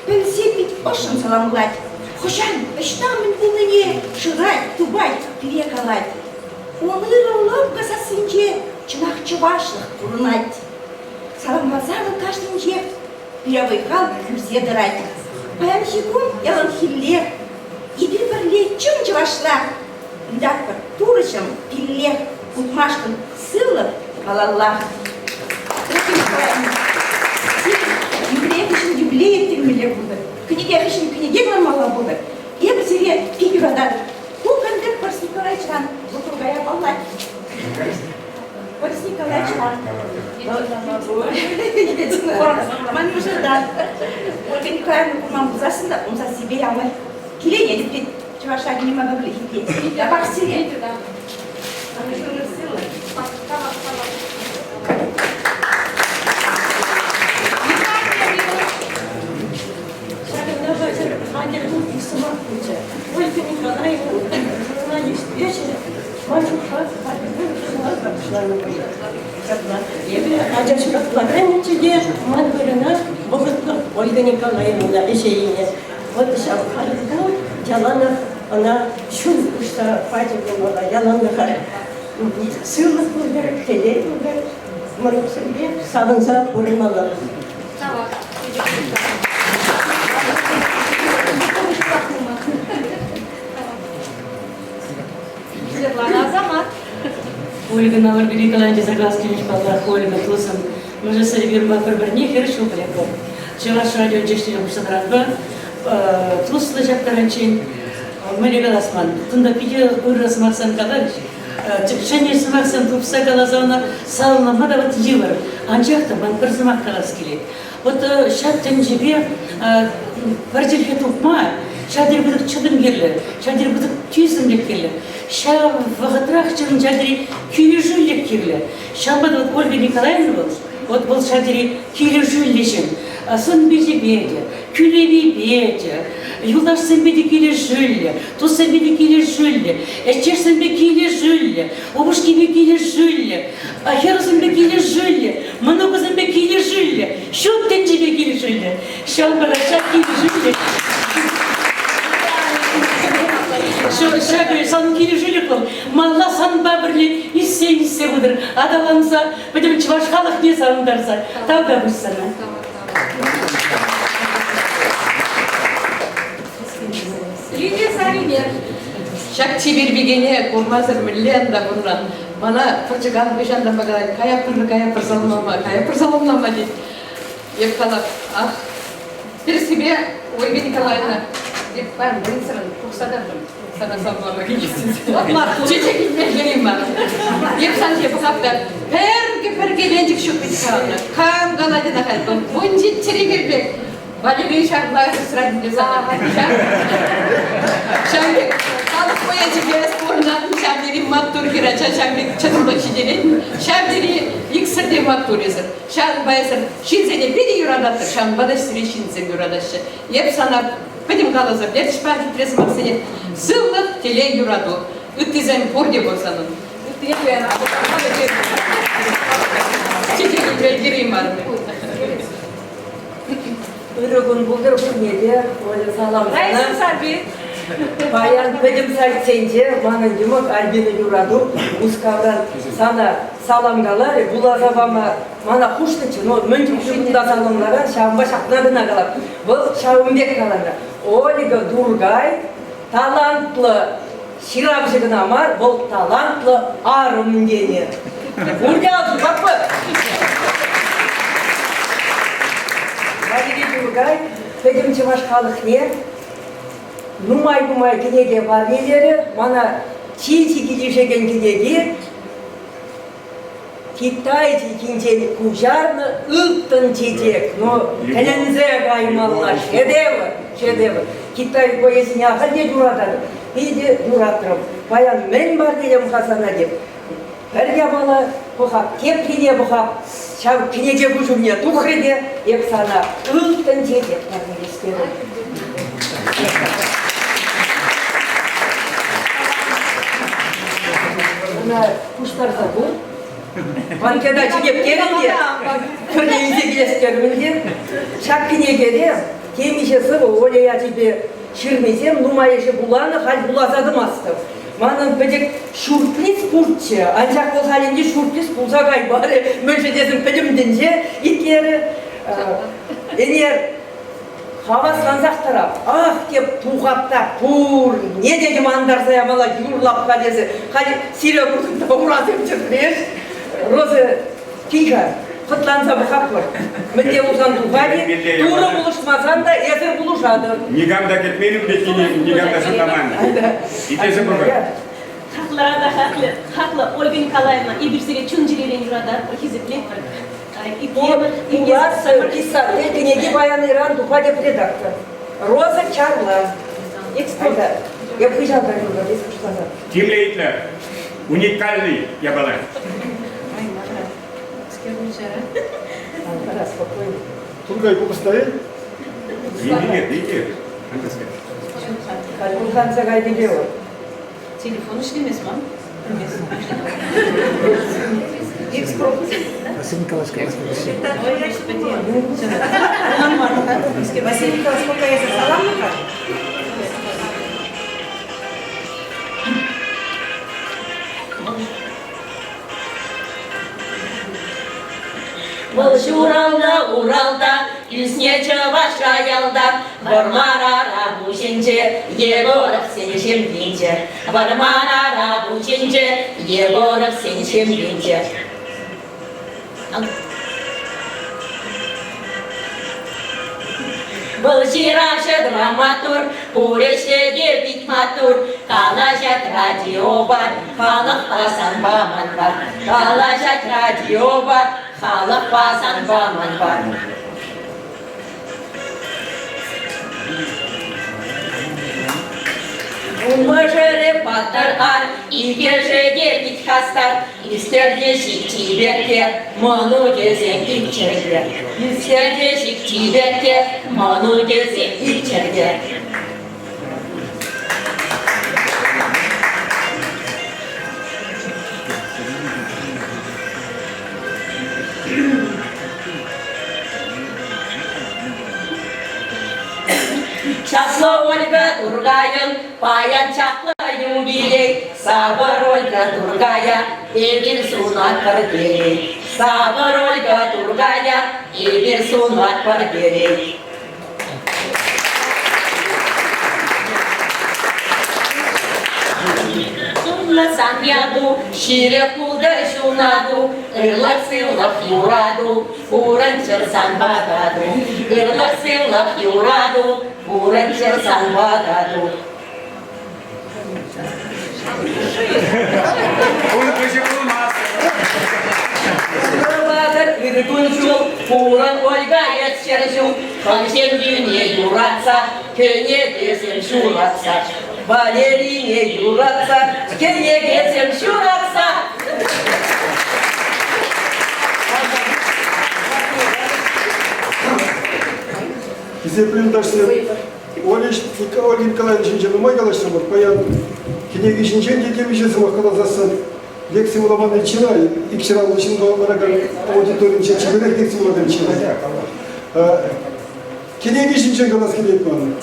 пӗлсе пит ӑшшӑн саламлать. Хӑҫан, ӑҫта мӗн пулнине шырать, тупать, пире калать. Ун ырӑ лӑпкӑ сассинче чӑнах чӑвашлӑх курӑнать. Саламласа вӑл кашнинчех пире вӑй-хал кӳрсе тӑрать. Паянхи кун яланхиллех эпир пӗрле чӑн чӑвашла ыйтатпӑр Турӑҫӑм пиллех утмашкӑн сывлӑх малалла. Юбилей хыҫҫӑн юбилей ирттермелле пултӑр, кӗнеке хыҫҫӑн кӗнеке кӑлармалла пултӑр. Эпӗ сире пит юрататӑп. Ку конверт Борис Николаевичран вӑл Туркая паллать. Борис Николаевичран. Ман мӑшӑртан. Ольга Николаевна курман пулсассӑн та ун сассипе яланах киленетӗп тет. Чӑвашла килме пӗрле хитет. Тапах сире. Ҫакӑнта хатӗр хатӗр сӑмах пулчӗ. Ольга Николаевна журналист ӗҫӗ ман шутпа хатӗрсем шутласа пуҫланӑ пулӗ. Ҫапла. Эпӗ ача ҫуратлаканӗччӗ те ман вырӑна вӑхӑтлӑх Ольга Николаевна ӗҫе илнӗ. Вот ҫав халь яланах ӑна ҫул уҫса пачӗ пулмалла, яланлӑха сывлӑх пултӑр, телей пултӑр, мӑнуксемпе савӑнса пурӑнмалла. Светлана Азамат. Ольга Ольга Николаевна соглас килӗш паллах, Ольга тусӑм. Мӑшӑрсӑр эпир пӗр-пӗрне хӗрӗх ҫул пӗлетпӗр. Чӑваш радионче ӗҫлеме пуҫланӑранпа туслӑ ҫак таранччен. Мӗнле калас ман, кунта питӗ ырӑ сӑмахсем каларӗҫ. Ҫӗнӗ сӑмахсем тупса каласа ӑна саламлама та вот йывӑр. Анчах та ман пӗр сӑмах калас килет. Вот ҫак тӗнчепе пӗр чӗлхе тупма ҫав тери пысӑк чӑтӑм кирлӗ, ҫав тери пысӑк тӳсӗмлӗх кирлӗ. Ҫав вӑхӑтрах чӑн ҫав тери килӗшӳлӗх кирлӗ. Ҫавӑнпа та вот Ольга Николаевна вӑл, вот вӑл ҫав тери килӗшӳллӗ ҫын. Сӑн-пичӗпе те, кӳлепипе те, юлташсемпе те килӗшӳллӗ, туссемпе те килӗшӳллӗ, ӗҫтешсемпе килӗшӳллӗ, упӑшкипе килӗшӳллӗ, хӗрсемпе килӗшӳллӗ, мӑнукӗсемпе килӗшӳллӗ, ҫут тӗнчепе килӗшӳллӗ. Ҫавӑнпа та ҫак килӗшӳллӗ ҫакӑ сан килӗшӳлӗх вӑл малла санпа пӗрле ӳссе-ӳссе пытӑр, аталанса пӗтӗм чӑваш халӑхне савӑнтарса. Тавтапуҫ сана. Лидия Сарине. Ҫак чипер пикене курмасӑр мӗнле ӑнта пурӑнан? Мана пӑрчӑкан хыҫантанпа калать, каяппӑр, каяппӑр саламлама, каяппӑр саламлама тет. Эп калап, ах, тӗрӗссипе Ольга Николаевна, эп паян вӑйсӑрӑн тухса тӑтӑм. Сана саламлама килес тесе. Чечек илме ҫӳрейм мар. Эп сан ҫине пӑхап та, пӗр пӗркеленчӗк ҫук вӗт каланӑ. Кам калать ӑна халь? Вунҫиччӗри хӗр пек. Валерий ҫак лайӑх усрать тесе ҫав пек халӑх поэчӗпе пурӑнатӑн, ҫав тери маттур хӗрача, ҫав пек чӑтӑмлӑх ҫитерет, ҫав тери иксӗр те маттур эсӗр. Ҫавӑнпа эсӗр ҫынсене питӗ юрататӑр, ҫавӑнпа та сире ҫынсем юратаҫҫӗ. Эп сана пӗтӗм каласа пӗтерчӗҫ пан хитре сӑмахсене. Сывлӑх, телей, юрату. Ыттисем пурте пур санӑн. Ыттине туянас. Чечек илме кирлӗ мар. Ырӑ кун пултӑр пурне те, Оля, салам сана. Паян пӗтӗм сайтсенче манӑн йӑмӑк Альбина Юрату Мускавран сана салам каларӗ, вуласа пама мана хушнӑччӗ, но мӗн чухлӗ кунта саламларан, ҫавӑнпа ҫакна кӑна калап. Вӑл ҫавӑн пек каланӑ. Ольга Тургай талантлӑ ҫыравҫӑ кӑна мар, вӑл талантлӑ арӑм тенӗ. Пурте папа. Валерий Тургай пӗтӗм чӑваш халӑхне нумай-нумай кӗнеке парнелерӗ. Мана чи-чи килӗшекен кӗнеки Китай чӗлхинчен куҫарнӑ ылтӑн чечек. Ну, тӗлӗнсе каймалла. Шедевр, шедевр. Китай поэзине ахаль те юрататӑп. Питӗ юратрӑм. Паян мӗн парнелем-ха сана теп. Пӗр япала пӑхап, теприне пӑхап. Ҫав кӗнеке куҫ умне тухрӗ те эп сана ылтӑн чечек парнелес терӗм. Ӑна пуҫтарса пур. Банкета чӗкеп терӗм те, пӗрле илсе килес терӗм те. Ҫак кӗнекере темиҫе сӑвӑ Оля ячӗпе ҫырнисем нумайӑшӗ вуланӑ, халь вуласа тӑмастӑп. Манӑн пӗчӗк ҫуртриз пурччӗ, анчах вӑл халь ӗнтӗ ҫуртриз пулса каймарӗ. Мӗншӗн тесен пӗтӗм тӗнче итлерӗ. Ӗнер хаваслансах тӑрап. Ах, теп, тухап та пурне те йӑвантарса ямалла юрлап-ха тесе. Халь сире куртӑм та урасем чӗтреш. Роза, кил-ха, хӑтланса пӑхатпӑр. Мӗнле пулсан тухать-и? Турӑ пулӑшмасан та эсӗр пулӑшатӑр. Никам та кӗтмен ун пеккине, никам та шутламан. Итлесе пӑхӑр. Хаклӑра та хаклӑ, хаклӑ Ольга Николаевна, эпир сире чун-чӗререн юрататпӑр, хисеплетпӗр. Пулас писатель кӗнеки паян Иран тухать редактор. Роза Чарла. Эксперт. Я хыҫалта юлнӑ, эс пуҫласа. Тимлӗ итлӗр. Уникальный япала. Спокойно. Тургай купӑста-и? Иди, иди. Пулханса кайнипе вӑл. Телефон ӗҫлемест ман. Василий Николаевич, Василий Николаевич, сколько я саламлыха? Вӑл ҫуралнӑ Уралта, ӳснӗ чӑвашра ялта, Вӑрмар Арапуҫӗнче, Егоровсен ҫемйинче. Вӑрмар Арапуҫӗнче, Егоровсен ҫемйинче. Вӑл ҫыравҫӑ драматург, пур ӗҫре те пит маттур. Калаҫать радиопа, халӑхпа санпа манпа. Калаҫать радиопа, халӑхпа санпа манпа. Мӑшӑрӗ паттӑр ар, иккӗшӗ те пит хастар, ӳстернӗ ҫич чиперкке, мӑнукӗсем икҫӗрте. Ӳстернӗ ҫич чиперкке, мӑнукӗсем икҫӗрте. Чаплӑ Ольга Тургайӑн паян чаплӑ юбилей. Савӑр Ольга Тургая, эпир сунатпӑр телей. Савӑр Ольга Тургая, эпир сунатпӑр телей. Сумлӑ сан яту, ҫирӗп пултӑр ҫунату, ырлӑх-сывлӑх юрату, пурӑнччӑр санпа тату. Ырлӑх-сывлӑх юрату, пурӑнччӑр санпа тату. Ун куҫӗ пулмасть. Курмасӑр ыр кун-ҫул, пурӑн Ольга эс ҫӗршыв, хӑйсен юратса, кӗнекесем ҫуратса, Валерине юратса, кӗнекесем ҫуратса. Хисеплӗ юлташсем, Оля Ольга Николаевна ҫинчен нумай калаҫрӑмӑр. Паян кӗнеки ҫинчен те темиҫе сӑмах каласассӑн лекци вуламанни чылай. Икҫӗр 50 ҫын ларакан аудиторинче чиперех лекци вулакан чылай. Кӗнеки ҫинчен калас килет ман.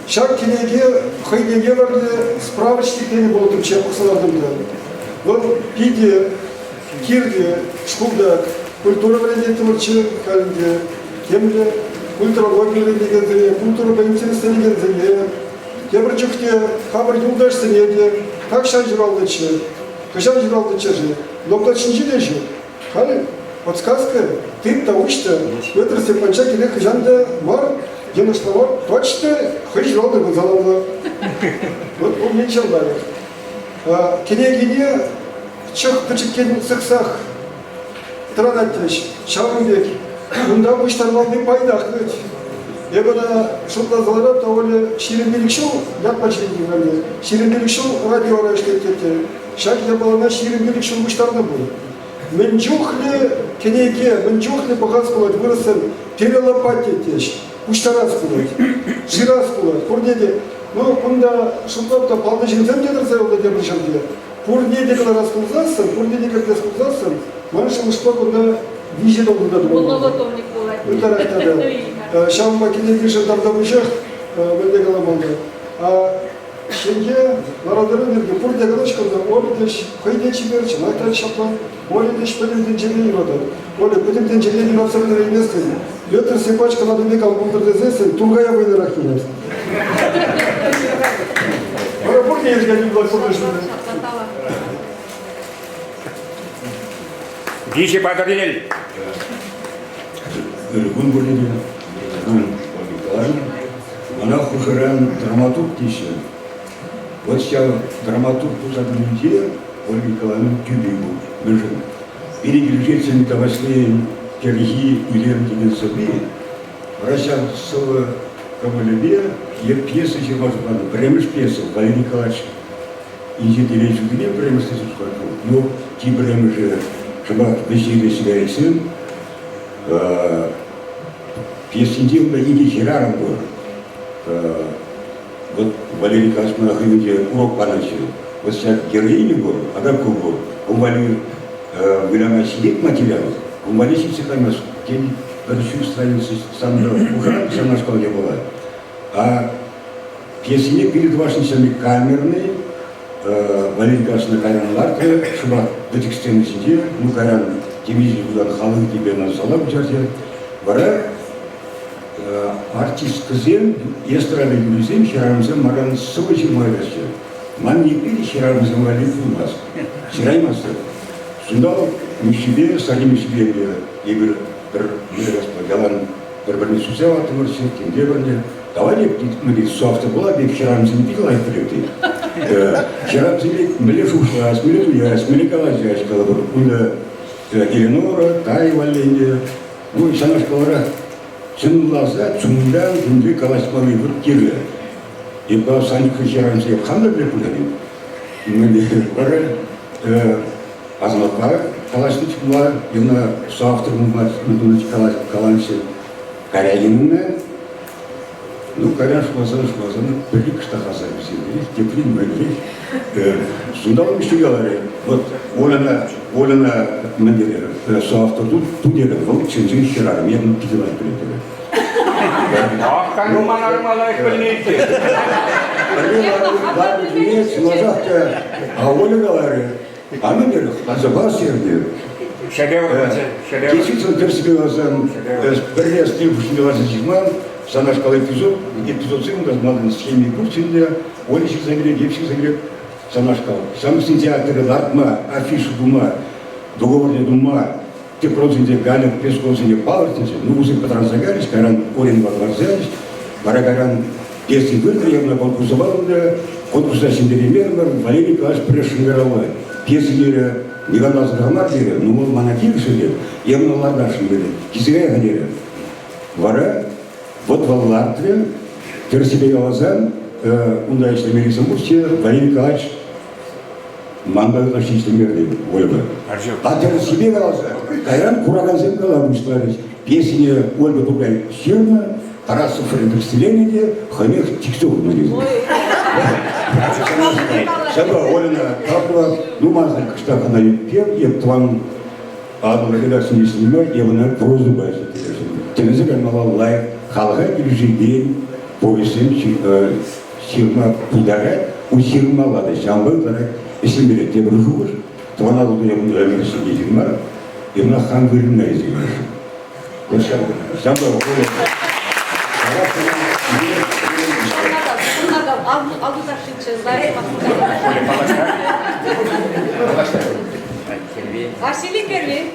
Ҫак кӗнеке хӑйне евӗрлӗ справочник тенӗ пулӑттӑмччӗ пӑхса лартӑм та. Вӑл питӗ кирлӗ шкулта культура вӗрентеттӗмӗрччӗ, халь ӗнтӗ темле культурологи вӗрентекенсене, культурӑпа интересленекенсене, тепӗр чухне хамӑр юлташсене те тахҫан ҫуралнӑччӗ, хӑҫан ҫуралнӑччӗ-ши, доклад ҫинче те ҫук. Халь подсказка тыт та уҫ та Петр Степановича киле хӑҫан та мар, йӑнӑшла мар, точно хӑй ҫуралнӑ кун саламла. Вот ку мен лайӑх. Кӗнекене чӑх пӗчӗккен сӑхсах тӑранать теҫ. Ҫавӑн пек кунта пуҫтармалли пайтах вӗт. Эпӗ ӑна шутласа ларап та Оля 25 ҫул ятпа чӗннӗ 25 ҫул радиора ӗҫлет тет те. Ҫак япалана 25 ҫул пуҫтарнӑ пуль. Мӗн чухлӗ кӗнеке, мӗн чухлӗ пӑхас пулать вырӑссем перелопать теҫ, пуҫтарас пулать, ҫырас пулать. Пурне те, ну, кунта шутлап та паллӑ ҫынсем те тӑрса юлнӑ тепӗр ҫӗрте. Пурне те кӑларас пулсассӑн, пурне те кӗртес пулсассӑн, ман шухӑшпа кунта виҫе томлӑ та тумалла. Полнолотовник пулать. Ытларах тата. Ҫавӑнпа кӗнекешӗн тавтапуҫах, мӗнле каламалла. Ҫемье лару-тӑру пирки пурте калаҫкӑннӑ. Оля те хӑй те чипер, чӑнах та ҫапла. Оля те пӗтӗм тӗнчене юратать. Оля, пӗтӗм тӗнчене юратса пӗтерейместӗн. Петр Степанович каланипе кал пултӑр тесессӗн Туркая вӑйлӑрах юлать. Вара пурте йӗркеллӗ пулать пурнӑҫра. Виҫӗ Патӑрьел. Ырӑ кун пурне те. Ольга Николаевна. Мана хушӑран драматург теҫҫӗ. Вот ҫав драматург пулса тӑнинче Ольга Николаевна тӳпи пур. Мӗншӗн? Пирӗн килӗшетсен Ваҫлейӗн кӗрхи илем текен сӑвви вара ҫав сӑвӑ кӑмӑлӗпе е пьеса ҫырма шутланӑ. Пӗрремӗш пьеса Валерий Николаевич инҫе телей ҫутине пӗрремӗш тесе шутлать вӑл. Ну, чи пӗрремӗшӗ шӑпах вӗҫӗ сигаретсем. Пьесинче унта икӗ хӗрарӑм пур. Вот Валерий Николаевич мана хӑйӗнче урок панӑччӗ. Вот ҫак героиня пур, тата ку пур. Ун валли выляма ҫитет материал, ун валли ҫитсе каймасть. Тен, пӗр ҫур страница санра пушар ҫавнашкал япала. А пьесине пирӗн тӑвашӗн камерный, Валерий Николаевична кайран лартрӗ, шӑпах пӗчӗк сцена ҫинче, ну кайран темиҫе ҫултан халӑх типе ӑна зала куҫарчӗ. Вара артисткӑсем, эстрада юррисем хӗрарӑмсем манран сӑвӑ ҫырма ыйтаҫҫӗ. Ман ниепле те хӗрарӑмсем валли пулмасть, ҫыраймастӑп. Сунтал Мишшипе, Сари Мишшипе эпир пӗр ялан. Пӗр-пӗрне сӳтсе яваттӑмӑрччӗ, темтепӗрне. Давай мӗнле соавтор пулать, пек хӗрарӑмсене питӗ лайӑх пӗлет тет. Хӗрарӑмсене мӗнле шухӑшлас, мӗнле туяс, мӗнле калаҫас, калӑпӑр. Унта Элеонора, Тай валли ӗнтӗ. Ну, ҫавнашкалрах чӑнласа чунтан кун пек калаҫмалли вӑт кирлӗ. Эпӗ Санька хӗрарӑмсене хам та пӗлеп пуль Мӗнле вара Асаматпа калаҫнӑ чухне ӑна соавтор каланчӗ. Карягинна, ну, кайран шутласан-шутласан пӗри кӑштах аса илсе тепри мӗнлех. Сунталӑм ӗҫне каларӗ. Вот Ольӑна, Ольӑна мӗн терӗ, соавтор ту терӗ, вӑл чӑн-чӑн хӗрарӑм, я питӗ лайӑх пӗлет терӗ. Ах, ну ман арӑма лайӑх пӗлнӗ иккен. Чӑнласах та, а Оля каларӗ, А мӗн терӗ, хӑтланса сирнӗ. Шедевр пулчӗ, шедевр. Действительно, тӗрӗссипе каласан, пӗрре стрим хушшинче ларса ҫырман, санашкал эпизод, эпизодсем унта малтан схеми пурччӗ ӗнтӗ, Оля ҫырса килет, эп ҫырса килет, санашкал. Ҫамрӑксен театрӗ лартма, афиша тума, договорне тума, тӗп рольсенче Галя Песковсене палӑртнӑччӗ. Ну, вӗсем пӑтранса кайрӗҫ, кайран Оренпа кӑларса ячӗҫ. Вара кайран пьеси выртрӗ, я ӑна конкурса патӑм та, конкурса ҫӗнтереймерӗмӗр, Валерий Николаевич пӗрре шӑнкӑравлать. Пьесине никам та асӑрхамар терӗ, ну вӑл мана килӗшрӗ те, я ӑна лартасшӑн терӗ, килсе кай-ха терӗ. Вара вӑт вӑл лартрӗ, тӗрӗссипе каласан, унта ӗҫлемеллисем пурччӗ, Валерий Николаевич Манпа ытлашши ӗҫлемерӗ Ольга. А тӗрӗссипе каласа, кайран куракансем кала пуҫларӗҫ. Пьесине Ольга Тукай ҫырнӑ, Тарасов редакциленӗ те хӑйнех чиксе хунӑ тесе. Ҫапла Ольӑна тав ну маншӑн кӑштах ӑна ӳпкев, эп тӑван Атӑл редакцине ӗҫлеме эп ӑна прозӑпа ӗҫлеттересшӗн. Тӗлӗнсе каймалла лайӑх халӑха килӗшекен повеҫсем ҫырма пултарать, ун ҫырмалла та ҫавӑнпа ытларах ӗҫлемелле. Тепӗр шухӑш, Тӑван Атӑлта эп унта ӗмӗр ӗҫлекен ҫын мар, эп ӑна хам вырӑнна илсе килесшӗн. Вот ҫавӑнпа Василий Кервин.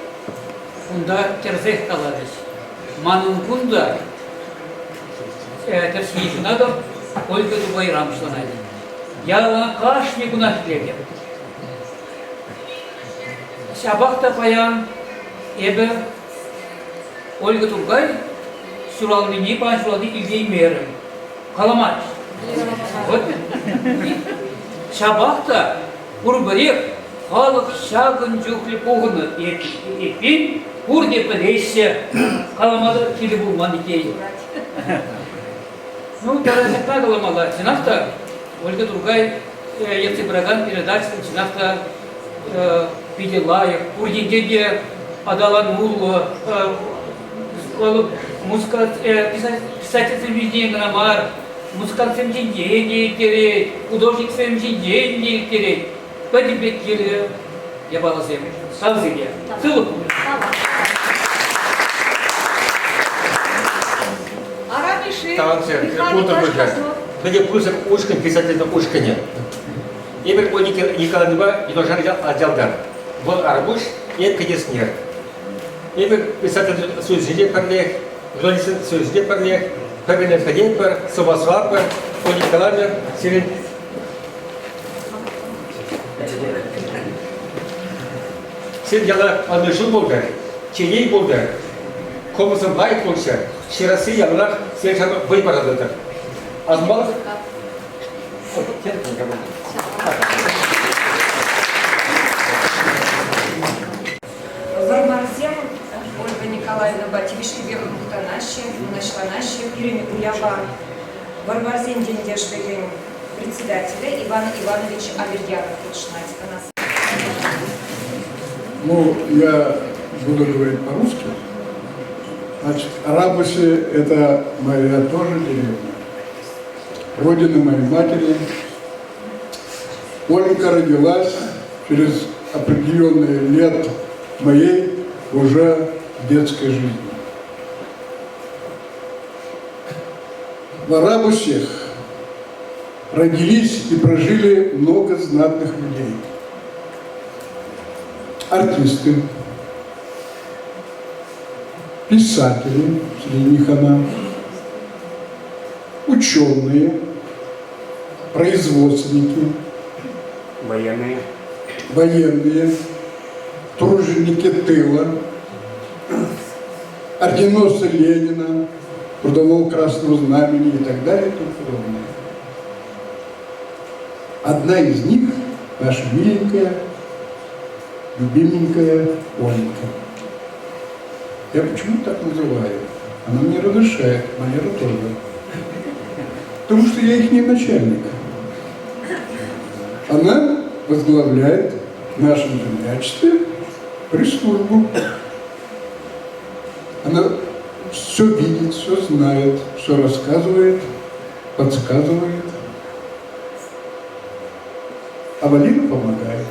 Унта тӗрсех каларӗҫ. Манӑн кун та тӗрӗсне йышӑнатӑп, Ольга Тукайран пуҫланать. Яла кашни кунах итлетӗп. Ҫапах та паян эпӗ Ольга Туркай ҫуралнине паян ҫурални илтеймерӗм. Каламасть. Вот. Ҫапах та пурпӗрех халӑх ҫакӑн чухлӗ пухӑннӑ. Эппин, пурте пӗлеҫҫӗ. Калама та кирлӗ пулман иккен. Ну, тата ҫакна каламалла. Чӑнах та, Ольга Туркай ертсе пыракан передача чӑнах та питӗ лайӑх, пур енчен те аталануллӑ, музыка писательсем ҫинчен кӑна мар, музыкантсем ҫинчен те ирттерет, художниксем ҫинчен те ирттерет. Пӗтӗмпех кирлӗ япаласем. Тав сире. Сывлӑх пултӑр. Тӑвансем, пултӑр пуль-ха. Пӗтӗм пысӑк ушкӑн писательсен ушкӑнӗ. Эпир Ольга Николаевнӑпа юнашар ялтан. Вӑл Арпуҫ, эп Кӗтеснер. Эпир писатель союзӗнче пӗрлех, журналистсен союзӗнче пӗрлех, пӗр-пӗрне пӗлетпӗр, сӑваслатпӑр. Ольга Николаевна, сирӗн Сирӗн яла ӑнӑҫу пултӑр, телей пултӑр, кӑмӑлсем лайӑх пулччӑр, ҫырасси яланах сире ҫакӑ вӑй парса тӑтӑр. Асӑнмалӑх Вӑрмарсем Ольга Николаевнӑпа тивӗҫлипех мухтанаҫҫӗ, мӑнаҫланаҫҫӗ. Пирӗн уява Вӑрмарсен ентешлӗхӗн председателӗ Иван Иванович Аверьянов хутшӑнать. Ӑна Ну, я буду говорить по-русски. Значит, Арабуси – это моя тоже деревня. Родина моей матери. Оленька родилась через определенные лет моей уже детской жизни. В Арабусях родились и прожили много знатных людей. Артисты, Писатели, среди них она, ученые, производственники, военные, военные, труженики тыла, орденоносцы Ленина, Трудового Красного Знамени и так далее и тому подобное. Одна из них наша миленькая, любименькая Оленька. Я почему так называю? Она мне разрешает, Валера тоже. Потому что я их не начальник. Она возглавляет в нашем землячестве пресс-службу. Она все видит, все знает, все рассказывает, подсказывает. А Валина помогает.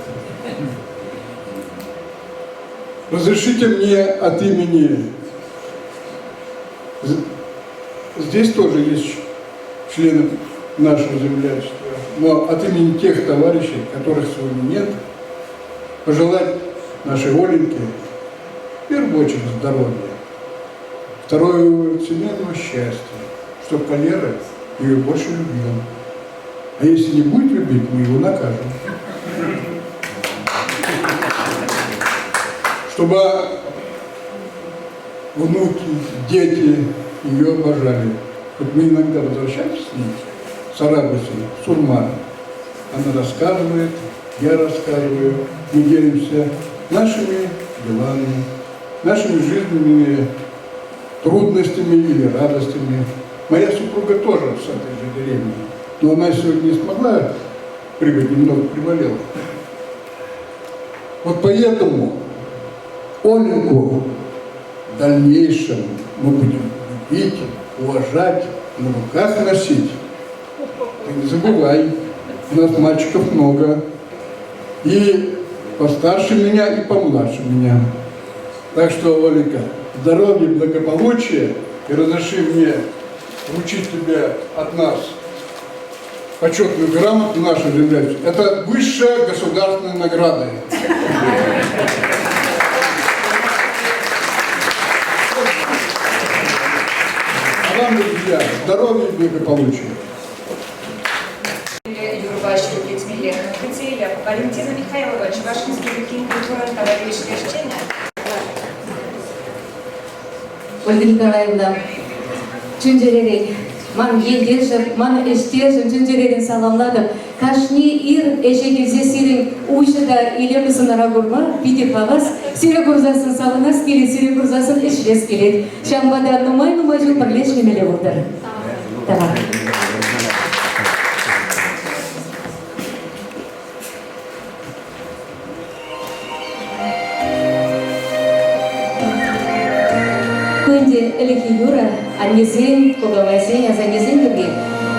Разрешите мне от имени... Здесь тоже есть члены нашего землячества, но от имени тех товарищей, которых сегодня нет, пожелать нашей Оленьке в первую очередь здоровья, второе семейного счастья, чтобы Валера ее больше любил. А если не будет любить, мы его накажем. Чтобы внуки, дети ее обожали. Вот мы иногда возвращаемся с ней, с Арабуси, в Сурман. Она рассказывает, я рассказываю, мы делимся нашими делами, нашими жизненными трудностями или радостями. Моя супруга тоже с этой же деревни, но она сегодня не смогла прибыть, немного приболела. Вот поэтому Оленьку в дальнейшем мы будем любить, уважать, на руках носить. Ты не забывай, у нас мальчиков много. И постарше меня, и помладше меня. Так что, Оленька, здоровья, благополучия и разреши мне вручить тебе от нас почетную грамоту нашей землячества. Это высшая государственная награда. А вам, друзья, здоровья и благополучия. Юрӑпа ҫирӗплетмелле. Кӗтсе Валентина Михайлова, Чӑваш Республикин культурӑн тава тивӗҫлӗ ӗҫченӗ. Ольга Николаевна, чун-чӗререн ман ентешӗм, ман ӗҫтешӗм чун-чӗререн саламлатӑп. Кашни ир ӗҫе килсе сирӗн уҫӑ та илемлӗ сӑнара курма питӗ хавас. Сире курсассӑн савӑнас килет, сире курсассӑн ӗҫлес килет. Ҫавӑнпа та нумай-нумай ҫул пӗрле ӗҫлемелле пултӑр. Тавах. Ку ӗнтӗ ӗлӗкхи юрӑ аннесен, кукамайсен, асаннесен юрри.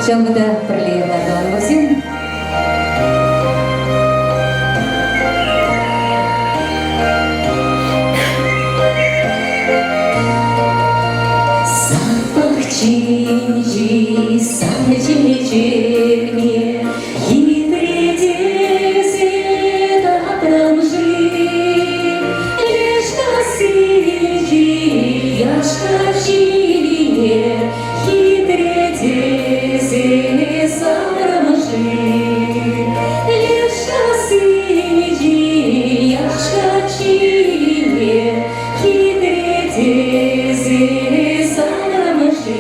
Ҫавӑнпа та пӗрле юрлар тӑванӑмӑрсем. Сад пахчинчи сад чечекне Хитре тесе татрӑм-ши? Леш кассинчи яшка ҫине хитре тесе сарӑм-ши? Леш кассинчи яшка ҫине хитре тесе сарӑм-ши?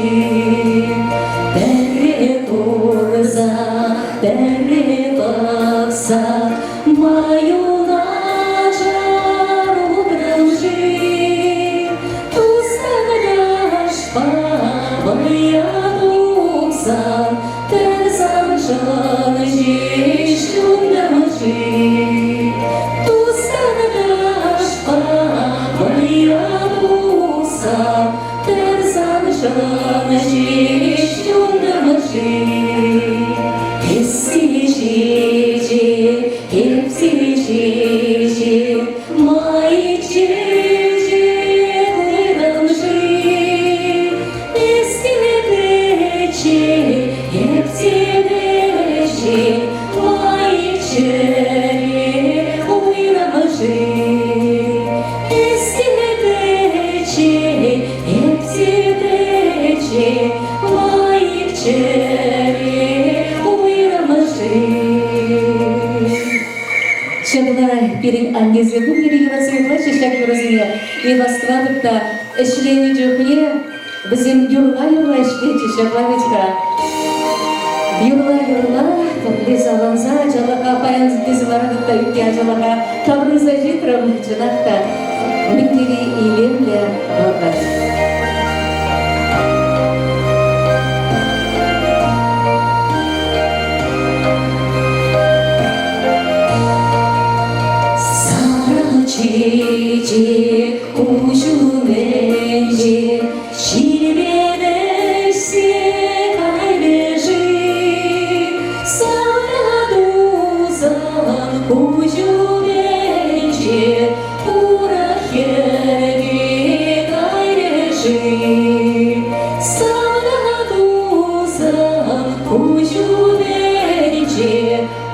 Пӗрре курса, пӗрре пӑхса маюна утрӑм-ши? Тустарашпа вӑя тухсан тӗрсан ҫеҫ ҫунтӑм-ши? Тустарашпа вӑя тухсан Тӗрсан ҫеҫ юнтӑм-ши? Тӗсси ҫиче, тепси ҫиче. Ҫапла пирӗн аннесем пурне юратса юрлаҫҫӗ ҫак юрӑсене. Эп астӑватӑп та, ӗҫленӗ чухне вӗсем юрла-юрла ӗҫлетчӗҫ ҫапла вӗт-ха. Юрла-юрла, пӗрле савӑнса ачалӑха паян тесе ларатӑп та ӳкке ачалӑха таврӑнса ҫитрӗм. Чӑнах та, мӗн тери илемлӗ вӑхӑт. Сарӑ чечек куҫ умӗнче ҫилпе вӗҫсе каймӗ-ши? Сарӑ тусӑн куҫ умӗнче хура хӗрпе кайрӗ-ши? Сарӑ тусӑн куҫ умӗнче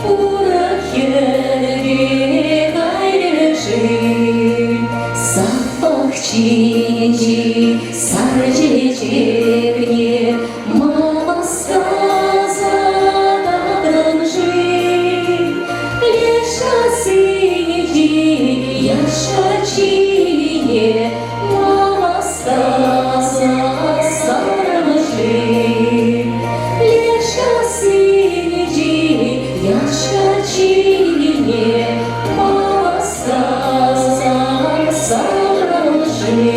хура хӗрпе кайрӗ-ши? Сад пахчинчи сар чечекне Мамаскаса таврӑн-ши? Лешасинчи яшачине Мамаскаса сарӑн-ши? Лешасинчи яшачине Мамаскаса сарӑн-ши?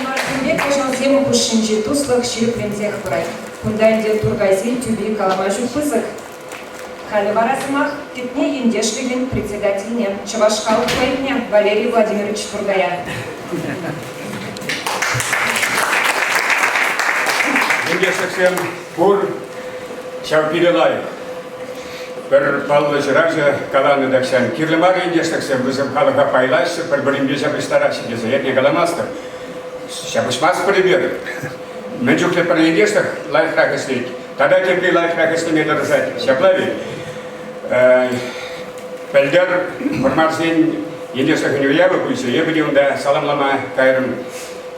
Марсемпе каҫалсем хушшинчи туслӑх ҫирӗпленсех пырать. Кунта ӗнтӗ Туркайсен тӳпи калама ҫук пысӑк. Халӗ вара сӑмах Кӗтне ентешлӗхӗн председательне, Чӑваш халӑх поэтне Валерий Владимирович Туркая. Ентешлӗхсем пур, ҫав пире лайӑх. Пӗр паллӑ ҫыравҫӑ каланӑ тахҫан, кирлӗ мар ентешлӗхсем, вӗсем халӑха пайлаҫҫӗ, пӗр-пӗринпе ҫапӑҫтараҫҫӗ тесе. Эп не каламастӑп. Ҫапӑҫмастпӑр эпир. Мӗн чухлӗ пӗр ентешлӗх лайӑхрах ӗҫлет, тата тепри лайӑхрах ӗҫлеме тӑрӑшать. Ҫапла ведь? Пӗлтӗр Вӑрмарсен ентешлӗхӗн уявӗ пулчӗ. Эпӗ те унта саламлама кайрӑм.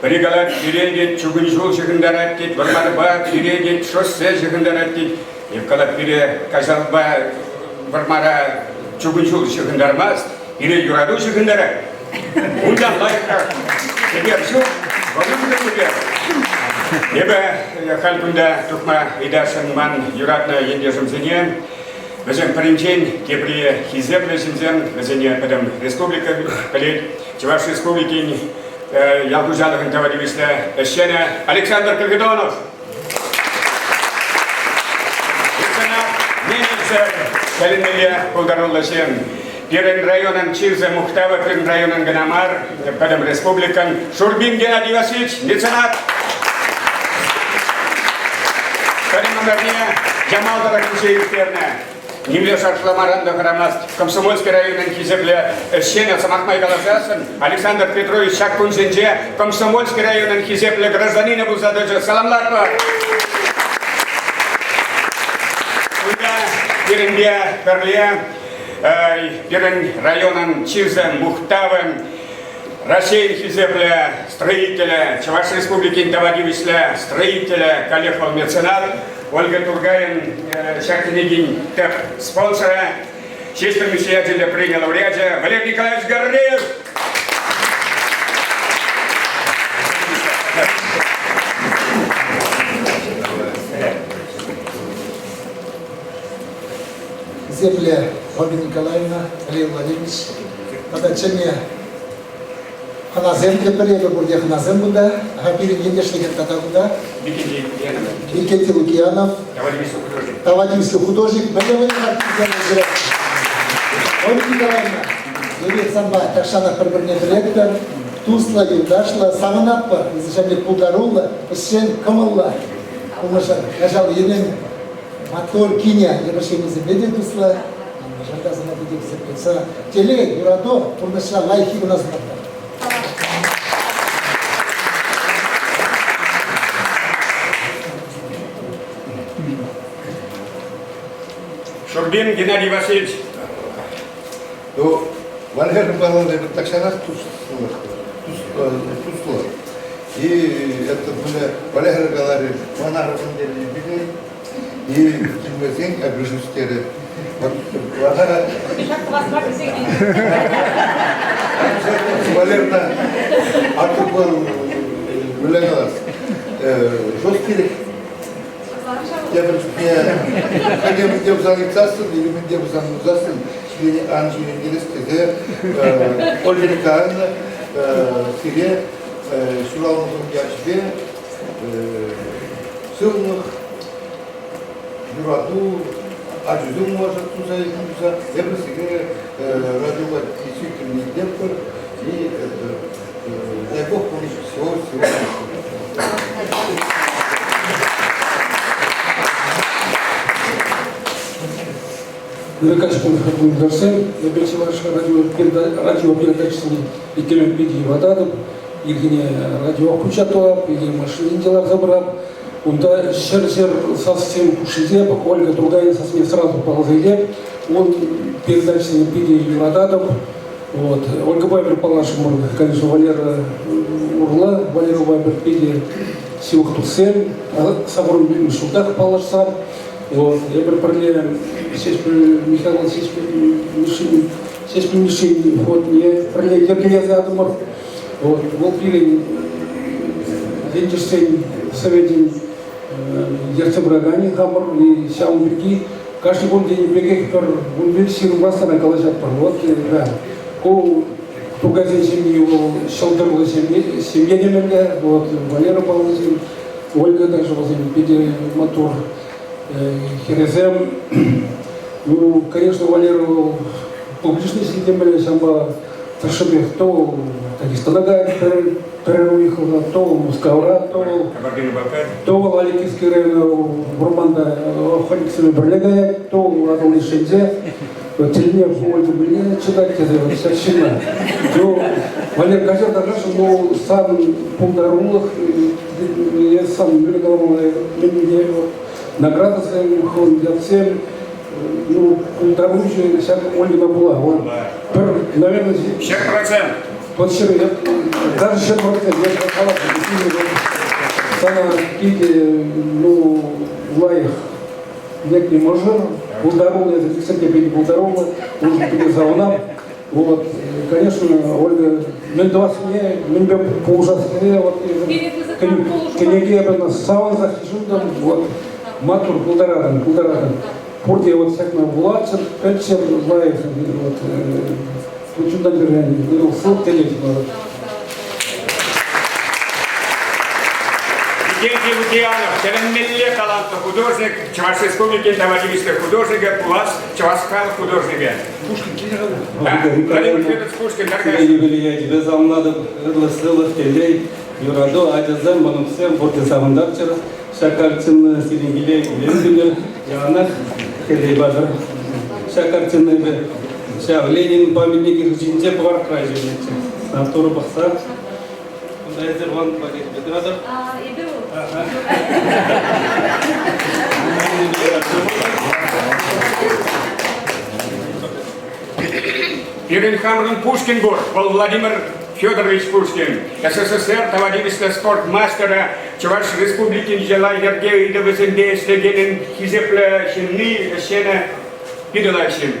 Пӗри калать, пире тет, чукун ҫул ҫыхӑнтарать тет, вӑрманпа пире тет, шоссе ҫыхӑнтарать тет. Эп калап, пире Каҫалпа Вӑрмара чукун ҫул ҫыхӑнтармасть, пире юрату ҫыхӑнтарать. Унтан лайӑхрах кӗпер ҫук, вӑл кӗпер. Эпӗ халь кунта тухма ыйтасшӑн ман юратнӑ ентешӗмсене. Вӗсем пӗринчен тепри хисеплӗ ҫынсем, вӗсене пӗтӗм республика пӗлет. Чӑваш Республикин ял хуҫалӑхӗн тава тивӗҫлӗ ӗҫченӗ Александр Капитонов. Менеджер тӗлӗнмелле пултаруллӑ ҫын. Пирӗн районӑн чысӗ мухтавӗ пирӗн районӑн кӑна мар, пӗтӗм республикӑн Шурбин Геннадий Васильевич меценат. Пӗтӗм ӗмӗрне Ямал тӑрӑхӗнче ирттернӗ. Нимле шаршламаран та хӑрамасть. Комсомольски районӗн хисеплӗ ӗҫченӗ сӑмах май каласассӑн Александр Петрович ҫак кунсенче Комсомольски районӗн хисеплӗ гражданинӗ пулса тӑчӗ. Саламлатпӑр! Кунта пирӗнпе пӗрле пирӗн районӑн чысӗ, мухтавӗ, Раҫҫейӗн хисеплӗ строителӗ, Чӑваш Республикин тава тивӗҫлӗ строителӗ Калех вӑл меценат, Ольга Тургайӑн ҫак кӗнекин тӗп спонсорӗ, Ҫеҫпӗл Мишши ячӗллӗ преми лауреачӗ Валерий Николаевич Гордеев. Хисеплӗ Ольга Николаевна, Олег Владимирович тата чӗннӗ Хӑнасем те пӗр пурте хӑнасем кунта. Ага, пирӗн ентешлӗхӗн тата кунта. Викентий Лукианов. Тава тивӗҫлӗ художник. Мӗнле вӑй Ольга Николаевна, эпир санпа тахҫанах пӗр-пӗрне пӗлетпӗр. Туслӑ, юлташлӑ, савӑнатпӑр. Эсӗ ҫав пек пултаруллӑ, ӗҫчен, кӑмӑллӑ пулнӑшӑн. Каҫал енӗн маттур кинӗ эпир ҫемьесемпе те туслӑ. Мӑшӑрта сана питӗ хисеплет. Телей, юрату пурнӑҫра лайӑххи кӑна сунатпӑр. Шурбин Геннадий Васильевич. Ну, Валера Павловна тахҫанах туслӑ. Туслӑ. И это мӗнле Валера каларӗ, ман арӑмӑн юбилей, и килмесен обижусь терӗ. Вара Валерна, а ку вӑл мӗнле калас, жесткий Тепӗр чухне хӑйне мӗнте пулсан ыйтсассӑн или мӗнте пулсан тусассӑн ан ҫилентерес тесе Ольга Николаевна сире ҫуралнӑ кун ячӗпе сывлӑх, юрату, ачусем улашать туса туса эпир сире радиопа действительно итлетпӗр и дай Бог вам всего-всего Ырӑ каҫ пултӑрсем, эпӗ Чӑваш радио передачисене итлеме питӗ юрататӑп. Ирхине радио включатӑп, или машининче ларса пырап. Унта ҫӗр-ҫӗр сассем хушшинче Ольга Тургайӑн сассине сразу палласа илеп. Ун передачисене питӗ юрататӑп. Вот. Ольгӑпа эпир паллашрӑмӑр, конечно, Валера урлӑ. Валерӑпа эпир питӗ ҫывӑх туссем. Сакӑр ҫултах паллашса. Вот. Эпир пӗрле Ҫеҫпӗл Михаил Ҫеҫпӗл Мишшин Ҫеҫпӗл Мишшин ходне пӗрле йӗркелесе ятӑмӑр. Вот. Вӑл пирӗн ентешсен совечӗн ертсе пыраканӗ хамӑр. И ҫавӑн пирки кашни кун тенӗ пекех пӗр 15 ҫырупа сана калаҫатпӑр. Вот, да. Ку Тукайсен ҫемйи вӑл ҫӑлтӑрлӑ ҫемье, ҫемье темелле. Вот Валера Павловсем, Ольга даже вӗсем питӗ маттур хӗрӗсем. Ну, конечно, Валера вӑл публичный ҫын темелле, ҫавӑнпа тӑршшӗпех то Дагестана каять пӗрер уйӑхлӑха, то Мускавра, то то вӑл Аликинский района вӑрманта охотниксемпе пӗрле каять, то Атӑл лешенче тӗлне Ольга пӗлне чӑтать тесе ҫак ҫынна. Ну, Валер каҫар тархасшӑн, ну, сан пултарулӑх, сан мӗнле каламалла, мӗнле наградӑсем, хӑвӑн ятсем, ну, пултаруҫӑ ҫак Ольгӑна пула. Он пӗр, наверное, 100%. Вот ҫӗр, даже 100%, я калас, сана питӗ, ну, лайӑх лекнӗ мӑшӑр, пултаруллӑ, эсӗ те питӗ пултаруллӑ, уншӑн питӗ савӑнап. Вот, конечно, Ольга, мӗн тӑвассине, мӗнпе пулӑшассине, вот, кӗнеке эпӗ савӑнсах йышӑнтӑм, вот, маттур, пултаратӑн, пултаратӑн. Пурте вот ҫакна вулатчӑр, пӗлччӗр, лайӑх, вот, чунтан кӗрен, ырӑ телей сунатӑп. Викентий Лукианов, тӗлӗнмелле талантлӑ художник, Чӑваш Республикин тава тивӗҫлӗ художникӗ, пулас чӑваш халӑх художникӗ. Пушкин Владимир Федорович Пушкин, Юбилее ячӗпе саламлатӑп. Ырлӑх-сывлӑх, телей, юрату, ачасем, мӑнуксем пурте савӑнтарччӑр. Ҫак картина сирӗн киле илем кӳтӗр. Яланах телей патӑр. Ҫак картина эпӗ ҫав Ленин памятникӗ хыҫӗнче паркра ҫӳренӗччӗ. Натура пӑхса. Кунта эсир ван пакетпе тӑратӑр. Эпир Пирӗн хамӑрӑн Пушкин пур. Вӑл Владимир Федорович Пушкин, СССР тава тивӗҫлӗ спорт мастерӗ, Чӑваш Республикин йӑла-йӗрке ыйтӑвӗсемпе ӗҫлекенӗн хисеплӗ ҫынни, ӗҫченӗ, питӗ лайӑх ҫын.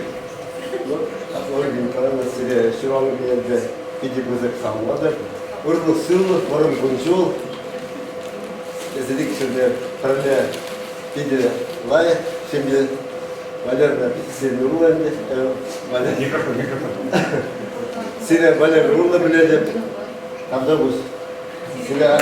Ольга Николаевна, сире ҫуралнӑ кӗнекепе питӗ пысӑк саламлатӑп. Ырлӑх-сывлӑх, вӑрӑм кун-ҫул. Эсир иксӗр пӗрле питӗ лайӑх ҫемье. Валерна сирӗн урлӑ ӗнтӗ. Микрофон, микрофон. Сире Валера урлӑ пӗлетӗп. Тавтапуҫ. Сире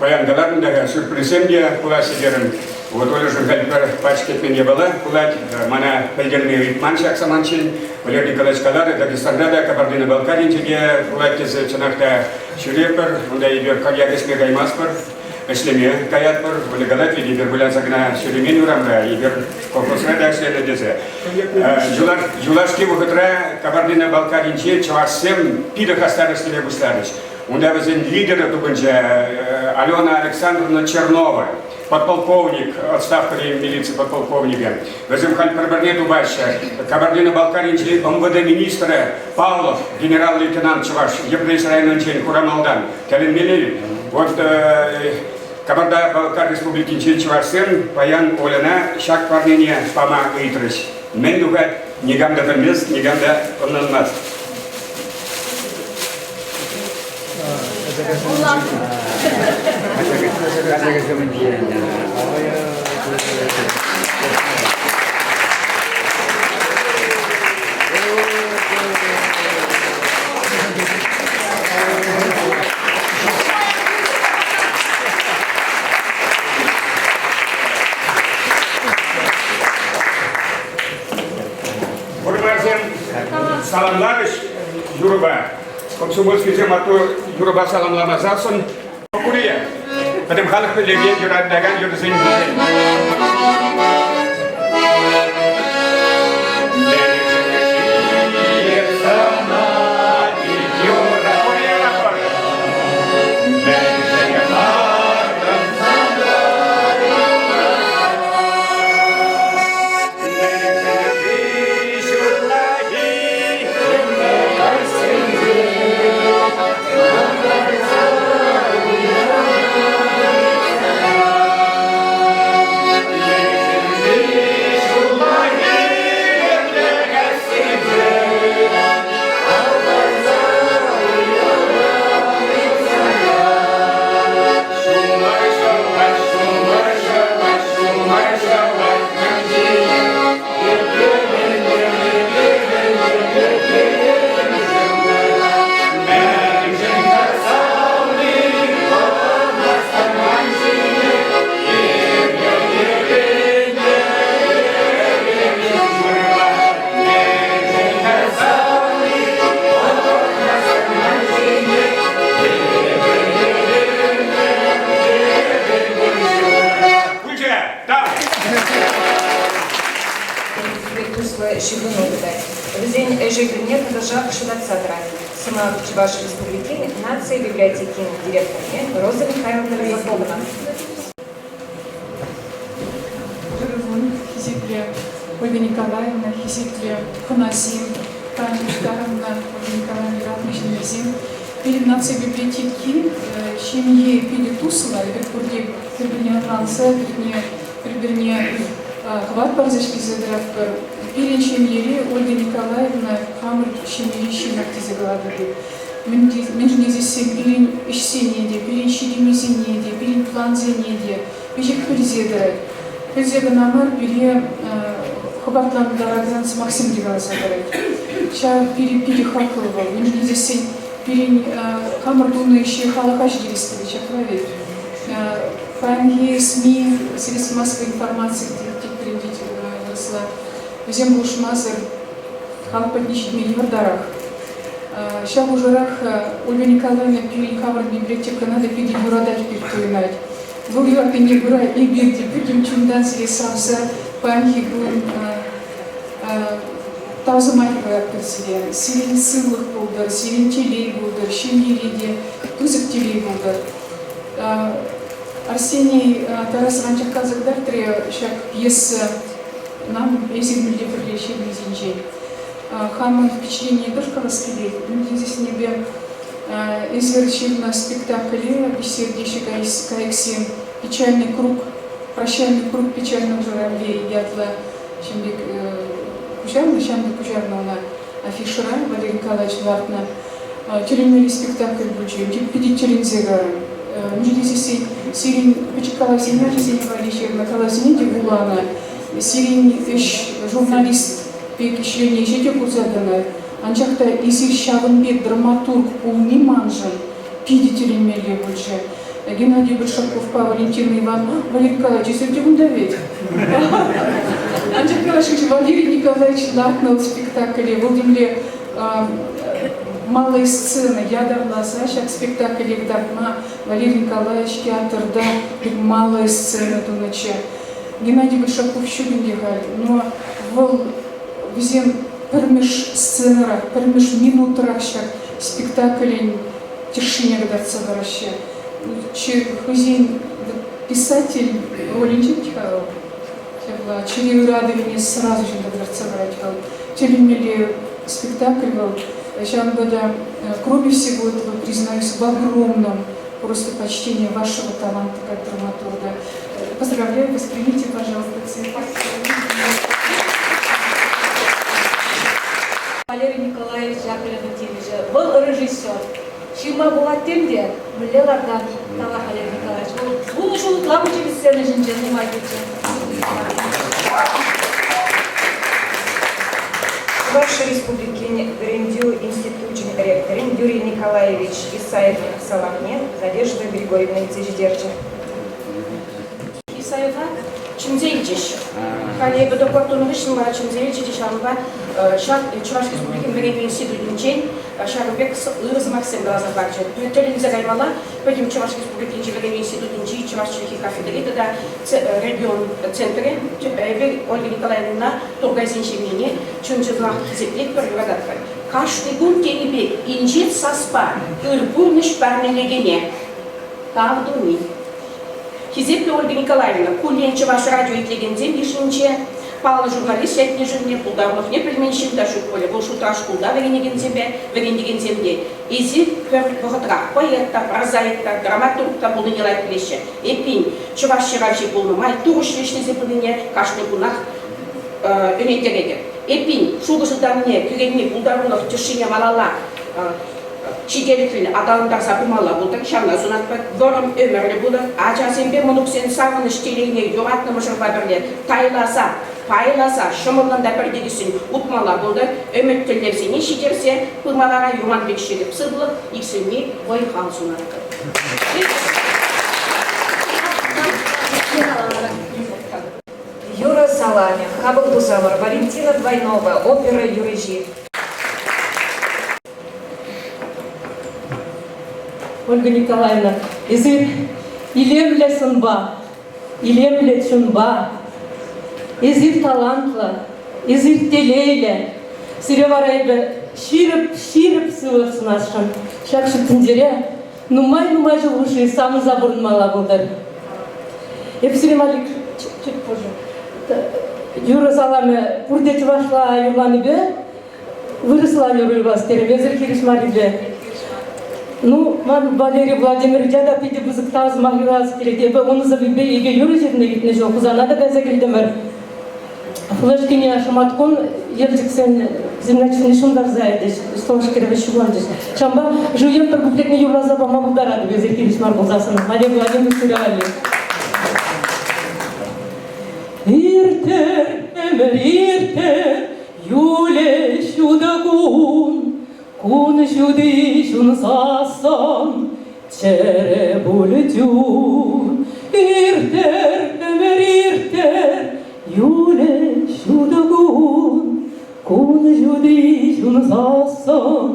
Паян каларӑм та сюрпризсем те пулаҫҫӗ терӗм. Вот Ольӑшӑн халь пӗр пач кӗтмен япала пулать. Мана пӗлтерме ыйтман ҫак самантчен. Валерий Николаевич каларӗ, Дагестанра та, Кабардино-Балкаринче те пулать тесе чӑнах та ҫӳретпӗр. Унта эпир коньяк ӗҫме каймастпӑр. Ӗҫлеме каятпӑр. Оля калать ведь эпир выляса кӑна ҫӳремен урамра, эпир колхозра та ӗҫленӗ тесе. Юлашки вӑхӑтра Кабардино-Балкаринче чӑвашсем питӗ хастар ӗҫлеме пуҫларӗҫ. Унта вӗсен лидерӗ тупӑнчӗ Алена Александровна Чернова. подполковник, отставкӑри милици подполковникӗ. Вӗсем халь пӗр-пӗрне тупаҫҫӗ. Кабардино-Балкаринчи МВД министрӗ Павлов генерал-лейтенант чӑваш Йӗпреҫ районӗнчен Хурамалтан. Тӗлӗнмелле. Вот Кабарда-Балкар Республикинчи чӑвашсем паян Ольӑна ҫак парнене пама ыйтрӗҫ. Мӗн тухать, никам та пӗлмест, никам та ӑнланмасть. Вӑрмарсем саламларӗҫ юрӑпа. Комсомольскисем маттур юрӑпа саламламасассӑн Курия пӗтӗм халӑх пӗлекен юратакан юрӑсен Туслӑ ҫыхӑну тытать. Вӗсен ӗҫӗ-хӗлне тӑтӑшах ҫутатса тӑрать. Сӑмах Чӑваш Республикин наци библиотекин директорне Роза Михайловна Казаковӑна. Ырӑ кун, хисеплӗ Ольга Николаевна, хисеплӗ хӑнасем, Таня Мухтаровна, Ольга Николаевна юратнӑ ҫыннисем. Пирӗн наци библиотеки ҫемье питӗ туслӑ, эпир пурте пӗр-пӗрне ӑнланса, пӗр-пӗрне хӑват парса ӗҫлесе тӑратпӑр. Пирӗн ҫемьере Ольга Николаевна хамӑр ҫемьери ҫынах тесе калатӑп. Мӗншӗн тесессӗн пирӗн ӗҫсене те, пирӗн ҫитӗнӳсене те, пирӗн плансене те веҫех пӗлсе тӑрать. Пӗлсе кӑна мар, пире хӑпартлантаракан сӑмахсем те каласа тӑрать. Ҫав пире питӗ хаклӑ вӑл. Мӗншӗн тесессӗн пирӗн хамӑр тунӑ ӗҫе халӑха ҫитерес килет ҫапла вӗт. Паянхи СМИ, средства массовой информации тет вырӑсла, вӗсем пулӑшмасӑр халӑх патне ҫитме йывӑртарах. Ҫав хушӑрах Ольга Николаевна пирӗн хамӑр библиотекӑна та питӗ юратать пек туйӑнать. Вӑл юратнине кура эпир те пӗтӗм чунтан сире савса паянхи кун тав сӑмахӗ калатпӑр сире. Сирӗн сывлӑх пултӑр, сирӗн телей пултӑр, ҫемьере те пысӑк телей пултӑр. Арсений Тарасов анчах каласа кӑтартрӗ ҫак пьеса нам эсир мӗнле пӗрле ҫырнисенчен. Хамӑн впечатление тоже калас килет. Мӗн тесессӗн эпӗ эсир ҫырнӑ спектакле «Бессердечи кайӑксем. Печальный круг, прощальный круг печальных журавлей» ятлӑ ҫын пек куҫарнӑ, ҫам пек куҫарнӑ ӑна афишӑра Валерий Николаевич лартнӑ. Тӗлӗнмелли спектакль пулчӗ. Питӗ тӗлӗнсе кайрӑм. Мӗншӗн тесессӗн сирӗн пӗчӗк калавсене ачасене валли ҫырнӑ калавсене те вуланӑ. Сирӗн ӗҫ журналист пек ӗҫленӗ ӗҫе те курса тӑнӑ. Анчах та эсир ҫавӑн пек драматург пулни маншӑн питӗ тӗлӗнмелле пулчӗ. Геннадий Большаковпа Валентина Иванова, Валерий Николаевич, эсир те кунта вӗт? Анчах калаҫӑнче Валерий Николаевич лартнӑ спектакле, вӑл темле малая сцена ятарласа ҫак спектакле кӑтартма Валерий Николаевич театрта пек малая сцена тунӑччӗ. Геннадий Большаков ҫук ӗнтӗ халь, но вӑл вӗсем пӗрмӗш сценӑрах, пӗрмӗш минутрах ҫак спектаклӗн тӗшшине кӑтартса параҫҫӗ. Хӑйсен. Писатель ролӗнче-ха вӑл. Ҫапла чӗре ыратӑвне сразу ҫын кӑтартса парать вӑл. Тӗлӗнмелле спектакль вӑл. Ҫавӑнпа та, кроме всего этого, признаюсь в огромном просто почтении вашего таланта как драматурга. Поздравляю вас, примите, пожалуйста, все. Валерий Николаевич Яковлевӑн тивӗҫӗ. Вӑл режиссер. Ҫырма пулать тем те, мӗнле лартан, тавах Валерий Николаевич. Вӑл вунӑ ҫул ытла пулчӗ сцена ҫинче нумай пулчӗ. Чӑваш Республикин Вӗрентӳ институчӗн ректорӗн Юрий Николаевич Исаевӑн саламне Надежда Григорьевна илсе ҫитерчӗ. Исаева чӗнсе илчӗҫ. Халӗ эпӗ доклад тунӑ хыҫҫӑн мана чӗнсе илчӗ те ҫавӑнпа ҫак Чӑваш Республикин вӗрентӳ институтӗнчен ҫакӑн пек ырӑ сӑмахсем каласа пачӗ. Тӗлӗнсе каймалла, пӗтӗм Чӑваш Республикинчи вӗренӳ институтӗнчи чӑваш чӗлхи кафедри тата регион центрӗ эпир Ольга Николаевнӑна Туркайсен ҫемйине чӑн-чӑнах хисеплетпӗр, юрататпӑр. Кашни кун тенӗ пек инҫет саспа ыр пурнӑҫ парнелекене тав туни. Хисеплӗ Ольга Николаевна, куллен Чӑваш радио итлекенсен йышӗнче паллӑ журналист ятне-шывне, пултарулӑхне пӗлмен ҫын та ҫук пулӗ. Вӑл шутра шкулта вӗренекенсемпе вӗрентекенсем те. Эсир пӗр вӑхӑтрах поэт та, прозаик та, драматург та пулнине лайӑх пӗлеҫҫӗ. Эппин, чӑваш ҫыравҫи пулнӑ май тухӑҫлӑ ӗҫлесе пынине кашни кунах ӗнентеретӗп. Эппин, шухӑш ытамне кӳренми пултарулӑх тӗшшине малалла ҫителӗклӗн аталантарса пымалла пултӑр, ҫавна сунатпӑр. Вӑрӑм ӗмӗрлӗ пулӑр, ачасемпе мӑнуксен савӑнӑҫ телейне юратнӑ мӑшӑрпа пӗрле тайласа, пайласа, ҫӑмӑллӑн та пӗр тикӗссӗн утмалла пултӑр, ӗмӗт-тӗллевсене ҫитерсе пыма вара юман пек ҫирӗп сывлӑх, иксӗлми вӑй-хал сунатпӑр. Юрӑ саламӗ, хапӑл тусамӑр Валентина Двойнова, опера юрӑҫи. Ольга Николаевна, эсир илемлӗ сӑнпа, илемлӗ чунпа, эсир талантлӑ, эсир телейлӗ. Сире вара эпӗ ҫирӗп, ҫирӗп сывлӑх сунасшӑн. Ҫак ҫут тӗнчере нумай-нумай ҫул хушши савӑнса пурӑнмалла пултӑр. Эп сире Малик чуть позже юрӑ саламӗ пурте чӑвашла юрланипе Вырӑсла юрлас терӗм, эсир хирӗҫ маррипе. Ну, ман Валерий Владимировича та питӗ пысӑк тав сӑмах юрас килет. Эпӗ ун сӑввипе икӗ юрӑ ҫырнӑ иртнӗ ҫул Хусана та кайса килтӗмӗр. Флешкине шӑматкун Елчӗксен землячкине ҫунтарса ячӗҫ, Солнышкереве ҫулланчӗҫ. Ҫавӑнпа жуем пӗр куплетне юрласа пама пултаратӑп, эсир хирӗҫ мар пулсассӑн. Валерий Владимирович Сыралли. Иртӗр, ӗмӗр иртӗр, Юлӗ ҫутӑ кун, кун ҫути ҫунсассӑн чӗрӗ пуль чун. Иртӗр, ӗмӗр иртӗр, юлӗ ҫутӑ кун, кун ҫути ҫунсассӑн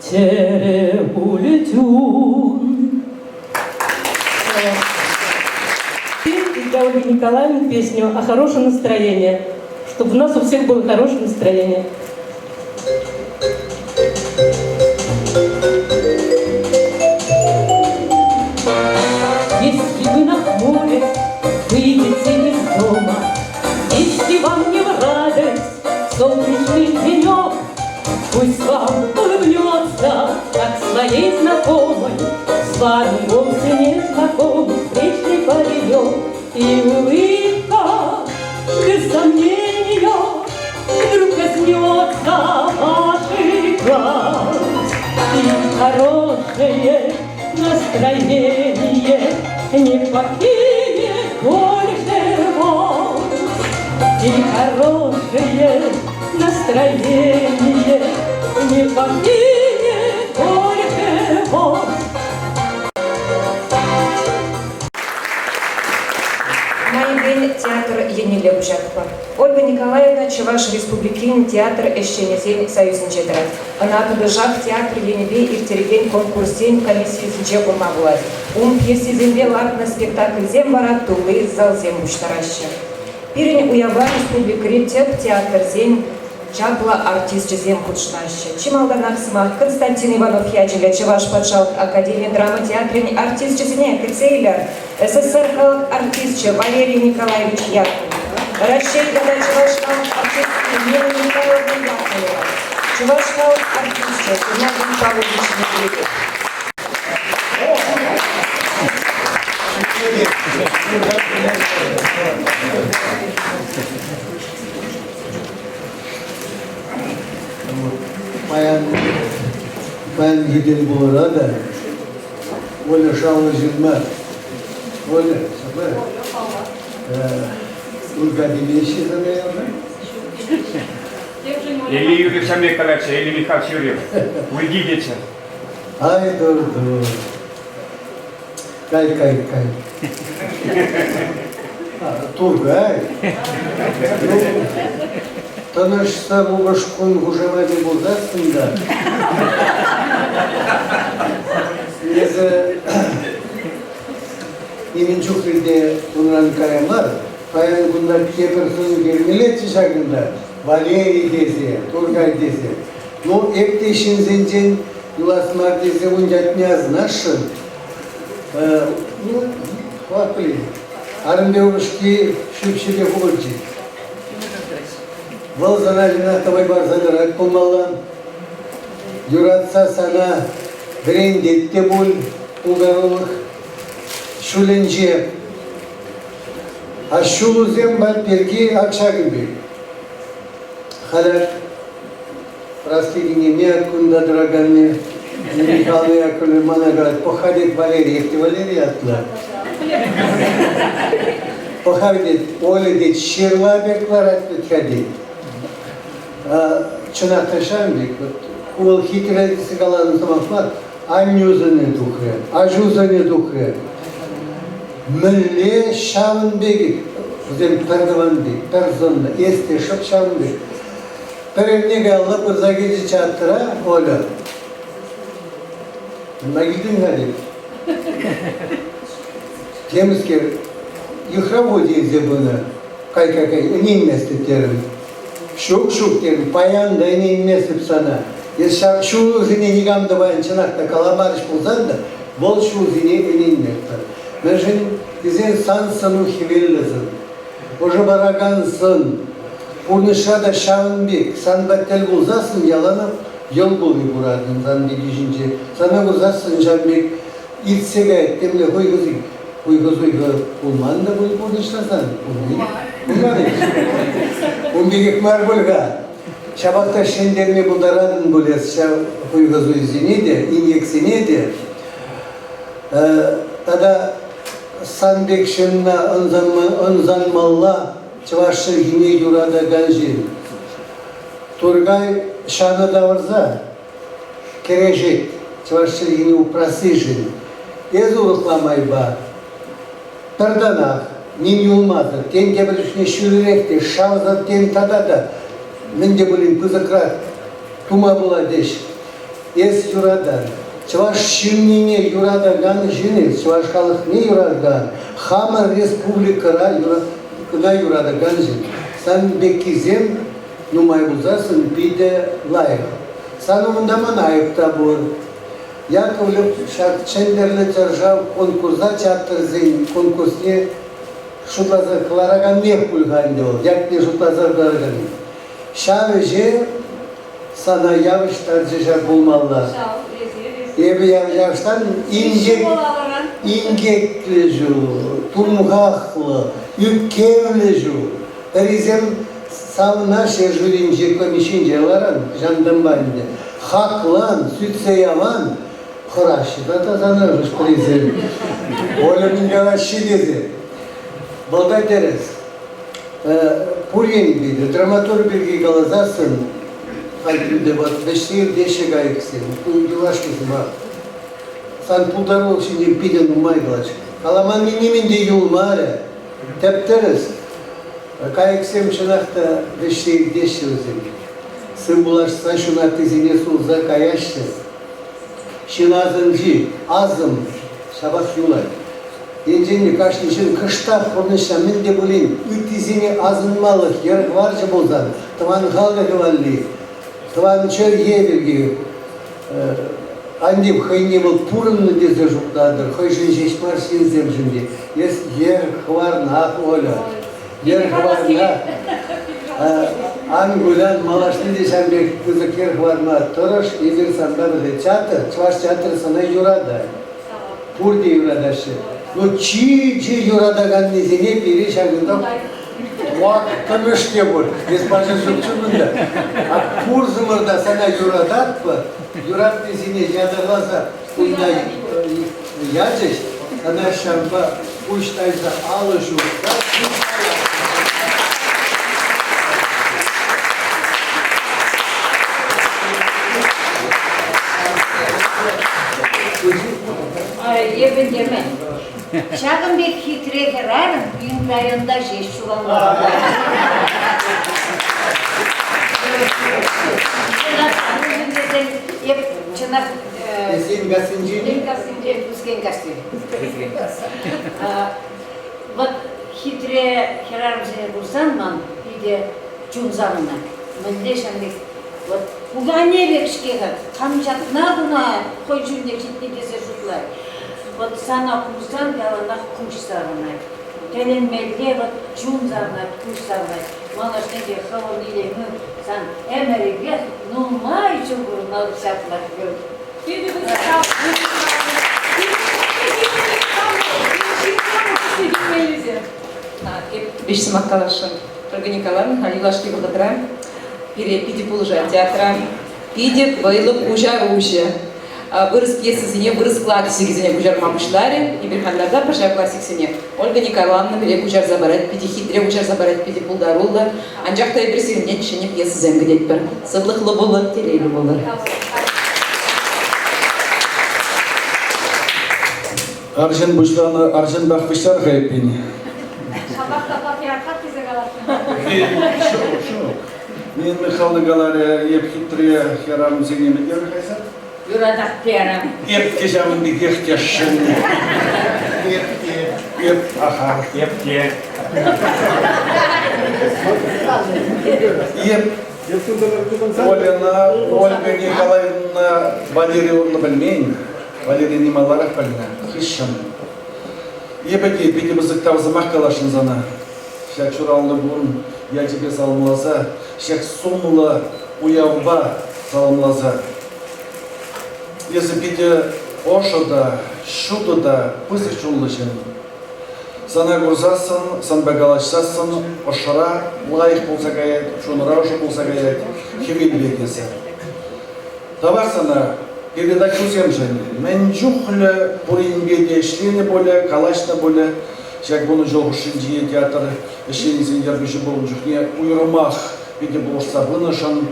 чӗрӗ пуль чун. Для Ольги Николаевны песню о хорошем настроении, чтобы у нас у всех было хорошее настроение. Если вы нахмурясь выйдете из дома, Если вам не в радость солнечный денек, Пусть вам улыбнется, как своей знакомой, С вами вовсе не знакомый встречный паренек. И улыбка, без сомнения, Вдруг коснется ваших глаз. И хорошее настроение Не покинет больше вас. И хорошее настроение Не покинет больше вас. Майӗпен театр еннелле куҫатпӑр. Ольга Николаевна Чӑваш Республикин театр ӗҫченӗсен союзӗнче тӑрать. Ӑна тӑтӑшах театр енӗпе ирттерекен конкурссен комиссийӗсенче курма пулать. Ун пьесисемпе лартнӑ спектакльсем вара тулли залсем пуҫтараҫҫӗ. Пирӗн уява республикӑри тӗп театрсен. чаплӑ артисчӗсем хутшӑнаҫҫӗ. Чи малтанах сӑмах Константин Иванов ячӗллӗ Чӑваш патшалӑх академи драма театрӗн артисчӗсене кӗтсе илер. СССР халӑх артисчӗ Валерий Николаевич Яковлев, Раҫҫей тата Чӑваш халӑх артистки Нина Михайловна Яковлева, Чӑваш халӑх артисчӗ Геннадий Павлович Медведев. Паян, паянхи тӗл пулура та Оля шавлӑ ҫын мар. Оля, ҫапла. Улька темеҫҫӗ сана ялта? Элли Юрьев ҫам пек калатчӗ, Элли Михайлович Юрьев. Ульки тетчӗ. Ай, тур-тур. Кай, кай, кай. Тургай. Ну, тӑнӑҫса упӑшкун хушамачӗ пулсассӑн та эсӗ нимӗн чухлӗ те унран кая мар. Паян кунта тепӗр сӑн ӳкермеллеччӗ ҫакӑнта. Валерий тесе, Тургай тесе. Ну, эп те ҫынсенчен юлас мар тесе ун ятне асӑнасшӑн. Ну, хӑвах пӗлет. Арӑмпе упӑшки ҫӳпҫипе хупӑнчӗ. Вӑл сана чӑнах та вӑй парса тӑрать пулмалла. Юратса сана вӗрентет те пуль пултарулӑх ҫулӗнче. А ҫулусем пирки ак ҫакӑн пек. Халӗ Праски кинеме кунта тӑраканни Михаил Яковлев мана калать, пӑх-ха тет Валерий, эх те Валерий ятлӑ. Пӑх-ха тет, Оля тет, ҫырла пек ларать вӗт-ха тет. Чӑнах та ҫавӑн пек, вот ку вӑл хитре тесе каланӑ сӑмах мар, аннӳ сӑнӗ тухрӗ, аҫу сӑнӗ тухрӗ. Мӗнле ҫавӑн пек, вӗсем пӗр тӑван пек, пӗр сӑнлӑ, эс те шӑп ҫавӑн пек. Пӗр эрне каялла пырса килчӗ театра Оля. Мӗнле килтӗн-ха тет. Темскер йыхрав илсе пынӑ. Кай-кай-кай, ӗненместӗп терӗм. Ҫук, ҫук терӗм, паян та ӗненместӗп сана. Эс ҫак ҫулусене никам та паян чӑнах та каламарӗҫ пулсан та, вӑл ҫулсене ӗненместӗп. Мӗншӗн тесен сан сӑну хӗвеллӗ сын. Ӑшӑ паракан сын. Пурнӑҫра та ҫавӑн пек, санпа тӗл пулсассӑн яланах йӑл кулни куратӑн сан пики ҫинче. Сана курсассӑн ҫав пек иртсе каять темле хуйхӑ хуйхӑ-суйхӑ пулман та пуль пурнӑҫра сан. Пулман-и? Ун пекех мар пуль-ха. Ҫапах та ҫӗнтерме пултаратӑн пуль эс ҫав хуйхӑ-суйсене те, инкексене те. Тата сан пек ҫынна ӑнсанмалла чӑваш чӗлхине юратакан ҫын. Туркай ҫанӑ тавӑрса кӗрешет чӑваш чӗлхине упрассишӗн. Эс урӑхла майпа пӗр танах, ним юлмасӑр, тен тепӗр чухне ҫӳлерех те, шавсӑр, тен тата та мӗн те пулин пысӑкрах тума пулать ӗҫ. Эс юратан, чӑваш ҫыннине юратакан ҫын эс, чӑваш халӑхне юратакан, хамӑр республикӑра кӑна юратакан ҫын. Сан пеккисем нумай пулсассӑн питӗ лайӑх. Сан умӑнта ман айӑп та пур. Яковлев ҫак Чӗнтӗрлӗ чаршав конкурса театрсен конкурсне шутласа кӑлараканнех пуль-ха ӗнтӗ вӑл, ятне шутласа кӑлараканни. Ҫав ӗҫе сана явӑҫтарчӗ ҫав пулмалла. Эпӗ явӑҫтарнӑ инкек, инкеклӗ ҫул, тумхахлӑ, ӳпкевлӗ ҫул. Пӗрисем савӑнаҫҫӗ жюринче комиссинче ларан, ҫантӑмпа ӗнтӗ. Хаклан, сӳтсе яван, хӑраҫҫӗ тата сана хӑш-пӗрисем. Оля мӗн калаҫҫӗ тесе. Вӑл та тӗрӗс. Пур енӗпе те драматург пирки каласассӑн хальхинче вот вӗҫсе иртеҫҫӗ кайӑксем. Ку юлашки сӑмах. Сан пултарулӑх ҫинчен питӗ нумай калаҫ. Каламанни нимӗн те юлмарӗ. Тӗп-тӗрӗс. Кайӑксем чӑнах та вӗҫсе иртеҫҫӗ вӗсем. Сывпуллашса ҫунаттисене сулса каяҫҫӗ. Ҫын асӑнчи асӑм ҫапах юлать. Енчен те кашни ҫын кӑштах пурнӑҫра мӗн те пулин ыттисене асӑнмалӑх йӗр хӑварчӗ пулсан, тӑван халӑхӗ валли, тӑван чӗлхе пирки ан тив хӑйне вӑл пурӑннӑ тесе шутлатӑр, хӑйшӗн ҫеҫ мар ҫынсемшӗн те. Эс йӗр хӑварнах, Оля, йӗр хӑварнах. Ан кулян, малашне те ҫав пек пысӑк йӗр хӑварма тӑрӑш, эпир санпа пӗрле. Театр, чӑваш театрӗ сана юратать. Пурте юратаҫҫӗ. Ну, чи-чи юратаканнисене пире ҫакӑнта ваттӑмӗш те пур. Эс пача ҫукчӗ кунта. А пурсӑмӑр та сана юрататпӑр. Юратнисене ятарласа кунта ячӗҫ. Сана ҫавӑнпа пуҫ тайса алӑ ҫупса Эпӗ темен. Ҫакӑн пек хитре хӗрарӑм пирӗн районта ҫеҫ ҫуралма пултарать. Эп чӑнах Эсенкассинчен? Эсенкассинчен, Пускенкасси. Вот хитре хӗрарӑмсене курсан ман питӗ чун савӑнать. Мӗнле ҫавӑн пек вот пукане пек-ҫке-ха, кам ҫакна куна хӑй чунне ҫитнӗ тесе шутлать. Вот сана курсан яланах куҫ савӑнать. Тӗлӗнмелле вот чун савӑнать, куҫ савӑнать. Малашне те хӑвӑн илемӳ сан ӗмӗрӗпех нумай ҫул пурӑнма ҫаплах юр. Питӗ пысӑк тав. Виҫ сӑмах каласшӑн. Ольга Николаевна халь юлашки вӑхӑтра пире питӗ пулӑшать театра. Питӗ вӑйлӑ куҫаруҫӑ. Вырӑс пьесисене вырӑс классикӗсене куҫарма пуҫларӗ. Эпир халь пӗр ҫав классиксене Ольга Николаевна пире куҫарса парать, питӗ хитре куҫарса парать, питӗ пултаруллӑ. Анчах та эпир сирӗнтен ҫӗнӗ пьесӑсем кӗтетпӗр. Сывлӑхлӑ пулӑр, телейлӗ пулӑр. Арҫын пуҫланӑ арҫынпах вӗҫлер-ха эппин. Ҫапах та патриархат тесе каласшӑн. Ҫук, ҫук. Нина Михайловна каларӗ, эп хитре хӗрарӑмсене мӗн терӗ кайса? Юратах терӗм. Эп те ҫавӑн пекех тесшӗн. Эп те. Эп, аха. Эп те. Эп Ольӑна, Ольга Николаевна Валерьевна пӗлмен. Валерий нималларах пӗлнӗ. Хыҫҫӑн. Эпӗ те питӗ пысӑк тав сӑмах каласшӑн сана. Ҫак ҫуралнӑ кун ячӗпе саламласа, ҫак сумлӑ уявпа саламласа. Эсӗ питӗ ӑшӑ та, ҫутӑ та, пысӑк чунлӑ ҫын. Сана курсассӑн, санпа калаҫсассӑн ӑшра лайӑх пулса каять, чунра ӑшӑ пулса каять, хӗвел пек эсӗ. Тавах сана передачӑсемшӗн. Мӗн чухлӗ пуринпе те ӗҫленӗ пулӗ, калаҫнӑ пулӗ. Ҫак вунӑ ҫул хушшинчи театр ӗҫченӗсен ертӳҫи пулнӑ чухне уйрӑмах питӗ пулӑшса пынӑшӑн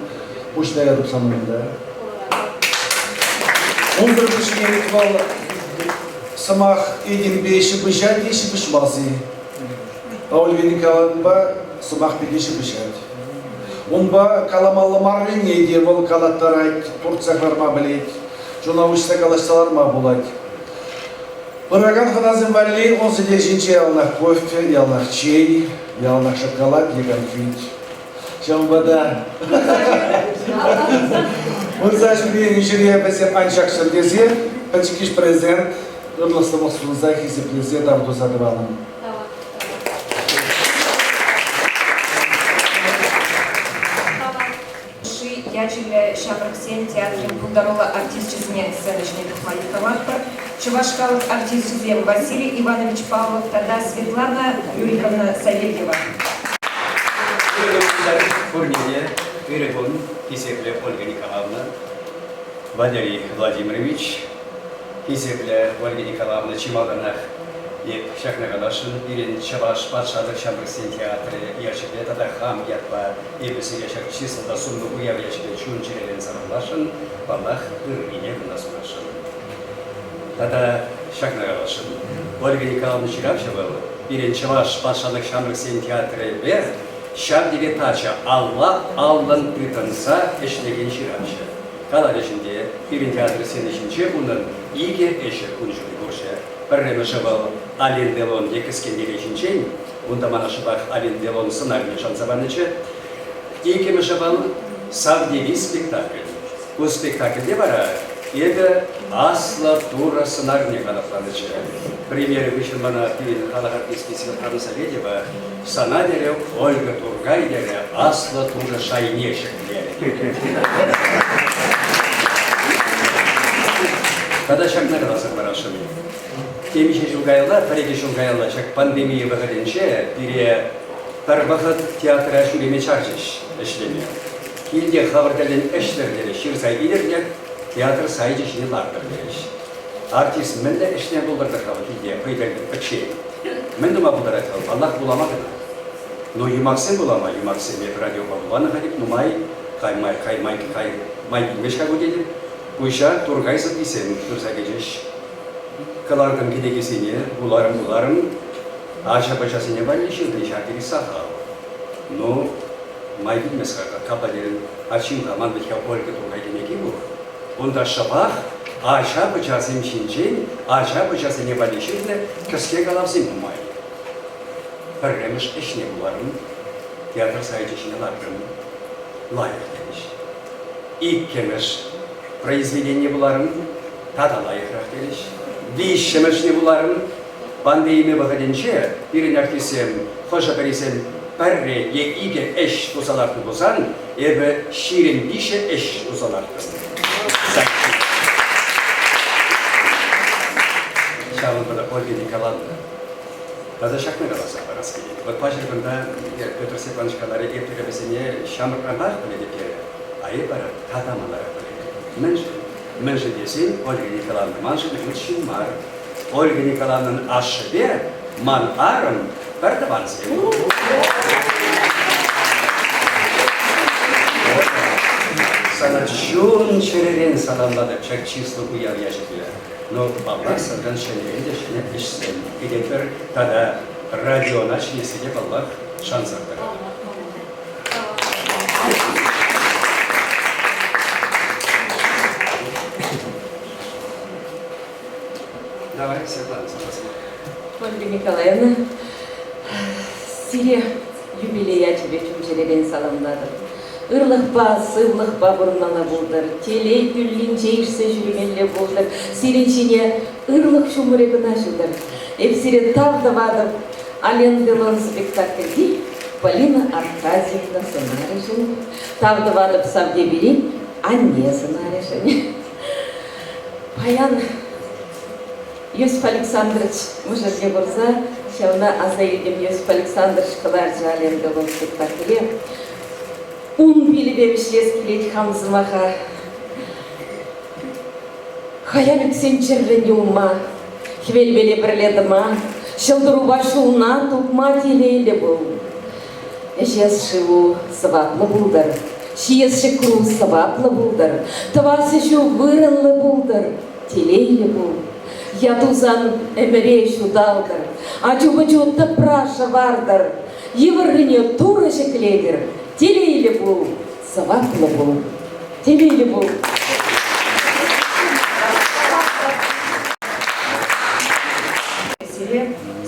пуҫ таятӑп сан умӑнта. Унсӑр пуҫне вӑл сӑмах этемпе ҫыпӑҫать-и, ҫыпӑҫмасть-и? Ольга Николаевнӑпа сӑмах питӗ ҫыпӑҫать. Унпа каламалла маррине те вӑл калаттарать, туртса хӑварма пӗлет, чуна уҫса калаҫса ларма пулать. Пыракан хӑнасем валли ун сӗтел ҫинче яланах кофе, яланах чей, яланах шоколад е конфет. Ҫавӑнпа та пырса ҫӳренӗ ҫӗре вӗсем ан ҫакчӑр тесе пӗчӗккӗш презент ырлӑх-сывлӑх сунса хисеплесе тав туса тӑванӑм. Ши ячӗллӗ ҫамрӑксен театрӗн пултаруллӑ артисчӗсене сцена ҫине тухма йыхравлатпӑр. Чӑваш халӑх артисчӗсем Василий Иванович Павлов тата Светлана Юрьевна Савельева. Пурне те ырӑ кун, хисеплӗ Ольга Николаевна, Валерий Владимирович, Хисеплӗ Ольга Николаевна, чи малтанах эп ҫакна каласшӑн, пирӗн Чӑваш патшалӑх ҫамрӑксен театрӗ ячӗпе тата хам ятпа эпӗ сире ҫак чыслӑ та сумлӑ уяв ячӗпе чун-чӗререн саламласшӑн, паллах, ыррине кӑна сунасшӑн. Тата ҫакна каласшӑн, Ольга Николаевна ҫыравҫӑ вӑл пирӗн Чӑваш патшалӑх ҫамрӑксен театрӗпе ҫав тери тачӑ алла-аллӑн тытӑнса ӗҫлекен ҫыравҫӑ. Каларӗҫ ӗнтӗ, пирӗн театр сцени ҫинче унӑн икӗ ӗҫӗ кун ҫути курчӗ. Пӗрремӗшӗ вӑл. Ален Делон е кӗскен телей ҫинчен. Унта мана шӑпах Ален Делон сӑнарне шанса панӑччӗ. Иккӗмӗшӗ вӑл Савдеви спектакль. Ку спектакльте вара эпӗ Аслӑ Турӑ сӑнарне калӑпланӑччӗ. Премьера хыҫҫӑн мана пирӗн халӑх артистки Светлана Савельева сана терӗ Ольга Тургай терӗ Аслӑ Турӑ шайне ҫӗклерӗ. Тата ҫакна каласа хӑварасшӑн. Темиҫе ҫул каялла, пӗр-икӗ ҫул каялла ҫак пандемия вӑхӑтӗнче пире пӗр вӑхӑт театра ҫӳреме чарчӗҫ ӗҫлеме. Килте хӑвӑр тӗллӗн ӗҫлӗр терӗҫ, ҫырса илӗр те театр сайчӗ ҫине лартӑр терӗҫ. Артист мӗнле ӗҫлеме пултартӑр-ха вӑл килте хӑй тӗллӗн пӗччен? Мӗн тума пултарать вӑл? Паллах, вулама кӑна. Но юмахсем вулама, юмахсем эп радиопа вуланӑ-ха теп нумай, кай май, кай май, кай май килмест-ха ку тетӗп. Пуҫа Туркай сӑввисем пырса кӗчӗҫ. Кӑлартӑм кӗнекесене, вуларӑм-вуларӑм. Ача-пӑчасене валли ҫырни ҫав тери сахал. Ну, май килмест-ха, капла терӗм. А чим-ха, ман вӗт-ха Ольга Туркай кӗнеки пур. Унта шӑпах ача-пӑчасем ҫинчен ача-пӑчасене валли ҫырнӑ кӗске калавсем нумай. Пӗрремӗш ӗҫне вуларӑм, театр сайчӗ ҫине лартрӑм. Лайӑх терӗҫ. Иккӗмӗш произведение вуларӑм, тата лайӑхрах терӗҫ. Виҫҫӗмӗшне вуларӑм. Пандеми вӑхӑтӗнче пирӗн артистсем хӑшӗ-пӗрисем пӗрре е икӗ ӗҫ туса лартнӑ пулсан, эпӗ 23 ӗҫ туса лартрӑм. Ҫавӑнпа та Ольга Николаевна тата ҫакна каласа парас килет. Вот паҫӑр кунта Петр Степанович каларӗ, эпир вӗсене ҫамрӑкранпах пӗлетӗп терӗ. А эп вара тата маларах пӗлетӗп. Мӗншӗн? Мӗншӗн тесен Ольга Николаевна маншӑн ют ҫын мар. Ольга Николаевнӑн ашшӗпе ман арӑм пӗр тӑвансем. Сана чун-чӗререн саламлатӑп ҫак чыслӑ уяв ячӗпе. Но, паллах, санран ҫӗнӗрен те ҫӗнӗ ӗҫсем кӗтетпӗр тата радиона чӗнессе те, паллах, шансах тӑратӑп. Давай, Светлана, Ольга Николаевна, сире юбилей ячӗпе чун-чӗререн саламлатӑп. Ырлӑхпа, сывлӑхпа пурӑнмалла пултӑр, телей кӳллинче ишсе ҫӳремелле пултӑр, сирӗн ҫине ырлӑх ҫумӑрӗ кӑна ҫутӑр. Эп сире тав тӑватӑп Ален Делон спектакльти Полина Аркадьевна сӑнарӗшӗн, тав тӑватӑп Савтепири анне сӑнарӗшӗн. Паян Иосиф Александрович мӑшӑрне курса ҫавна аса илтӗм. Иосиф Александрович кӑларчӗ Ален Делон спектакле. Ун пилӗпе вӗҫлес килет хам сӑмаха. Хаяр ӳксен чӗррӗн юлма, хӗвелпеле пӗрле тӑма, ҫӑлтӑрупа ҫулна тупма телейлӗ пул. Ӗҫес шыву сӑваплӑ пултӑр, ҫиес ҫӑкру сӑваплӑ пултӑр, тӑвас ӗҫӳ вырӑнлӑ пултӑр, телейлӗ пул. Ятусан ӗмӗре ҫуталтӑр, ачу-пӑчу тӑпра шӑвартӑр, йывӑррине Турӑ ҫӗклетӗр, телейлӗ пул, сӑваплӑ пул, телейлӗ пул. Сире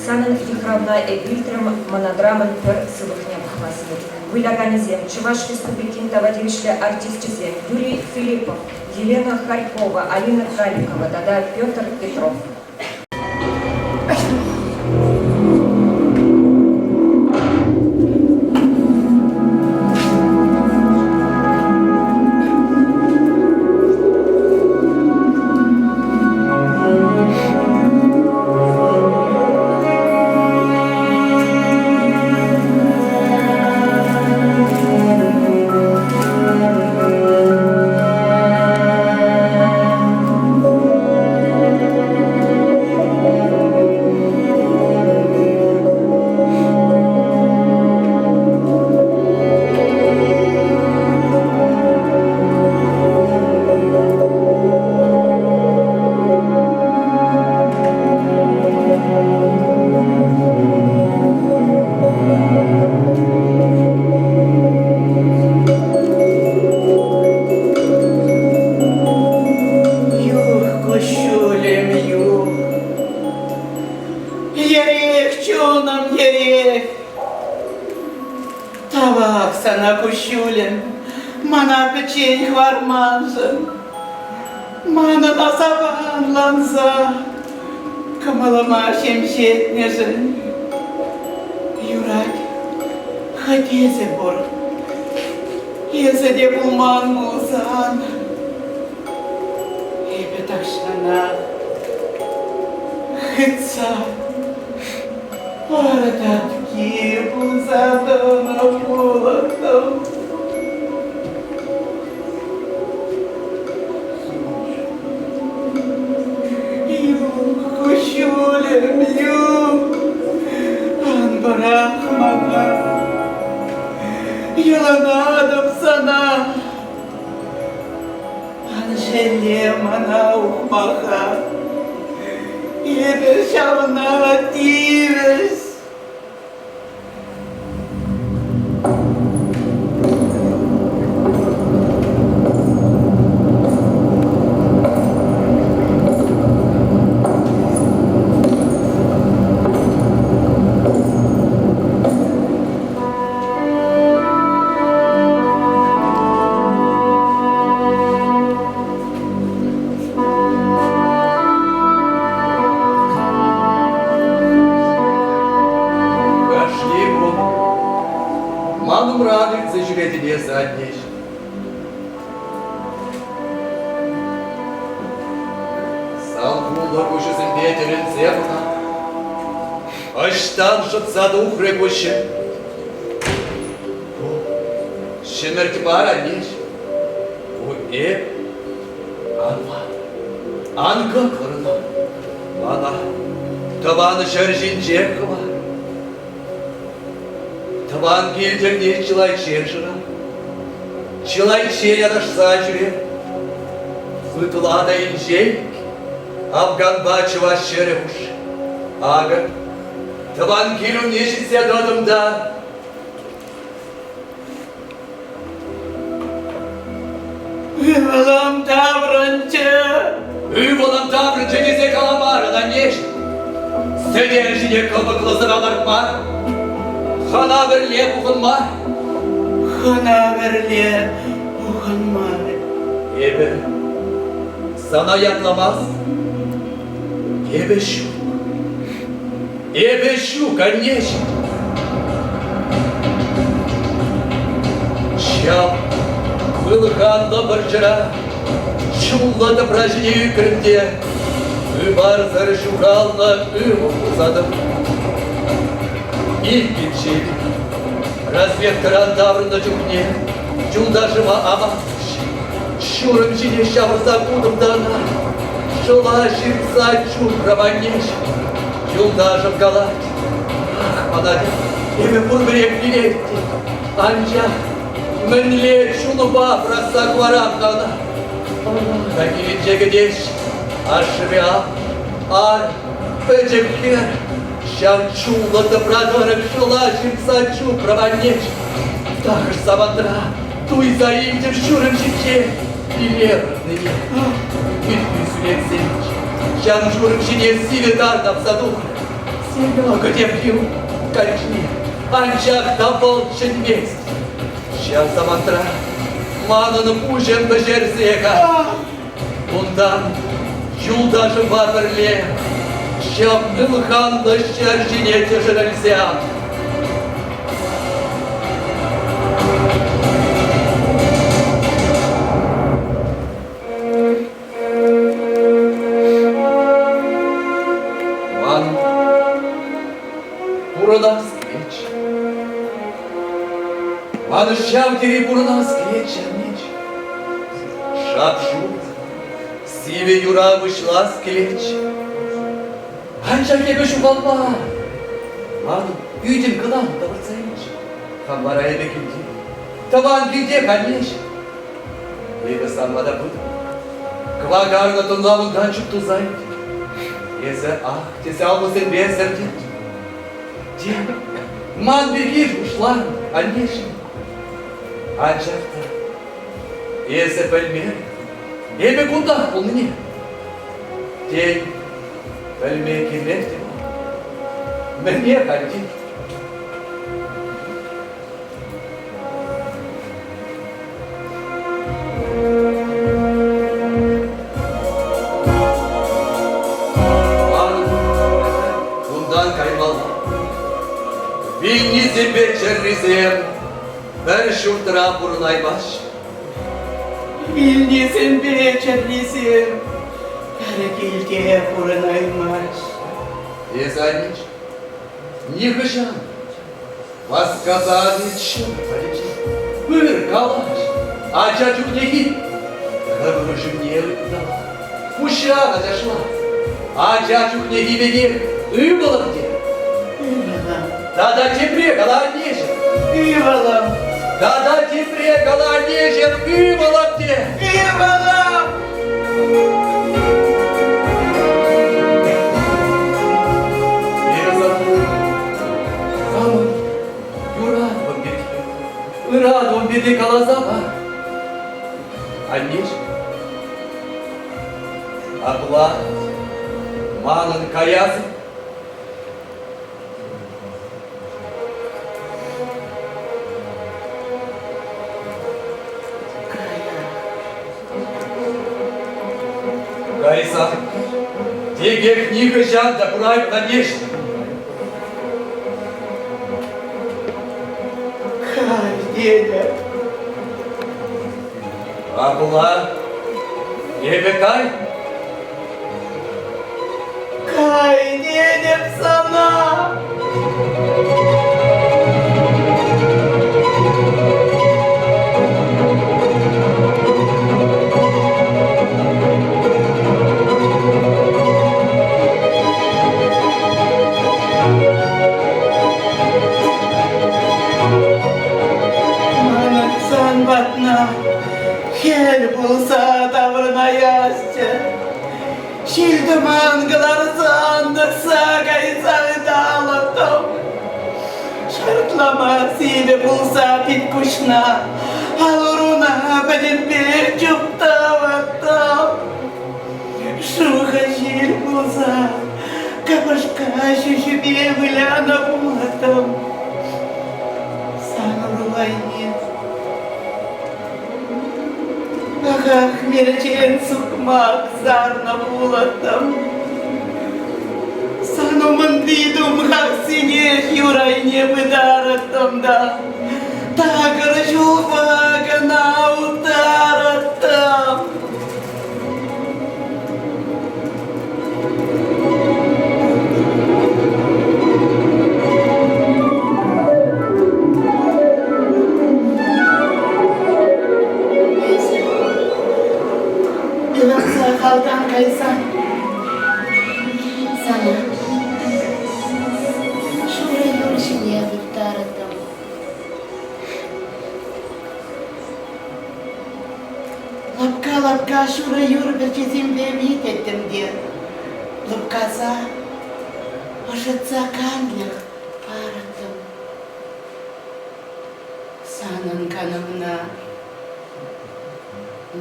санӑн йыхравна эп илтрӗм монодрамӑн пӗр сывлӑхне пӑхма сӗнет. Выляканӗсем Чӑваш Республикин тава тивӗҫлӗ артисчӗсем Юрий Филиппов, Елена Харькова, Алина Каликова тата Петр Петров. куҫҫулӗм, мана пӗччен хӑварманшӑн. Манӑн асапа ӑнланса кӑмӑлӑма ҫемҫетнӗшӗн. Юрать, хӑть эсӗ пур. Эсӗ те пулман пулсан эпӗ тахҫанах хытса пӑр татки пулса тӑнӑ пулӑттӑм. Юх, куҫҫулӗм, юх, ан пӑрах мана. Йӑлӑнатӑп сана. Ан шелле мана, ухмаха. Эпӗ ҫавна тивӗҫ. Кашни кун ман умран иртсе ҫӳретӗн эсӗ, аннеҫӗм. Салхуллӑ куҫӗсемпе тӗлӗнсе пӑхатӑп. Ӑҫтан шӑтса тухрӗ куҫӗ? Ку ҫӗмӗрт мар, аннеҫӗм. Ку эп. Ан ват, ан кӑкӑр ӑна. Мана тӑван ҫӗр ҫинче хӑвар. Тӑван кил тӗлне чылайччен шырар. Чылайччен аташса ҫӳрер. Ытла та инҫе Афганпа чӑваш ҫӗрӗ хушши. Акӑ, тӑван кил умне ҫитсе тӑтӑм та Ывӑлӑм таврӑнчӗ. Ывӑлӑм таврӑнчӗ тесе каламарӑн, аннеҫӗм. Сӗтел ҫине кӑпӑклӑ сӑра лартма, хӑна-вӗрле пухӑнма. Хӑна-вӗрле пухӑнмарӗ. Эпӗ сана ятламас. Эпӗ ҫук. Эпӗ ҫук, аннеҫӗм. Ҫав ылханлӑ вӑрҫӑра чуллӑ тӑпра ҫине ӳкрӗм те хыпарсӑр ҫухалнӑ ывӑл пулса тӑтӑм. Иккӗнчен, разведкӑран таврӑннӑ чухне юлташӑма амантрӗҫ. Ҫурӑм ҫине ҫавӑрса хутӑм та ӑна шӑла ҫыртса чупрӑм аннеҫӗм. Юлташӑм калать, ах, мана эпӗ пурпӗрех вилет тет. Анчах мӗнле чунупа пӑрахса хӑварам-ха ӑна? Ӑна та килӗнче кӗтеҫ. Ашшӗпе ар, пӗчӗк хӗр ҫав чуллӑ тӑпра тӑрӑх шӑла ҫыртса чупрӑм аннеҫӗм. Тахӑш самантра Туйса илтӗм ҫурӑм ҫинче илемлӗ. Ӳт-пӳ сӳлетсенче ҫан ҫурӑм ҫине сивӗ тар тапса тухрӗ. Кӗтеп каччи, анчах та вӑл чӗнмест. Ҫав самантра манӑн пуҫӑм вӗҫерсе кайрӗ. Унтан юлташӑмпа пӗрле ҫав ылханлӑ ҫӗр ҫине тӗшӗрӗлсе аннӑ. Ман пурӑнас килетчӗ. Ман ҫав тери пурӑнас килетчӗ, аннеҫӗм. Шап-шур, сивӗ юра пуҫлас килетчӗ. Анчах эпӗ ҫухалман. Ман ӳтӗм кӑна тавӑрса илчӗ. Хам вара эпӗ килте. Тӑван килте аннеҫӗм. Эпӗ сан пата пытӑм. Кӑвакарнӑ тӑнлавунтан чуптуса илтӗм. Эсӗ ах тесе аллусемпе сӗртӗнтӗн. Тен, ман пирки шухӑшлан, аннеҫӗм. Анчах та эсӗ пӗлмерӗн, эпӗ кунтах пулнине. Тен, пӗлме кирлех те мар. Мӗне халь тет? Вилнисемпе чӗррисем пӗр ҫуртра пурӑнаймаҫҫӗ. Вилнисемпе чӗррисем пӗр килте пурӑнаймаҫҫӗ. Эс, Анич, нихӑҫан васкаса ан ҫын пӗлчӗ. Пыр, калаҫ, ача чухнехи кӑкӑр ҫумне ытала, пуҫран ачашла. Ача чухнехи пекех ывӑлӑм те. Ывӑлӑм. Тата тепре кала аннеҫӗм. Ывӑлӑм. Тата тепре кала аннеҫӗм, ывӑлӑм те. Ывӑлӑм. Эсӗ хамӑн юратӑвӑм пирки, ыратӑвӑм пирки каласа пар. Аннеҫӗм, апла манӑн каяс Кайсан текех нихӑҫан та кураймӑн Надежда. Кай, тетӗп. Апла эпӗ кай. Кай, тетӗп сана. Манӑн сан патна хӗл пулса таврӑнаясчӗ. Ҫил-тӑман кӑларсан тӑкса кайса ыталӑттӑм. Шартлама сивӗ пулса пит-куҫна, ал-уруна пӗтӗмпех чуптӑвӑттӑм. Шухӑ ҫил пулса кӑпӑшка ҫӳҫӳпе вылянӑ пулӑттӑм. Сан уру айне Ахах мерчен сукмак сарнӑ пулӑттӑм. Сан умӑнти тумхахсене юр айне пытарӑттӑм та такӑр ҫулпа кӑна уттарӑттӑм. Юратса халтан кайсан сана шурӑ юр ҫине вырттарӑттӑм. Лапка-лапка шурӑ юр пӗрчисемпе витӗттӗм те лӑпкаса, ӑшӑтса канлӗх парӑттӑм. Санӑн канӑвна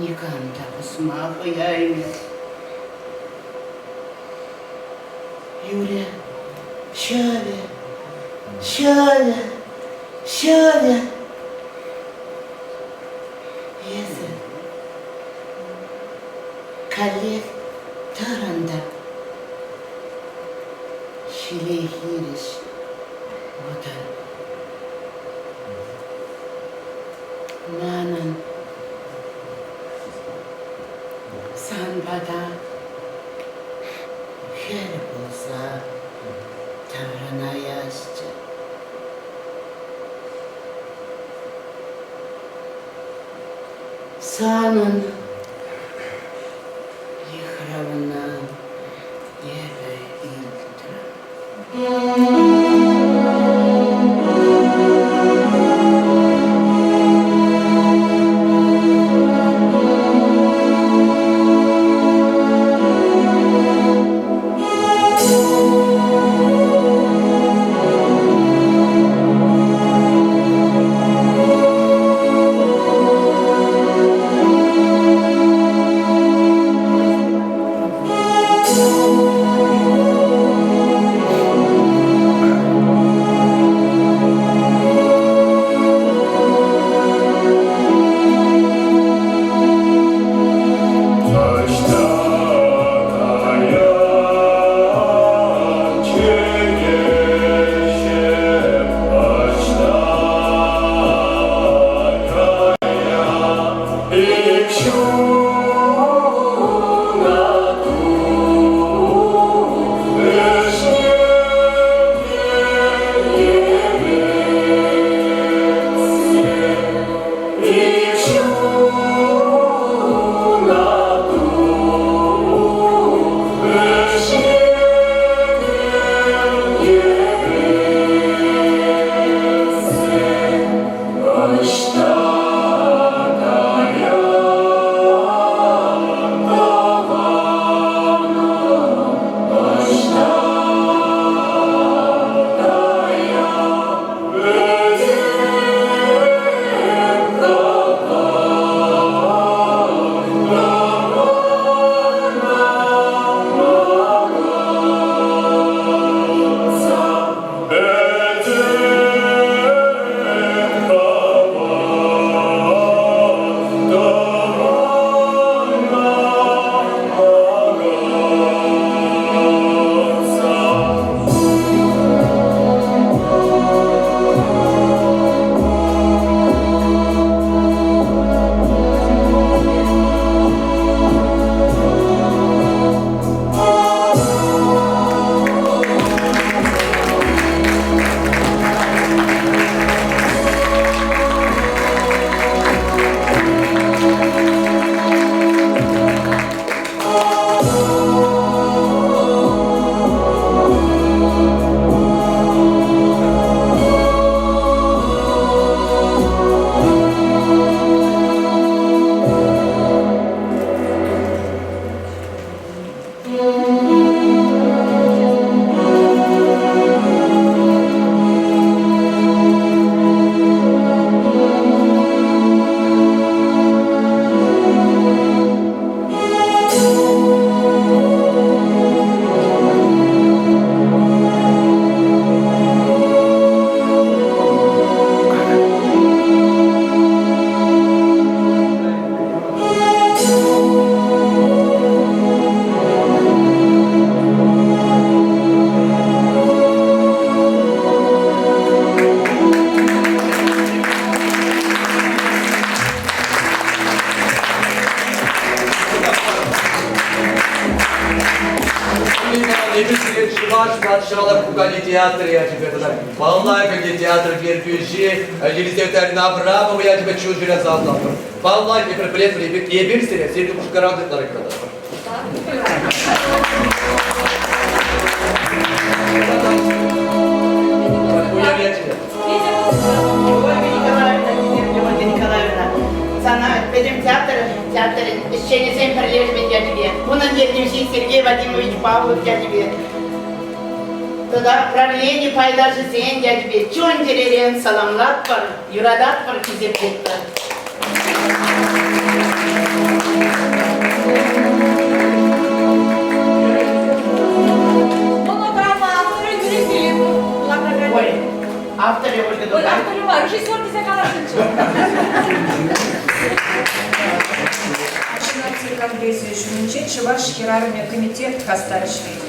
никам та пӑсма хӑяймӗ. Юрӗ, ҫӑвӗ, ҫӑвӗ, ҫӑвӗ. Эсӗ каллех тӑрӑн та ҫиле хирӗҫ утӑн. Манӑн сан пата хӗр пулса таврӑнаясчӗ. Санӑн йыхравна эпӗ илтрӗм. Эпир сире Чӑваш патшалӑх пукане театрӗ ячӗпе тата Паллах ӗнтӗ театр ертӳҫи Елизавета Абрамова ячӗпе чун-чӗре саламлатпӑр. Паллах, эпир пӗлетпӗр, эпир, эпир сире сирӗн ушкӑран ытларах юрататпӑр. Уяв ячӗпе. Ольга Николаевна, Ольга Николаевна, сана пӗтӗм театр, театрӗн ӗҫченӗсен пӗрлешӗвӗн ячӗпе, унӑн ертӳҫи Сергей Вадимович Павлов ячӗпе тата правлени пайташӗсен ячӗпе чун-чӗререн саламлатпӑр, юрататпӑр, хисеплетпӗр. Монодрама авторӗ Юрий Филиппов. Ой, авторӗ Ольга Тукай. Авторӗ мар, режиссер тесе каласшӑнччӗ. Наци конгресӗ ҫумӗнче Чӑваш хӗрарӑмӗ комитет хастар ӗҫлет.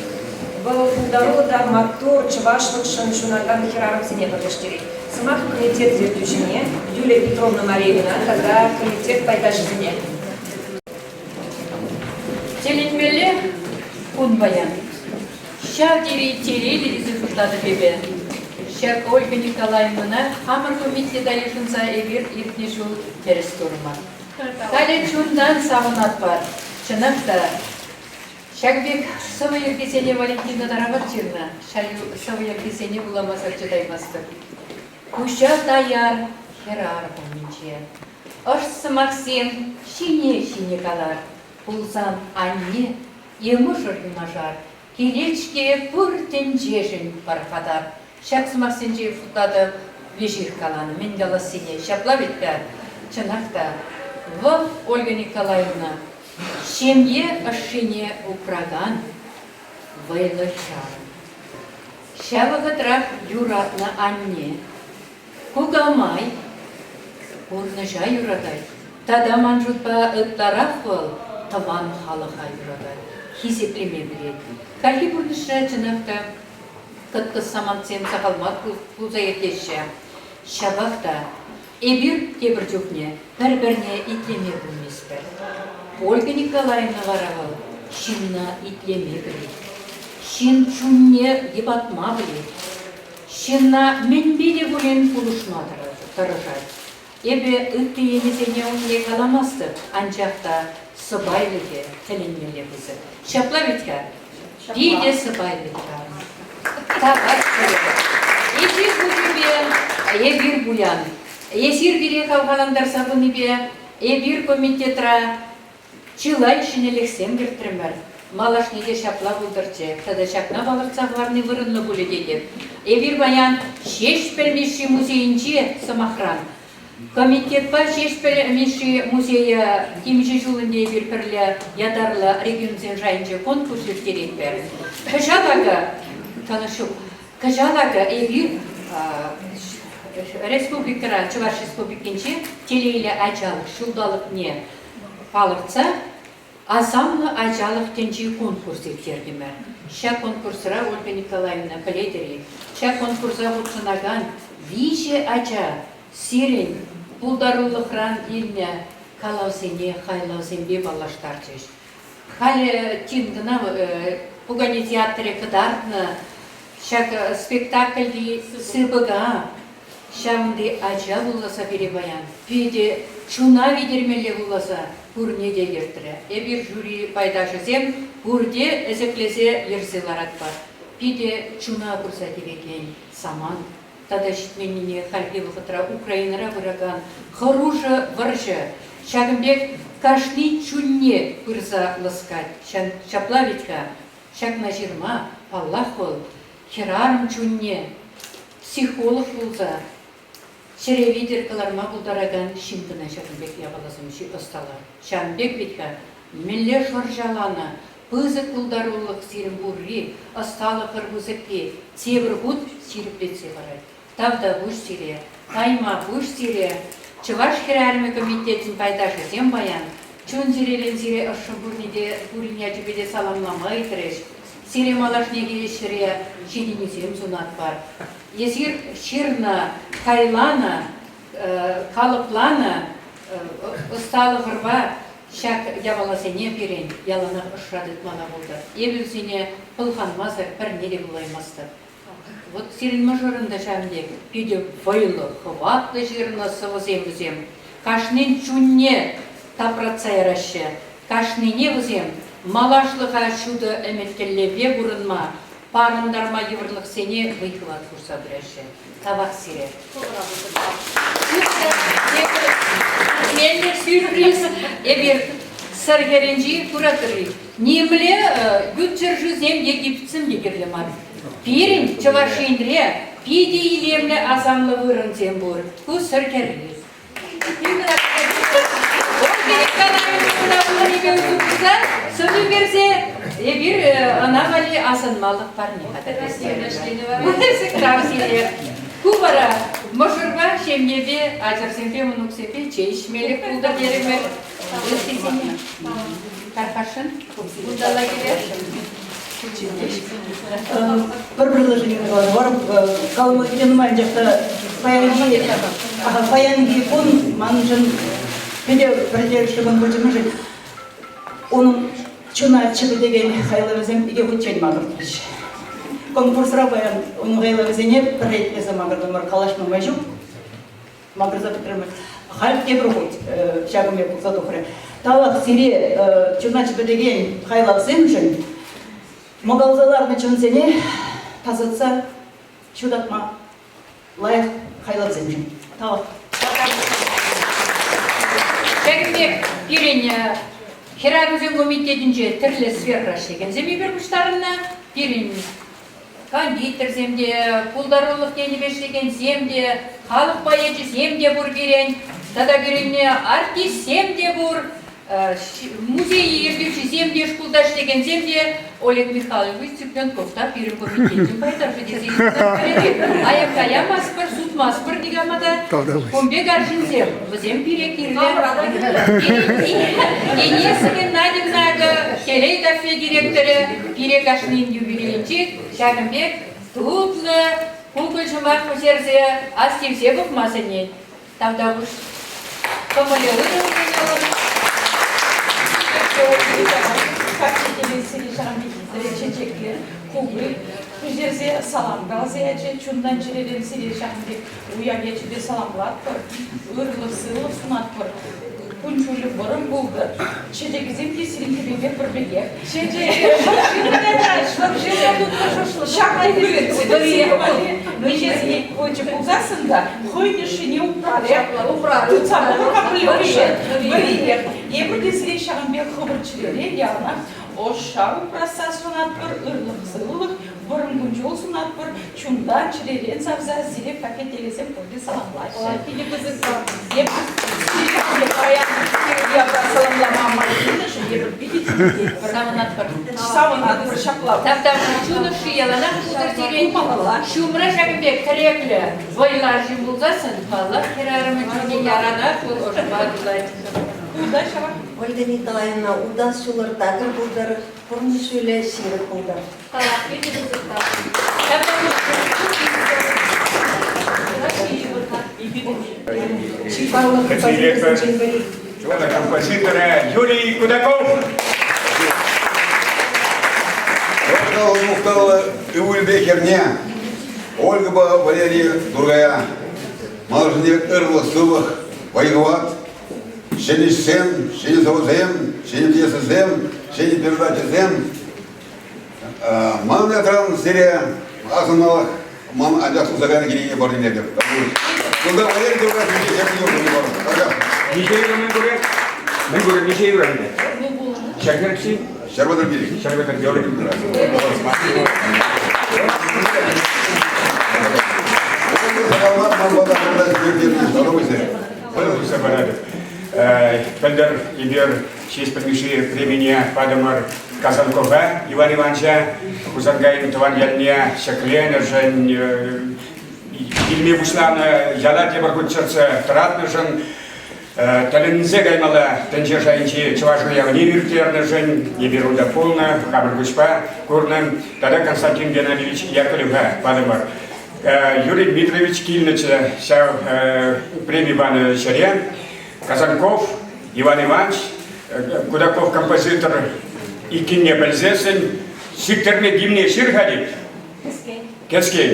Вӑл пултаруллӑ та маттур чӑвашлӑхшӑн ҫунакан хӗрарӑмсене пӗрлештерет. Сӑмах комитет ертӳҫине Юлия Петровна Мареевӑна тата комитет пайташӗсене. Тӗлӗнмелле кун паян. Ҫав тери телейлӗ тесе шутлатӑп эпӗ. Ҫак Ольга Николаевнӑна хамӑр комитета йышӑнса эпир иртнӗ ҫул тӗрӗс турӑмӑр. Халӗ чунтан савӑнатпӑр. Чӑнах та, ҫак пек сӑвӑ йӗркисене Валентина Тарават ҫырнӑ. Ҫав сӑвӑ йӗркисене вуламасӑр чӑтаймастӑп. Куҫа таяр хӗрарӑм умӗнче. Ӑш сӑмахсем ҫине-ҫине калар. Пулсан анне е мӑшӑр юнашар, килет-ҫке пур тӗнчешӗн пархатар. Ҫак сӑмахсенче шутлатӑп, веҫех каланӑ, мӗн калассине. Ҫапла вӗт-ха, чӑнах та, вӑл, Ольга Николаевна, ҫемье ӑшшине упракан вӑйлӑ хӗрарӑм. Ҫав вӑхӑтрах юратнӑ анне, Кукамай пурнӑҫа юратать тата ман шутпа ытларах вӑл тӑван халӑха юратать, хисеплеме пӗлет. Хальхи пурнӑҫра чӑнах та кӑткӑс самантсем сахал мар пулса иртеҫҫӗ. Ҫапах та эпир тепӗр чухне пӗр-пӗрне итлеме пӗлместпӗр. Ольга Николаевна вара вӑл ҫынна итлеме пӗлет, ҫын чунне йӑпатма пӗлет. Ҫынна мӗнпе те пулин пулӑшма тӑрӑшать. Эпӗ ытти енӗсене умне каламастӑп, анчах та сӑпайлӑхӗ тӗлӗнмелле пысӑк. Ҫапла вӗт-ха? Питӗ сӑпайлӑ хӗрарӑм. Тавах сире. Эсир пуррипе эпир пуян. Эсир пире хавхалантарса пынипе эпир комитетра Чылай ҫӗнӗлӗхсем кӗртрӗмӗр. Малашне те ҫапла пултӑрччӗ тата ҫакна палӑртса хӑварни вырӑнлӑ пулӗ тетӗп. Эпир паян Ҫеҫпӗл Мишши музейӗнче, сӑмахран, комитетпа Ҫеҫпӗл Мишши музейӗ темиҫе ҫул ӗнтӗ эпир пӗрле ятарлӑ регионсен шайӗнче конкурс ирттеретпӗр. Кӑҫал акӑ, тӑнӑ ҫук, кӑҫал акӑ эпир республикӑра, Чӑваш Республикинче телейлӗ ачалӑх ҫулталӑкне палӑртса Асамлӑ ачалӑх тӗнчи конкурс ирттертӗмӗр. Ҫак конкурсра, Ольга Николаевна, пӗлетӗр-и, ҫак конкурса хутшӑнакан виҫӗ ача сирӗн пултарулӑхран илнӗ калавсене хайлавсемпе паллаштарчӗҫ. Халӗ тин кӑна пукане театрӗ кӑтартнӑ ҫак спектакльти сыпӑка Ҫавӑнти ача вуласа пире паян питӗ чуна витермелле вуласа пурне те йӗртрӗ. Эпир жюри пайташӗсем пурте ӗсӗклесе йӗрсе ларатпӑр. Питӗ чуна пырса тивекен самант тата ҫитменнине хальхи вӑхӑтра Украинӑра пыракан хӑрушӑ вӑрҫӑ. Ҫакӑн пек кашни чунне пырса лӑскать. Ҫапла вӗт-ха, ҫакна ҫырма, паллах вӑл, хӗрарӑм чунне психолог пулса чӗре витӗр кӑларма пултаракан ҫын кӑна ҫакӑн пек япаласем ӑсталать. Ҫавӑн пек вӗт-ха, мӗнле шӑрҫаланӑ пысӑк пултарулӑх сирӗн пурри, ӑсталӑхӑр пысӑкки тепӗр хут ҫирӗплетсе парать. Тавтапуҫ сире, тайма пуҫ сире, Чӑваш хӗрарӑмӗ комитечӗн пайташӗсем паян чун-чӗререн сире ӑшшӑн пурне те пурин ячӗпе те саламлама ыйтрӗҫ. Сире малашнехи ӗҫре ҫитӗнӳсем сунатпӑр. Эсир ҫырнӑ, хайланӑ, калӑпланӑ ӑсталӑхӑрпа ҫак япаласене пирӗн яланах ӑшра тытмалла пултӑр. Эпӗ вӗсене пӑлханмасӑр пӗрне те вулаймастӑп. Вот сирӗн мӑшӑрӑн та ҫавӑн пек питӗ вӑйлӑ, хӑватлӑ ҫырнӑ сӑвӑсем вӗсем. Кашнин чунне тапратса яраҫҫӗ. Кашнине вӗсем малашлӑха ҫутӑ ӗмӗт-тӗллевпе пурӑнма, парӑнтарма йывӑрлӑхсене вӑй-хӑват хушса пыраҫҫӗ. Тавах сире. Меллӗ сюрприз эпир Сӑр хӗрринчи куратӑр-и? Нимле ют ҫӗршывсем египетсем те кирлӗ мар. Пирӗн Чӑваш Енре питӗ илемлӗ асамлӑ вырӑнсем пур. Ку Сӑр хӗрри. Ольга Николаевна пулнипе усӑ курса сӑн ӳкерсе эпир ӑна валли асӑнмалӑх парне хатӗрлес терӗмӗр. Тав сире. Ку вара мӑшӑрпа, ҫемьепе, ачӑрсемпе, мӑнуксемпе чей ӗҫмелӗх пултӑр терӗмӗр. Ыттисене тархасшӑн унталла килесшӗн. Пӗр предложение каларӑм. Калама питӗ нумай, анчах та паянхи, паянхи кун маншӑн питӗ пӗлтерӗшлӗ кун пулчӗ. Мӗншӗн унӑн чуна чӗпӗтекен хайлавӗсем икӗ хутчен макӑртрӗҫ. Конкурсра паян унӑн хайлавӗсене пӗрре итлесе макӑртӑмӑр, калаҫма май ҫук. Макӑрса пӗтрӗмӗр. Халь тепӗр хут ҫакӑн пек пулса тухрӗ. Тавах сире чуна чӗпӗтекен хайлавсемшӗн мӑкалса ларнӑ чунсене тасатса ҫутатма лайӑх хайлавсемшӗн. Тавах. Ҫакӑн пек пирӗн хӗрарӑмсен комитетӗнче тӗрлӗ сферӑра ӗҫлекенсем эпир пуҫтарӑннӑ. Пирӗн кондитерсем те, пултарулӑх енӗпе ӗҫлекенсем те, халӑх поэчӗсем те пур пирӗн, тата пирӗн артистсем те пур, музей ертӳҫисем те, шкулта ӗҫлекенсем те. Олег Михайлович Цыпленков та пирӗн комитетӗн пайташӗ тесе аякка ямастпӑр, сутмастпӑр никама та. Кун пек арҫынсем, вӗсем пире кирлӗ. Денис Геннадьевна акӑ Телей кафе директорӗ пире кашнин юбилейӗнче ҫакӑн пек тутлӑ кукӑль ҫӑмах пӗҫерсе астивсе пӑхма сӗнет. Тавтапуҫ. Кӑмӑлӗ ырӑ пулнӑ. Чечеклӗ кукӑль пӗҫерсе салам каласа ячӗ. Чунтан чӗререн сире ҫакӑн пек уяв ячӗпе саламлатпӑр, ырлӑх-сывлӑх сунатпӑр. Кун-ҫулӗ вӑрӑм пултӑр. Чечекӗсем те сирӗн кӗпепе пӗр пекех. Ҫак кучӗ пулсассӑн та хӑйӗн ӑшшине упрарӗ. Тытса пӑхӑр-ха пӗлӳ вӗриех. Эпир те сире ҫакӑн пек хӑвӑр чӗререн яланах ӑшша упрасса сунатпӑр, ырлӑх-сывлӑх, вӑрӑм кун-ҫул сунатпӑр, чунтан, чӗререн савса сире кафе-телесем пурте саламлаҫҫӗ. Питӗ пысӑк Эпир паян уявра саламлама май килнӗшӗн эпир питӗ тивӗҫетпӗр. Савӑнатпӑр. Савӑнатпӑр ҫапла. Тавтапуҫ чун ӑшши яланах пултӑр сирӗн. Ҫумра ҫакӑн пек тӗреклӗ, вӑйлӑ арҫын пулсассӑн, паллах, хӗрарӑмӑн чунне яранах вӑл ӑшӑпа тулать. Ольга Николаевна, утас ҫулӑр такӑр пултӑр, пурнӑҫ ҫулӗ ҫирӗп пултӑр. Чи паллӑ композиторсенчен пӗри. Композитора Юрий Кудаков. Ольга мухтавлӑ ывӑлӗпе хӗрне Ольгӑпа Валерий Тургая малашне ырлӑх-сывлӑх, вӑй-хӑват, ҫӗнӗ ӗҫсем, ҫӗнӗ сӑвӑсем, ҫӗнӗ пьесӑсем, ҫӗнӗ передачӑсем. Ман ятран сире асӑнмалӑх ман анчах туса кайнӑ кӗнеке парнелетӗп. Кунта Валерий Тургай ҫинче ҫак юрӑ. Миҫе юрӑ мӗн курӗ? Мӗн курӗ миҫе юрӑ ӗнтӗ? Ҫӗр 135. 135. Пӗлтӗр эпир Ҫеҫпӗл Мишши премине патӑмӑр Казанкова Иван Ивановича Хусанкайӑн тӑван ялне ҫӗкленӗшӗн, илме пуҫланӑ яла тепӗр хут чӗртсе тӑратнӑшӑн тӗлӗнсе каймалла тӗнче шайӗнчи чӑваш уявне ирттернӗшӗн эпир унта пулнӑ, хамӑр куҫпа курнӑ тата Константин Геннадьевич Яковлева патӑмӑр. Юрий Дмитриевич килнӗччӗ ҫав преми панӑ ҫӗре. Казанков Иван Иванович Кудаков композитор иккенне пӗлсессӗн сиктерме гимне ҫыр-ха тет. Кӗскен.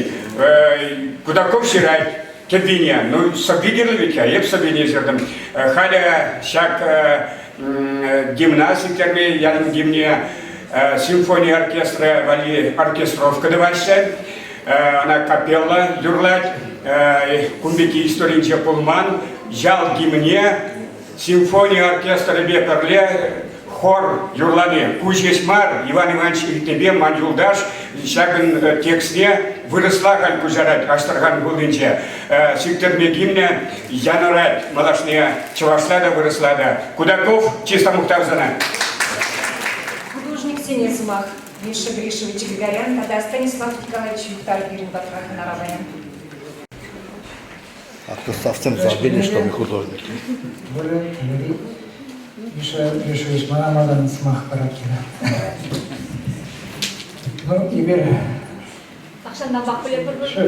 Кудаков ҫырать кӗввине. Ну, сӑвви кирлӗ вӗт-ха, эп сӑввине ҫыртӑм. Халӗ ҫак гимна сиктерме, ялӑн гимне симфони оркестрӗ валли оркестровка тӑваҫҫӗ. Ӑна капелла юрлать. Кун пекки историнче пулман. Ял гимне симфони оркестрӗпе пӗрле хор юрлани. Ку ҫеҫ мар, Иван Иванович Илтепе ман юлташ ҫакӑн текстне вырӑсла халь куҫарать Аҫтӑрхан хулинче. Сиктӗрме гимнӗ янӑрать малашне чӑвашла та вырӑсла та. Кудаков, чисто мухтав сана! Художниксене сӑмах Миша Гришевич Григорян тата Станислав Николаевич Юхтар пирӗн патра хӑнара паян. А то совсем забыли, что мы художники. Миша Гришевич, мана малтан сӑмах парать Ну, эпир Тахҫантанпах пӗлетпӗр Шо,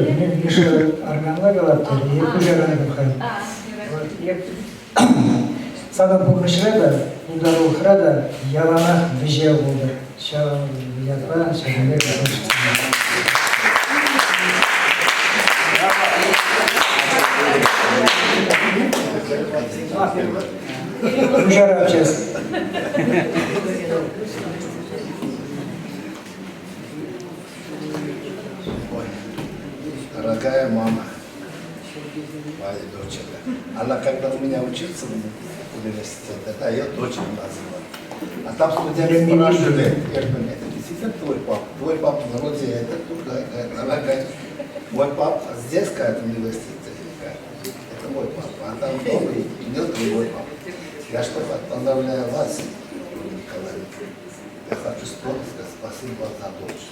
Миша армянла калать, е куҫаран халь. Санӑн пурнӑҫра та, пултарулӑхра та яланах вӗҫев пултӑр. Ҫав ятпа ҫакӑн пек Куҫарап сейчас. Ой, дорогая мама, моя дочь. Она когда у меня учится в университете, да, ее дочь назвала. А там студенты спрашивали, я говорю, это действительно твой папа? Твой папа вроде это тут, она говорит, мой папа здесь, говорит, в университете, это мой папа, а там дома у нее другой папа. Я что, поздравляю вас, Николай. Я хочу сказать спасибо за дочь.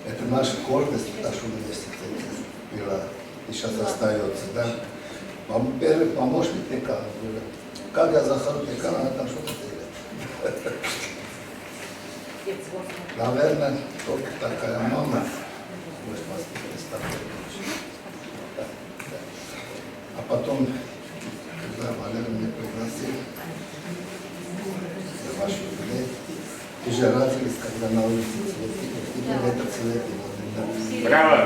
Это наша гордость нашего университета была и сейчас остается. Да? Первый помощник декана был. Как я захожу декана, она там что-то делает. Наверное, только такая мама может воспитать такую дочь. Да, да. А потом, когда Валера меня пригласил на ваш юбилей, ты же радовались, когда на улице цветы, именно это цветы. Вот это. Браво!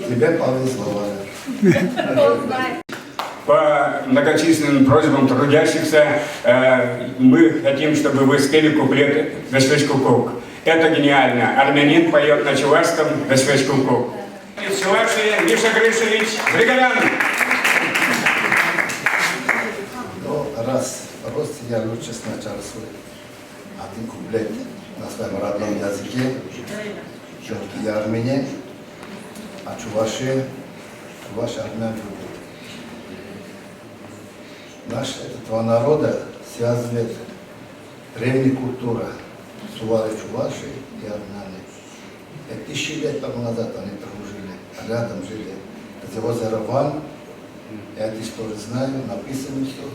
Тебе повезло, Валя. По многочисленным просьбам трудящихся мы хотим, чтобы вы спели куплет «Вешвеш кукук». Это гениально. Армянин поет на чувашском «Вешвеш кукук». Из Чувашии Миша Гришевич Григорян. Ну, раз рост, я лучше сначала свой один куплет на своем родном языке. Все-таки я армянин, а чуваши, чуваши армян любят. Наш, это два народа связывает древняя культура. Сувары чуваши и армяне. 5000 лет тому назад они дружили, рядом жили. Это озеро Ван, я эту историю знаю, написано все.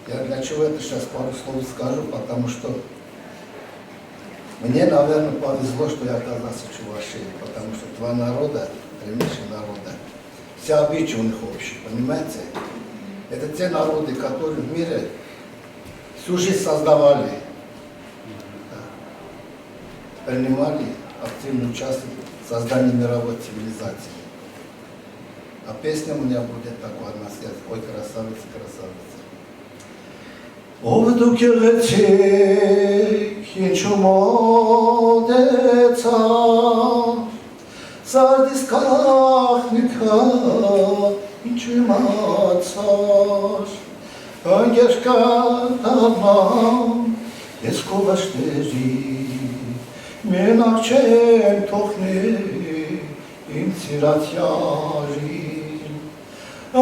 Я для чего это сейчас пару слов скажу, потому что мне, наверное, повезло, что я оказался чувашией, потому что два народа, древнейшие народа, все обычаи у них общие, понимаете? Это те народы, которые в мире всю жизнь создавали, да, принимали активное участие в создании мировой цивилизации. А песня у меня будет такой одна связь. Ой, красавица, красавица. Ով դու գեղեցիկ ինչու մոտեցար, Սարդիս գաղտնիքը ինչու իմացար, Ընկեր կդառնամ ես քո վշտերի, Մենակ չեմ թողնի իմ սիրած յարին։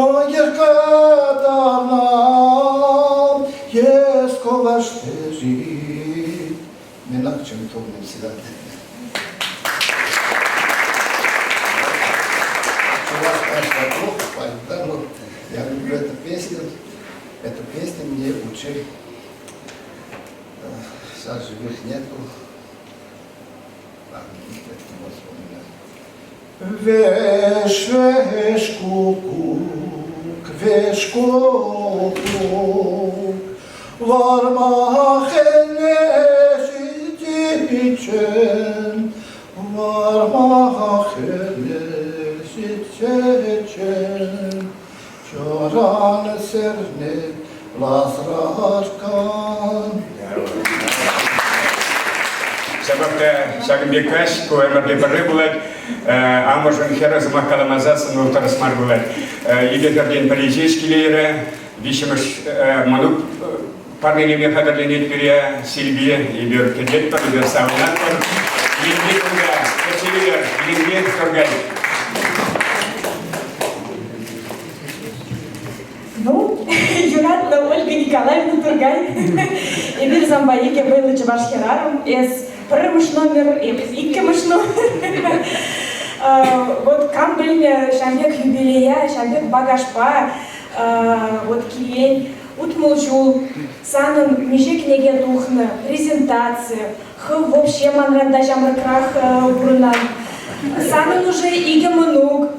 Ընկեր կդառնամ ես քո վշտերի, Մենակ չեմ թողնի իմ սիրած Чуваш, конечно, плохо поет, да, но я люблю эту песню. Эту песню мне учил. Сейчас живых нету. Ладно, это не буду вспоминать. Վեշ, վեշ, կուկուկ, վեշ, կուկուկ, Վարմախեն էշիչեն, վարմախեն էշիչեն, Չորան սերն է լազրարկան։ Ҫапах та ҫакӑн пек каҫ ку ӗмӗрте пӗрре пулать. Амӑшӗн хӗрӗ сӑмах каламасассӑн вӑл тӑрӑс мар пулать. Икӗ хӗртен пӗри ҫеҫ килейрӗ. Виҫҫӗмӗш мӑнук парнелеме хатӗрленет пире Сильви. Эпир кӗтетпӗр, эпир савӑнатпӑр. Илемпи кунта, кӗтсе илер, Илемпи Тургай. Ну, юратнӑ Ольга Николаевна Тургай. Эпир санпа икӗ вӑйлӑ чӑваш хӗрарӑм. Эс пӗрремӗш номер, эп иккӗмӗш номер. Вот кам пӗлнӗ ҫав пек юбилея, ҫав пек багажпа вот килен 60 ҫул санӑн миҫе кӗнеке тухнӑ, презентаци, хӑв вообще манран та ҫамрӑкрах пурӑнан. Санӑн уже икӗ мӑнук,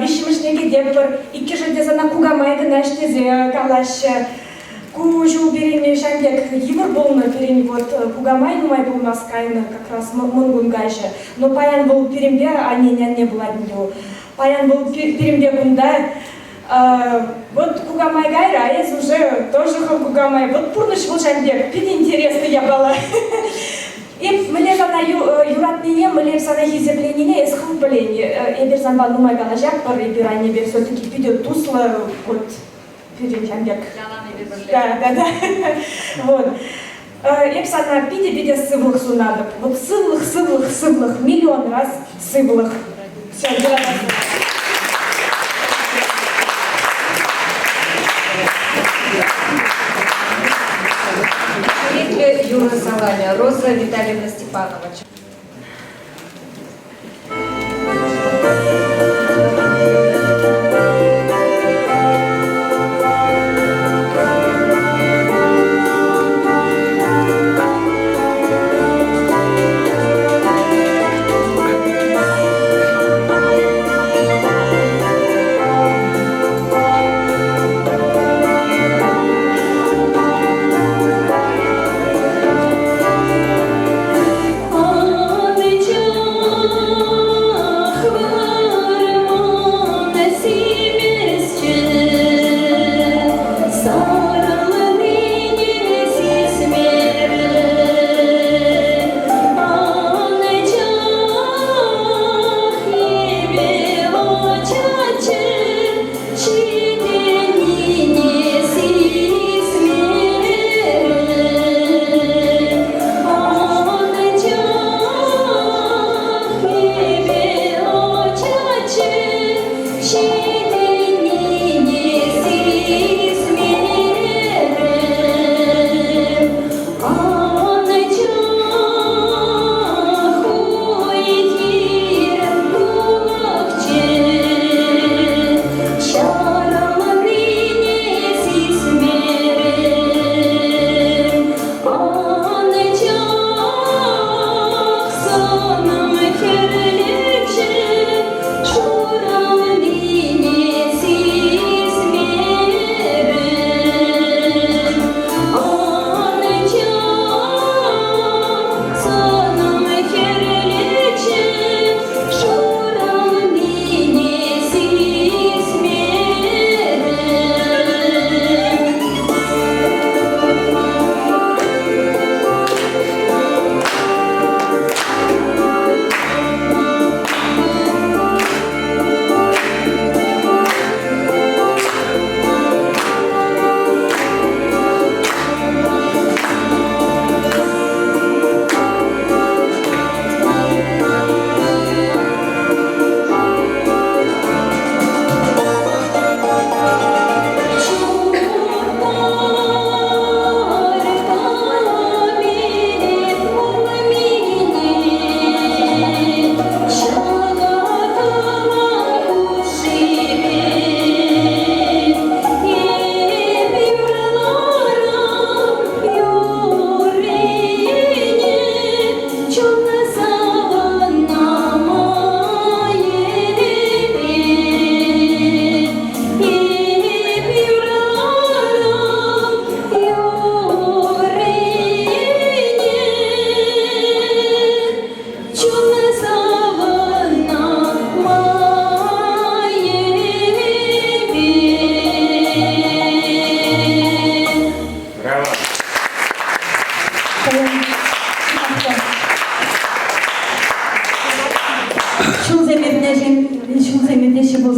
Виҫҫӗмӗшне кӗтетпӗр. Иккӗшӗ те сана кукамай кӑна ӗҫлесе калаҫҫӗ. Ку ҫул пирӗн ҫав пек йывӑр пулнӑ. Пирӗн вот кукамай нумай пулмасть кайнӑ как раз Мӑнкун каҫӗ. Но паян вӑл пирӗнпе аннен анне пулать ӗнтӗ. Паян вӑл пирӗнпе кунта. Вот кукамай кайрӗ, а эс уже тоже хӑв кукамай. Вот пурнӑҫ вӑл ҫав пек питӗ интересный япала. Эп мӗнле сана юратнине, мӗнле сана хисепленине эс хӑв пӗлен. Эпир санпа нумай калаҫатпӑр, эпир аннепе все-таки питӗ туслӑ, вот пирӗн ҫам пек. Ялан эпир пӗрле. Да, да, да. Вот. Эп сана питӗ-питӗ сывлӑх сунатӑп. Вот сывлӑх, сывлӑх, сывлӑх, миллион раз сывлӑх. Все, юрататӑп. Черетлӗ юрӑ саламӗ Роза Витальевна Степанова.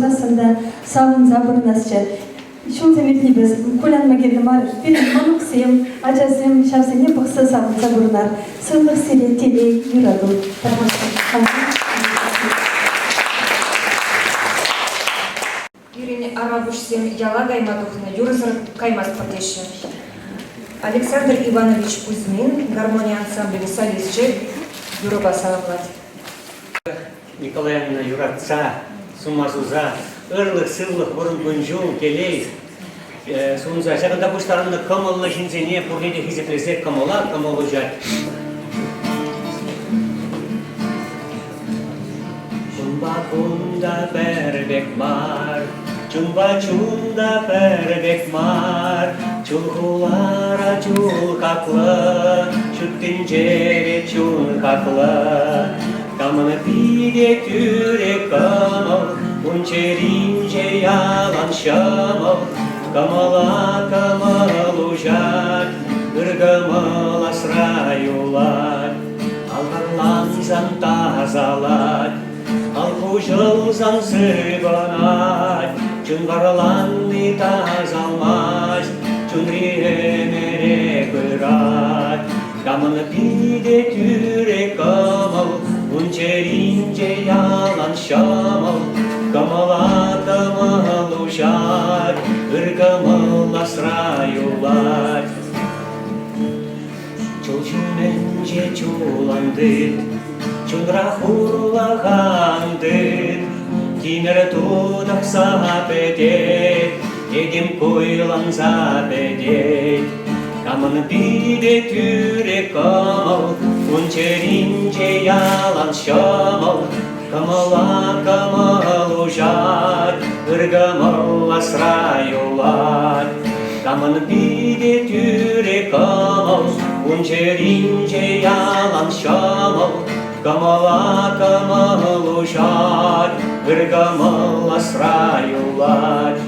пулсассӑн та савӑнса пурӑнасчӗ. Ҫулсем иртнипе кулянма кирлӗ мар. Пирӗн мӑнуксем, ачасем ҫавсене пӑхса савӑнса пурӑнар. Сывлӑх сире, телей, юрату. Пирӗн Арапуҫсем яла кайма тухнӑ, юрӑсӑр каймастпӑр теҫҫӗ. Александр Иванович Кузьмин, гармони ансамблӗн солисчӗ, юрӑпа саламлать. Николаевна юратса, сума суса, ырлӑх-сывлӑх, вӑрӑм кун-ҫул, телей сунса ҫакӑнта пуҫтарӑннӑ кӑмӑллӑ ҫынсене пурне те хисеплесе кӑмӑла кӑмӑл уҫать. Чунпа кунта пӗр пек мар, чунпа чун та пӗр пек мар. Чул хулара чул хаклӑ, ҫут тӗнчере чун хаклӑ. Камӑн питӗ тӳрӗ кӑмӑл, ун чӗринче ялан ҫӑмӑл. Кӑмӑла кӑмӑл уҫать, ыр кӑмӑл асра юлать. Алханлансан тасалать, ал хуҫӑлсан сыпӑнать, чун вараланни тасалмасть, чунри ӗмӗре пырать. Камӑн питӗ тӳрӗ кӑмӑл, ун чӗринче ялан ҫӑмӑл, кӑмӑла кӑмӑл уҫать, ыр кӑмӑл асра юлать. Чул ҫумӗнче чул ан тыт, чунра хурлӑх ан тыт, тимӗр тутӑхса пӗтет, этем куйланса пӗтет. Камӑн питӗ тӳрӗ кӑмӑл, ун чӗринче ялан ҫӑмӑл, кӑмӑла кӑмӑл уҫать, ыр кӑмӑл асра юлать. Камӑн питӗ тӳрӗ кӑмӑл, ун чӗринче ялан ҫӑмӑл, кӑмӑла кӑмӑл уҫать, ыр кӑмӑл асра юлать,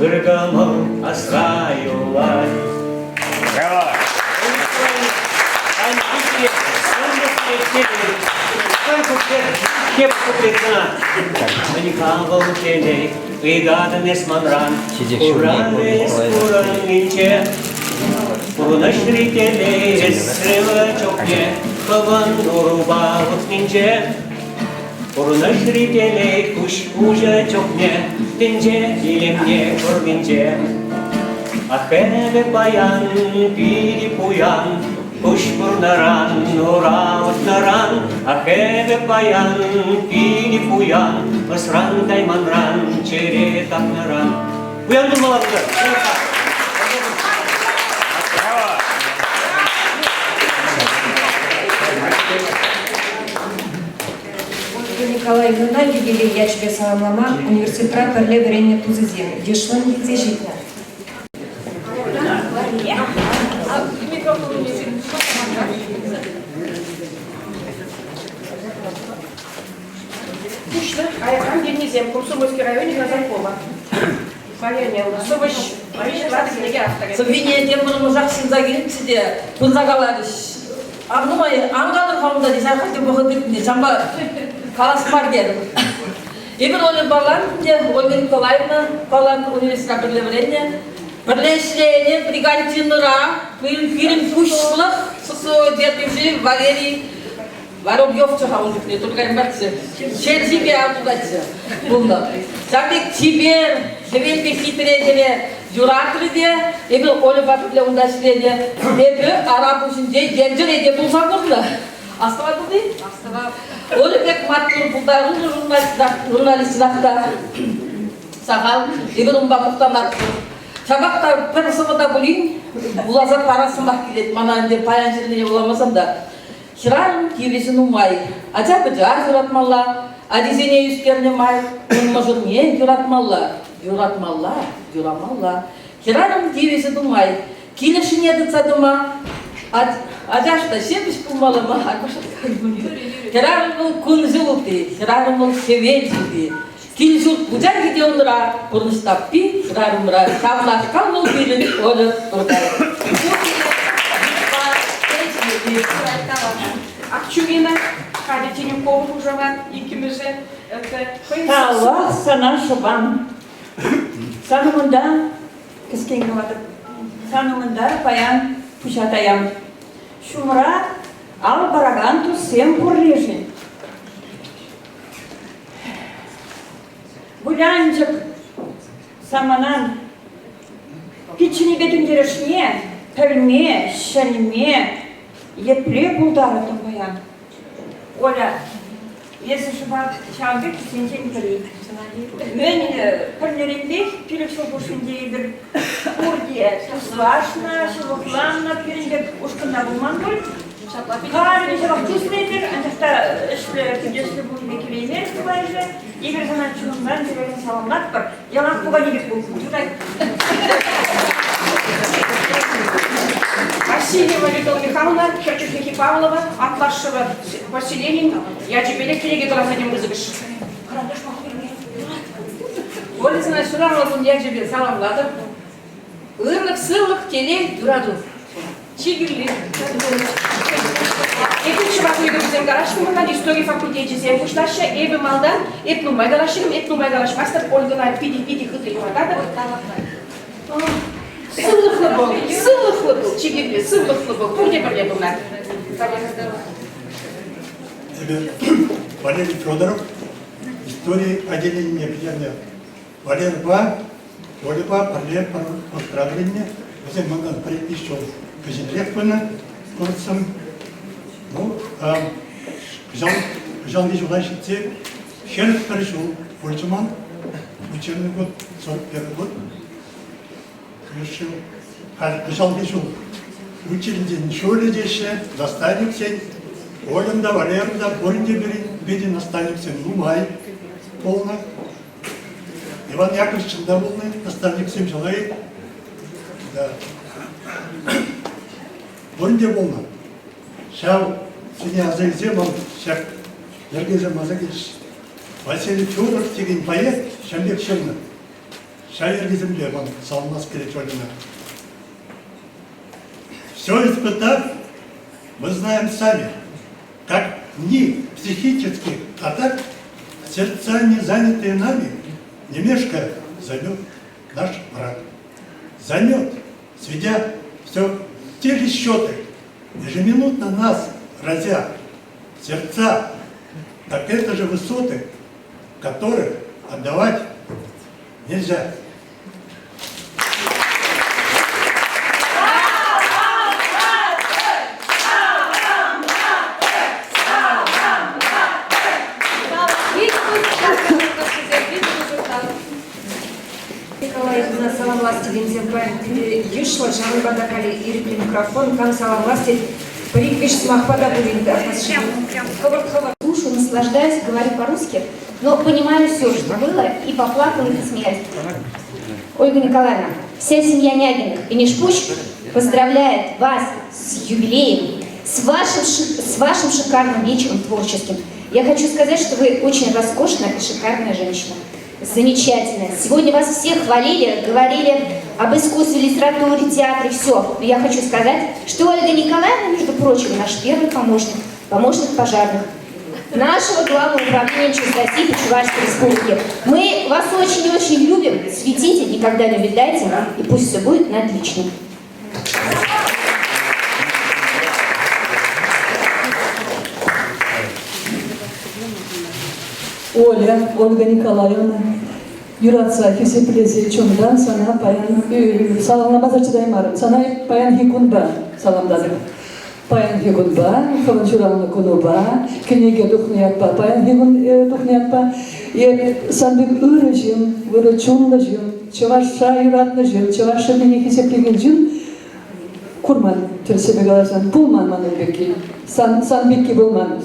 ыр кӑмӑл асра юлать. Браво! Ыйтатӑн эс манран, куран эс курӑннинче. Пурнӑҫри телей эс сывӑ чухне хӑвӑн урупа утнинче. Пурнӑҫри телей куҫ уҫӑ чухне тӗнче илемне курнинче. Ах, эпӗ паян питӗ пуян, куҫ пурнӑран, ура утнӑран. Ах, эпӗ паян питӗ пуян, ӑсран кайманран, чӗре тапнӑран. Пуян пулмалла пултӑр. Ольга Николаевнӑна юбилей ячӗпе саламлама университетра пӗрле вӗреннӗ тусӗсем йышлӑн килсе ҫитнӗ. Пуҫлӑх аякран килнисем Комсомольски районӗ Назаркова. Сӑвӑҫ кӗнеке авторӗ. Сӑввине тем мӑшах ҫынса килчӗ те пырса каларӗҫ. Ан нумай ан калӑр-ха унта тесе ахаль те вӑхӑт иртнӗ. Ҫавӑнпа калас мар терӗм. Эпир Оля Балан те, Ольга Николаевна Балан университетра пӗрле вӗреннӗ. Пӗрле ӗҫленӗ Бригантинӑра пирӗн пуҫлӑх ССО ертӳҫи Валерий Воробьевчӗ-ха ун чухне, Туркай марччӗ. Ҫерҫипе пулатчӗ пулнӑ. Ҫав пек чипер, хӗвел пек хитре хӗре юратрӗ те, эпир Ольӑпа пӗрле унта ӗҫленӗ. Эпӗ Арапуҫӗнче Енчӗре те пулса курнӑ. Астӑватӑн-и? Астӑвап. Оля пек маттур пултаруллӑ журналистсах та сахал. Эпир унпа мухтанатпӑр. Ҫапах та пӗр сӑвӑ та пулин вуласа парассӑмах килет мана ӗнтӗ паян ҫырнине вуламасан та. Хӗрарӑм тивӗҫӗ нумай. Ача-пӑча юратмалла, ачисене ӳстернӗ май ун мӑшӑрне юратмалла, юратмалла, юрамалла. Хӗрарӑм тивӗҫӗ нумай. Килӗшне тытса тӑма ачаш та ҫепӗҫ пулмалла мар. Хӗрарӑм вӑл кун-ҫул ути, хӗрарӑм вӑл хӗвел ҫути. Кил-ҫурт пучахӗ те унра, пурнӑҫ таппи хӗрарӑмра. Ҫавнашкал вӑл пирӗн Оля Туркай. Акчурина, Катя Тинюкова хушамат иккӗмӗшӗ. Тавах сана, шӑпам. Сан умӑнта, кӗскен калатӑп, сан умӑнта паян пуҫа таям. Ҫумра ал паракан туссем пурришӗн. Вылянчӑк саманан пиччӗнипе тӳнтерӗшне пӗлме, ҫӗнме епле пултарӑттӑм паян? Оля, эсӗ шӑпах ҫавӑн пек туссенчен пӗри. Мӗн пӗрнеренпех пилӗк ҫул хушшинче эпир пурте туслашнӑ, ҫывӑхланнӑ, пирӗн пек ушкӑнта пулман пуль. Халӗ те ҫавах туслӑ эпир, анчах та ӗҫлӗ, кӗтеслӗ пулнипе килеймерӗҫ нумайӑшӗ. Эпир сана чунтан чӗререн саламлатпӑр. Ялан пукане пек пул. Васильева Людмила Михайловна, хӗр чухнехи Павлова, Атлашева поселенин ячӗпе кӗнеке кӑларса тем пысӑкӑш. Оля сана ҫуралнӑ кун ячӗпе саламлатӑп. Ырлӑх, сывлӑх, телей, юрату. Чи кирли. Эпир чӑваш ыйтӑвӗсем калаҫрӑмӑр-ха, истори факультечӗсем пуҫлаҫҫӗ. Эпӗ малтан, эп нумай калаҫрӑм, эп нумай калаҫмастӑп, Ольгӑна питӗ-питӗ хытӑ юрататӑп. Сывлӑхлӑ пул, сывлӑхлӑ пул, чи кирли, сывлӑхлӑ пул, пурте пӗрле пулнар. Эпӗ Валерий Федоров, истори отделенине пӗтернӗ Валерӑпа Ольӑпа пӗрле пӗр вӑхӑтра вӗреннӗ. Вӗсем малтан пӗр-ик ҫул кӗҫӗнрех пынӑ курсӑм. Ну, кӑҫал, кӑҫалхи ҫула ҫитсе 41 ҫул пулчӗ ман. Учебный год, 41 год. Решил. Халь кӑҫалхи ҫул учительсен ҫулӗ теҫҫӗ, наставниксен. Ольӑн та, Валерӑн та, пурин те пирӗн питӗ наставниксем нумай пулнӑ. Иван Яковлевич чӑн та пулнӑ, наставниксем чылай. Да. Пурин те пулнӑ. Ҫав сене аса илсе вӑл ҫак йӗркесем аса килчӗҫ. Василий Федоров текен поэт ҫав пек ҫырнӑ. Ҫав йӗркесемпе ман саламлас килет Ольгӑна. Все испытав, мы знаем сами, как дни психических атак сердца, не занятые нами, не мешкая, займет наш враг. Займет, сведя все те же счеты, ежеминутно нас разя, сердца, так это же высоты, которых отдавать нельзя. Николаевна саламлас текенсем паян питӗ йышлӑ, ҫавӑнпа та халӗ ирӗклӗ микрофон кам саламлас тет, пӗр-ик сӑмахпа та пулин хӑвӑрт-хӑвӑрт. Слушаю, наслаждаюсь, говорю по-русски, но понимаю все, что было, и поплакала, и посмеялась. Ольга Николаевна, вся семья Нягиных и Нишпуч поздравляет вас с юбилеем, с вашим, с вашим шикарным вечером творческим. Я хочу сказать, что вы очень роскошная и шикарная женщина. Замечательная. Сегодня вас всех хвалили, говорили об искусстве, литературе, театре, все. Но я хочу сказать, что Ольга Николаевна, между прочим, наш первый помощник, помощник пожарных нашего главного управления МЧС России по Чувашской Республике. Мы вас очень-очень любим. Светите, никогда не увядайте, и пусть все будет на отлично. Оля, Ольга Николаевна, юратса хисеплесе чунтан сана паян саламламасӑр чӑтаймарӑм. Сана паянхи кунпа саламлатӑп. Паянхи кунпа, хӑвӑн ҫуралнӑ кунупа, кӗнеке тухнӑ ятпа, паянхи кун тухнӑ ятпа, эп сан пек ырӑ ҫын, ырӑ чунлӑ ҫын, чӑвашша юратнӑ ҫын, чӑваш чӗлхине хисеплекен ҫын курман, тӗрӗссипе каласан, пулман ман ун пекки. Сан, сан пекки пулман,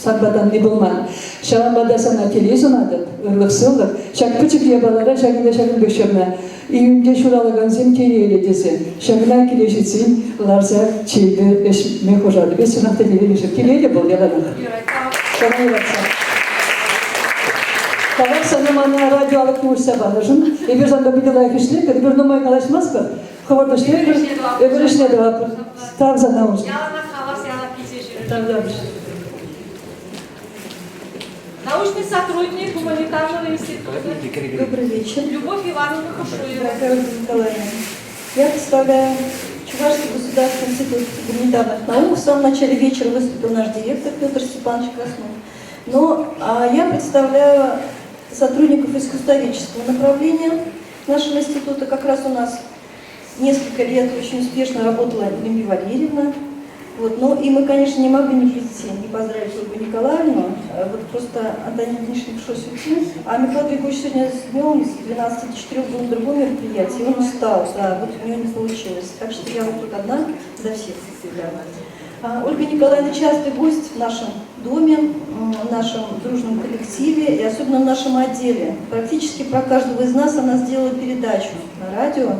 санпа танни пулман. Ҫавӑнпа та сана телей сунатӑп, ырлӑх-сывлӑх. Ҫак пӗчӗк япалара ҫакӑнта ҫакӑн пек ҫырнӑ. Июньте ҫуралакансем телейлӗ тесе ҫакна киле ҫитсен ларса чейпе ӗҫме хушатӑп. Эс чӑнах та телейлӗ ҫын. Телейлӗ пул яланах. Сана юратса. Тавах сана мана радио алӑкне уҫса панӑшӑн. Эпир санпа питӗ лайӑх ӗҫлетпӗр. Эпир нумай калаҫмастпӑр. Хӑвӑрт ӗҫлетпӗр. Эпир ӗҫне тӑватпӑр. Тав сана уншӑн. Яланах хавас, яланах килсе ҫӳрӗр. Тав, тав. Научный сотрудник гуманитарного института. Добрый вечер. Любовь Ивановна Хушуева. Дорогая Ольга Николаевна, я представляю Чувашский государственный институт гуманитарных наук. В самом начале вечера выступил наш директор Петр Степанович Краснов. Но я представляю сотрудников искусствоведческого направления нашего института. Как раз у нас несколько лет очень успешно работала Людмила Валерьевна. Вот, ну и мы, конечно, не могли не прийти, не поздравить Ольгу Николаевну. Вот просто Антонине Ильиничне пришлось уйти. А Михаил Григорьевич сегодня с днем с 12 до 4 был на другом мероприятии, он устал, да, вот у него не получилось. Так что я вот тут одна за всех. Ольга Николаевна частый гость в нашем доме, в нашем дружном коллективе и особенно в нашем отделе. Практически про каждого из нас она сделала передачу на радио.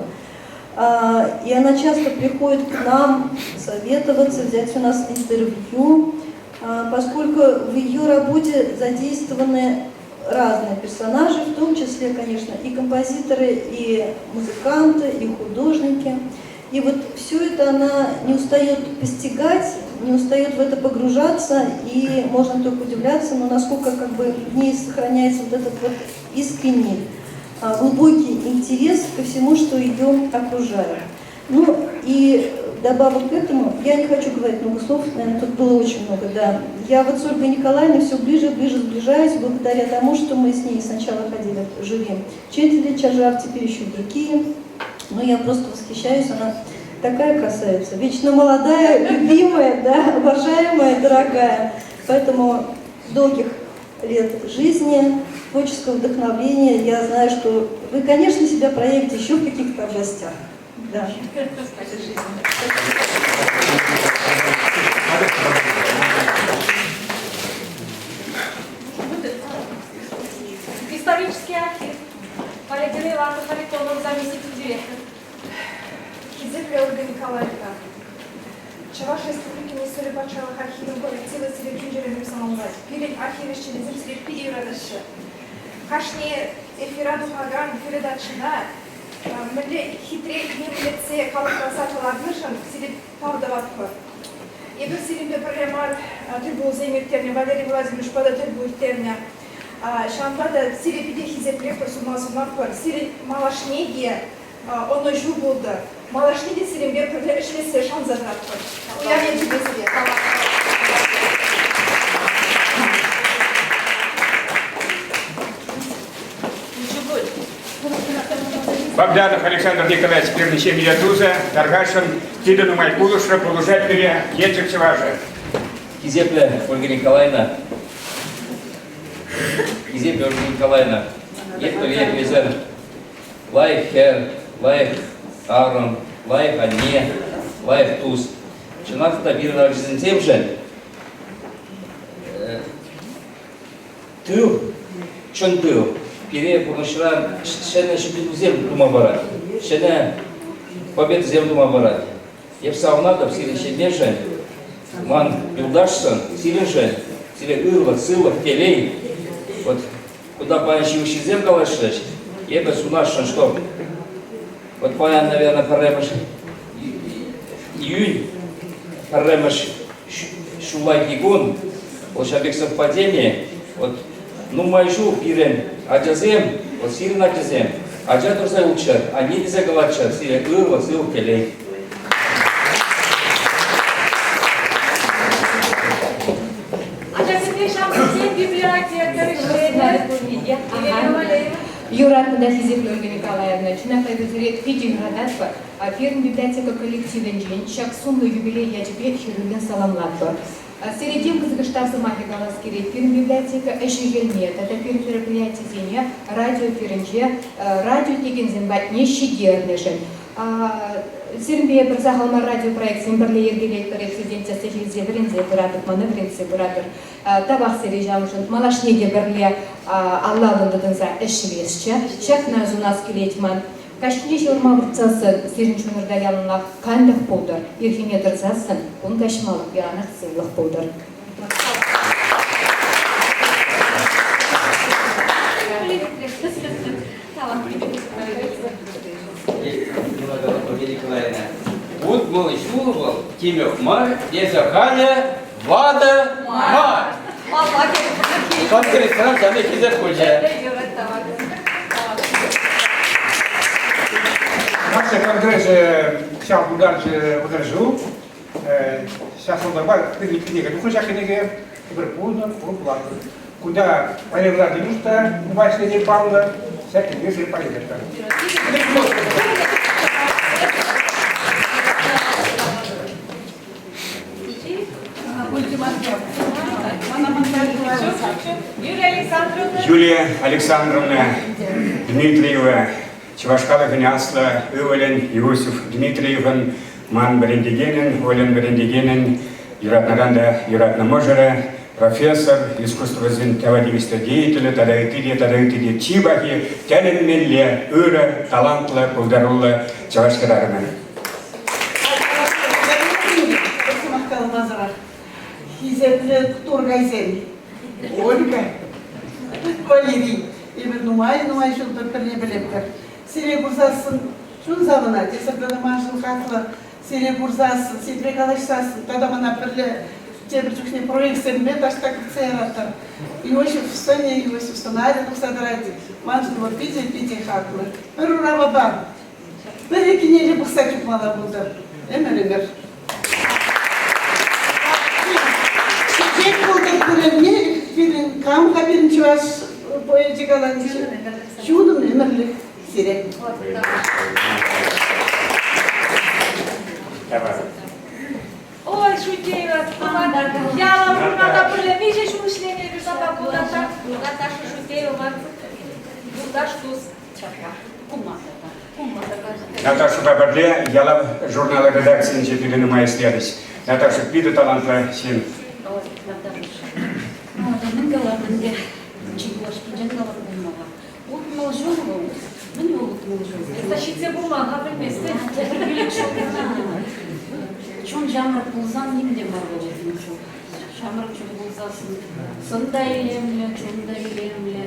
И она часто приходит к нам советоваться, взять у нас интервью, поскольку в ее работе задействованы разные персонажи, в том числе, конечно, и композиторы, и музыканты, и художники. И вот все это она не устает постигать, не устает в это погружаться, и можно только удивляться, но насколько как бы в ней сохраняется вот этот вот искренний, глубокий интерес ко всему, что ее окружает. Ну и добавок к этому, я не хочу говорить много слов, наверное, тут было очень много, да. Я вот с Ольгой Николаевной все ближе и ближе сближаюсь, благодаря тому, что мы с ней сначала ходили в жюри Четили Чажар, теперь еще и другие. Но я просто восхищаюсь, она такая красавица, вечно молодая, любимая, да, обожаемая, дорогая. Поэтому долгих лет жизни, творческого вдохновления. Я знаю, что вы, конечно, себя проявите еще в каких-то областях. Да. Исторический архив. Валентина Ивановна Харитонова, заместитель директора. Хисеплӗ Ольга Николаевна, Чӑваш Республикин истори патшалӑх архивӗн коллективӗ сире чун-чӗререн саламлать. Пирӗн архив ӗҫченӗсем сире питӗ юратаҫҫӗ. Кашни эфира тухакан передачӑна мӗнле хитре илемлетсе калӑпласа кӑларнӑшӑн сире тав тӑватпӑр. Эпир сирӗнпе пӗрре мар тӗлпулусем ирттернӗ, Валерий Владимировичпа та тӗлпулу ирттернӗ. Ҫавӑнпа та сире питӗ хисеплетпӗр, сума сунатпӑр. Сирӗн малашне те ӑнӑҫу пултӑр. Малашне те сирӗнпе пӗрле ӗҫлессе шанса тӑратпӑр. Уяв ячӗпе сире! Богданов Александр Николаевич пирӗн ҫемье тусӗ, тархасшӑн, питӗ нумай пулӑшрӗ, пулӑшать пире, Елчӗк чӑвашӗ. Хисеплӗ Ольга Николаевна, Хисеплӗ Ольга Николаевна, эп пӗлетӗп эсӗ лайӑх хӗр, лайӑх арӑм, лайӑх анне, лайӑх тус. Чӑнах та пирӗн ачасемшӗн тыл, чӑн тыл, пире пурнӑҫра ҫӗнӗ ҫитӗнӳсем тума парать, ҫӗнӗ победӑсем тума парать. Эп савӑнатӑп сирӗн ҫемьешӗн, ман юлташшӑн, сирӗншӗн, сире ырлӑх, сывлӑх, телей. Вот кунта паян ҫывӑх ҫынсем калаҫрӗҫ, эпӗ сунасшӑн, что вот паян, наверное, пӗрремӗш июнь, пӗрремӗш ҫуллахи кун, вот ҫав пек совпадение, вот нумай ҫул пирӗн ачасем, вот сирӗн ачасем, ача тӑрса юлччӑр, анне тесе калаччӑр, сире ырлӑх, сывлӑх, телей. Ачасемпе ҫамрӑксен библиотека ӗҫленӗ. Елена Валерьевна. Юратнӑ та хисеплӗ Ольга Николаевна, чӑнах та эпир сире питӗ юрататпӑр. Пирӗн библиотека коллективӗнчен ҫак сумлӑ юбилей ячӗпе хӗрӳллӗн саламлатпӑр. Сире тем пысӑкӑш тав сӑмахӗ калас килет. Пирӗн библиотека ӗҫӗ-хӗлне тата пирӗн мероприятисене радио эфирӗнче радио итлекенсем патне ҫитернӗшӗн. Сирӗнпе эпир сахал мар радиопроектсем пӗрле йӗркелетпӗр, президент илсе вӗренсе пыратӑп, мана вӗрентсе пыратӑр. Тавах сире ҫавӑншӑн. Малашне те пӗрле алла-аллӑн тытӑнса ӗҫлесчӗ. Ҫакна сунас килет ман. Каҫхине ҫывӑрма выртсассӑн сирӗн чунӑрта яланах канлӗх пултӑр, ирхине тӑрсассӑн кун каҫмалӑх яланах сывлӑх пултӑр. 60 ҫул вӑл темех мар, эсӗ халӗ ватӑ мар. Паллах, Конкретно ҫавна хисеп пулчӗ. Наци конгресӗ ҫав пултарчӗ вӑтӑр ҫул. Ҫак сӑлтавпа пирӗн кӗнеке тухнӑ ҫак кӗнеке. Эпир пулнӑ, пур пулатпӑр. Кунта Валерий Владимирович та нумай ӗҫлени паллӑ. Ҫак кӗнеке сире парнелетпӗр. Юлия Александровна Дмитриева чӑваш халӑхӗн аслӑ ывӑлӗн Иосиф Дмитриевӑн ман вӗрентекенӗн, Ольӑн вӗрентекенӗн юратнӑран та юратнӑ мӑшӑрӗ, профессор, искусствӑсен тава тивӗҫлӗ деятелӗ тата ытти те, тата ытти те чи пахи, тӗлӗнмелле ырӑ, талантлӑ, пултаруллӑ чӑваш хӗрарӑмӗ. Сӑмах каламасӑрах. Хисеплӗ Туркайсем, Ольга, Валерий, эпир нумай-нумай ҫул пӗр-пӗрне пӗлетпӗр. Сире курсассӑн чун савӑнать, эсир тата маншӑн хаклӑ. Сире курсассӑн, сирпе калаҫсассӑн тата мана пӗрле тепӗр чухне проектсемпе таҫта кӗртсе яратӑр. Иосиф сӑнӗ, Иосиф сӑнарӗ тухса тӑрать. Маншӑн вӑл питӗ-питӗ хаклӑ. Пӗр урапапа Пӗр иккӗнелле пӑхса чупмалла пултӑр. Ӗмӗр-ӗмӗр. Чечек пултӑр пӗрремне пирӗн кам-ха пирӗн чӑваш поэчӗ каланӑччӗ? Чунӑм ӗмӗрлӗх сире. Ой, Шутеева, ялан журналта пӗрле миҫе ҫул ӗҫленӗ эпир санпа Наташа Шутеева ман юлташ тус. Наташӑпа пӗрле Ялав журнал редакцийӗнче питӗ нумай ӗҫлерӗҫ. Наташа питӗ талантлӑ ҫын. Мӗн калатӑн ӗнтӗ, чи юлашкинчен калатӑн пулмалла. 60 ҫул вӑл. Мӗн вӑл 60 ҫул? Эсӗ ҫитсе пулман-ха, пӗлместӗн. Тепӗр пилӗк ҫул. Чун ҫамрӑк пулсан ним те мар вӑл 60 ҫул. Ҫамрӑк чун пулсассӑн сӑн та илемлӗ, чун та илемлӗ.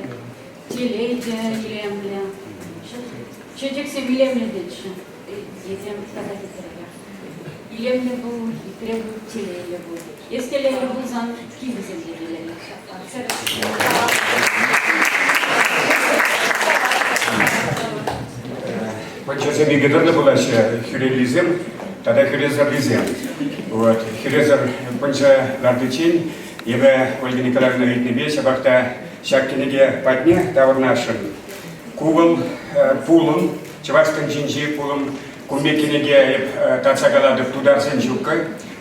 Телей те илемлӗ. Чечексем илемлӗ тетчӗ. Этем тата хитререх. Илемлӗ пул, хитре пул, телейлӗ пул. Эс телейлӗ пулсан килӗсем те телейлӗ. Пӑнчӑсем икӗ тӗрлӗ пулаҫҫӗ, хӳреллисем тата хӳресӗррисем. Вот. Хӳресӗр пӑнчӑ лартиччен эпӗ Ольга Николаевна ыйтнипе ҫапах та Ҫак кӗнеке патне таврӑнасшӑн. Ку вӑл пулӑм, чӑваш тӗнчинчи пулӑм. Кун пек кӗнеке эп татса калатӑп, тутарсен ҫуккӑ,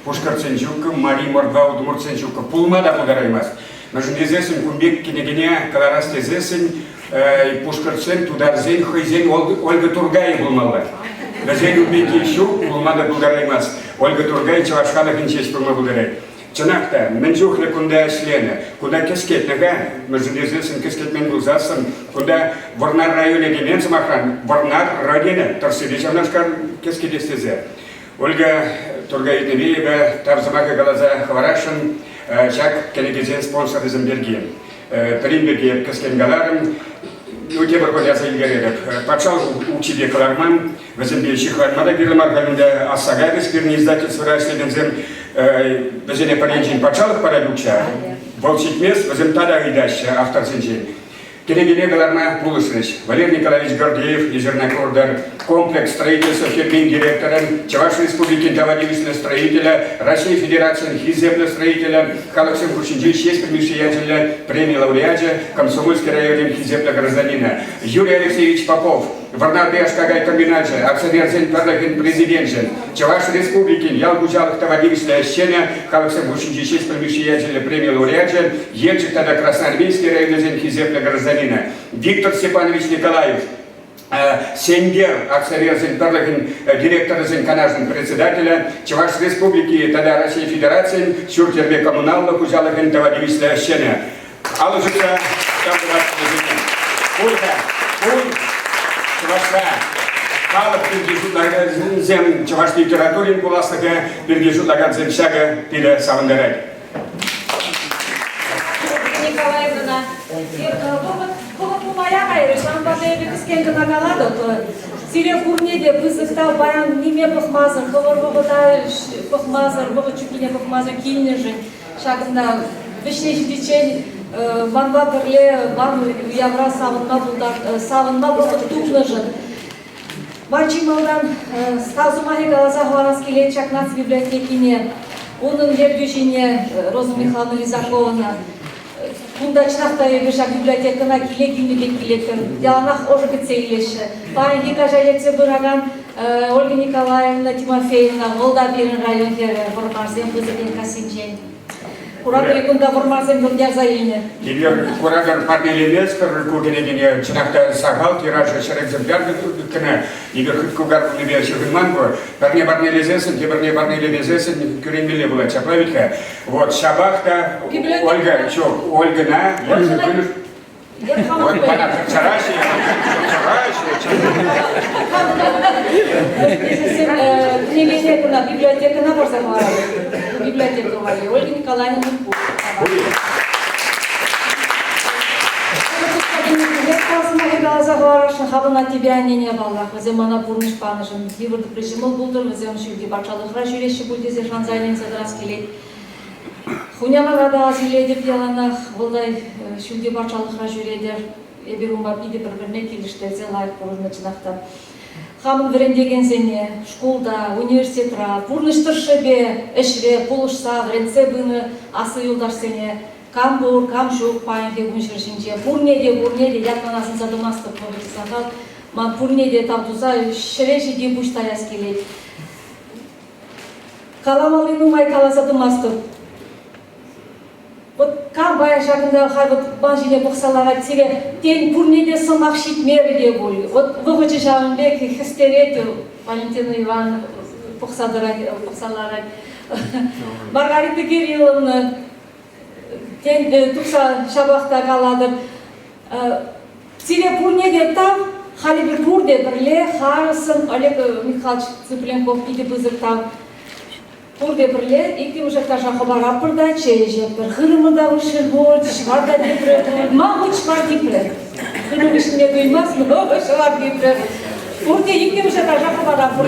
пушкӑртсен ҫуккӑ, мари, мордва, удмуртсен ҫуккӑ. Пулма та пултараймасть. Мӗншӗн тесессӗн кун пек кӗнекене кӑларас тесессӗн пушкӑртсен, тутарсен хӑйсен Ольга Тургайӗ пулмалла. Вӗсен ун пекки ҫук, пулма та пултараймасть. Ольга Тургай чӑваш халӑхӗн ҫеҫ пулма пултарать. Чӑнах та, мӗн чухлӗ кунта ӗҫленӗ, кунта кӗскетнӗ-ха, мӗншӗн тесессӗн кӗскетмен пулсассӑн, кунта Вӑрнар районӗ темен сӑмахран, Вӑрнар районӗ тӑрсипе ҫавнашкал кӗскетес тесе. Ольга Тургай эпӗ тав сӑмахӗ каласа хӑварасшӑн ҫак кӗнекесен спонсорӗсем пирки. Пӗрин пирки кӗскен каларӑм, ну тепӗр кун аса илтеретӗп. Патшалӑх укҫипе кӑларман, Вӗсемпе ҫыхланма та кирлӗ мар халь ӗнтӗ асса кайрӗҫ пирӗн издательствӑра ӗҫлекенсем. Вӗсене пӗр енчен патшалӑх парать укҫа, вӑл ҫитмест, вӗсем тата ыйтаҫҫӗ авторсенчен. Кӗнекене кӑларма пулӑшрӗҫ. Валерий Николаевич Гордеев, Езернокордер, комплекс строительство фирмин директорӗн, Чӑваш Республикин тава тивӗҫлӗ строителӗ, Раҫҫей Федерацийӗн хисеплӗ строителӗ, халӑхсем хушшинчи Ҫеҫпӗл Мишши ячӗллӗ преми лауреачӗ, Комсомольски районӗн хисеплӗ гражданинӗ Юрий Алексеевич Попов, Вӑрнарти аш-какай комбиначӗ акционерсен пӗрлӗхӗн президенчӗ, Чӑваш Республикин ял хуҫалӑх тава тивӗҫлӗ ӗҫченӗ, халӑхсем хушшинчи Ҫеҫпӗл Мишши ячӗллӗ преми лауреачӗ, Елчӗк тата Красноармейски районӗсен хисеплӗ гражданинӗ Виктор Степанович Николаев, Сенкер акционерсен пӗрлӗхӗн директорӗсен канашӗн председателӗ, Чӑваш Республики тата Раҫҫей Федерацийӗн ҫурт-йӗрпе коммуналлӑ хуҫалӑхӗн тава тивӗҫлӗ ӗҫченӗ. Алӑ ҫупса тав тӑватпӑр вӗсене. Пур-ха, пур чӑвашра халӑх пирки шутлакансем, чӑваш литературин пуласлӑхӗ пирки шутлакансем ҫакӑ пире савӑнтарать. Николаевнӑна вӑхӑт вӑхӑт нумая кайрӗ, ҫавӑнпа та эпӗ кӗскен кӑна калатӑп. Сире пурне те пысӑк тав паян ниме пӑхмасӑр, хӑвӑр вӑхӑта пӑхмасӑр, вӑхӑт ҫуккине пӑхмасӑр килнӗшӗн. Ҫакӑнта вӗҫне ҫитиччен манпа пӗрле ман уявра савӑнма пултар савӑнма вӑхӑт тупнӑшӑн. Ман чи малтан тав сӑмахӗ каласа хӑварас килет ҫак наци библиотекине, унӑн ертӳҫине Роза Михайловна Лизакована. Кунта чӑнах та эпир ҫак библиотекӑна киле килнӗ пек килеттӗм. Яланах ӑшӑ кӗтсе илеҫҫӗ. Паянхи каҫа ертсе пыракан Ольга Николаевна Тимофеевна, вӑл та пирӗн район хӗрӗ, Вӑрмарсем Пысӑк Енккассинчен. Куратӑр-и кунта вӑрмансем ярса илнӗ? Эпир куратӑр парнелеместпӗр ку кӗнекене. Чӑнах та сахал тиражӗ ҫӗр экземпляр кӑна. Эпир хыткукар пулнипе ҫыхӑнман ку. Пӗрне парнелесессӗн, тепӗрне парнелемесессӗн кӳренмелле пулать. Ҫапла вӗт-ха. Вот ҫапах та Ольга, ҫук, Ольгӑна Вот мана чараҫҫӗ, чараҫҫӗ. Кӗнекене кӑна библиотекӑна парса хӑваратӑп. Библиотека валли Ольга Николаевна пур. Каласа хӑварасшӑн хамӑн аттепе аннене паллах, вӗсем мана пурнӑҫ панӑшӑн йывӑр тӑпри ҫӑмӑл пултӑр, вӗсем ҫӳлти патшалӑхра ҫӳреҫҫӗ пуль тесе шанса ӗненсе тӑрас килет. Хунямана та ас илетӗп яланах, вӑл та ҫӳлти патшалӑхра ҫӳретӗр. Эпир унпа питӗ пӗр-пӗрне килӗштерсе лайӑх пурӑннӑ чӑнах та. Хамӑн вӗрентекенсене шкулта, университетра, пурнӑҫ тӑршшӗпе, ӗҫре пулӑшса, вӗрентсе пынӑ аслӑ юлташсене кам пур, кам ҫук паянхи кун ҫӗр ҫинче. Пурне те, пурне те ятран асӑнса тӑмастӑп, вӑхӑчӗ сахал. Ман пурне те тав туса ҫӗре ҫити пуҫ таяс килет. Каламалли нумай каласа тӑмастӑп. Вот кам паян ҫакӑнта халь вот ман ҫине пӑхса ларать сире, тен, пурне те сӑмах ҫитмерӗ те пуль. Вот вӑхӑчӗ ҫавӑн пек хӗстерет Валентина Ивановна пӑхса тӑрать, пӑхса ларать. Маргарита Кирилловна, тен, тухса ҫапах та калатӑп. Сире пурне те тав, халӗ эпир пурте пӗрле харӑссӑн Олег Михайлович Цыпленков питӗ пысӑк тав. Пурте пӗрле иккӗмӗш этажа хӑпаратпӑр та чей ӗҫетпӗр. Хырӑмӑ та выҫҫӑн пуль, ҫӑвар та типрӗ. Ма хуть ҫӑвар типрӗ. Хырӑм выҫнине туймасть, но ҫӑвар типрӗ. Пурте иккӗмӗш этажа хӑпаратпӑр.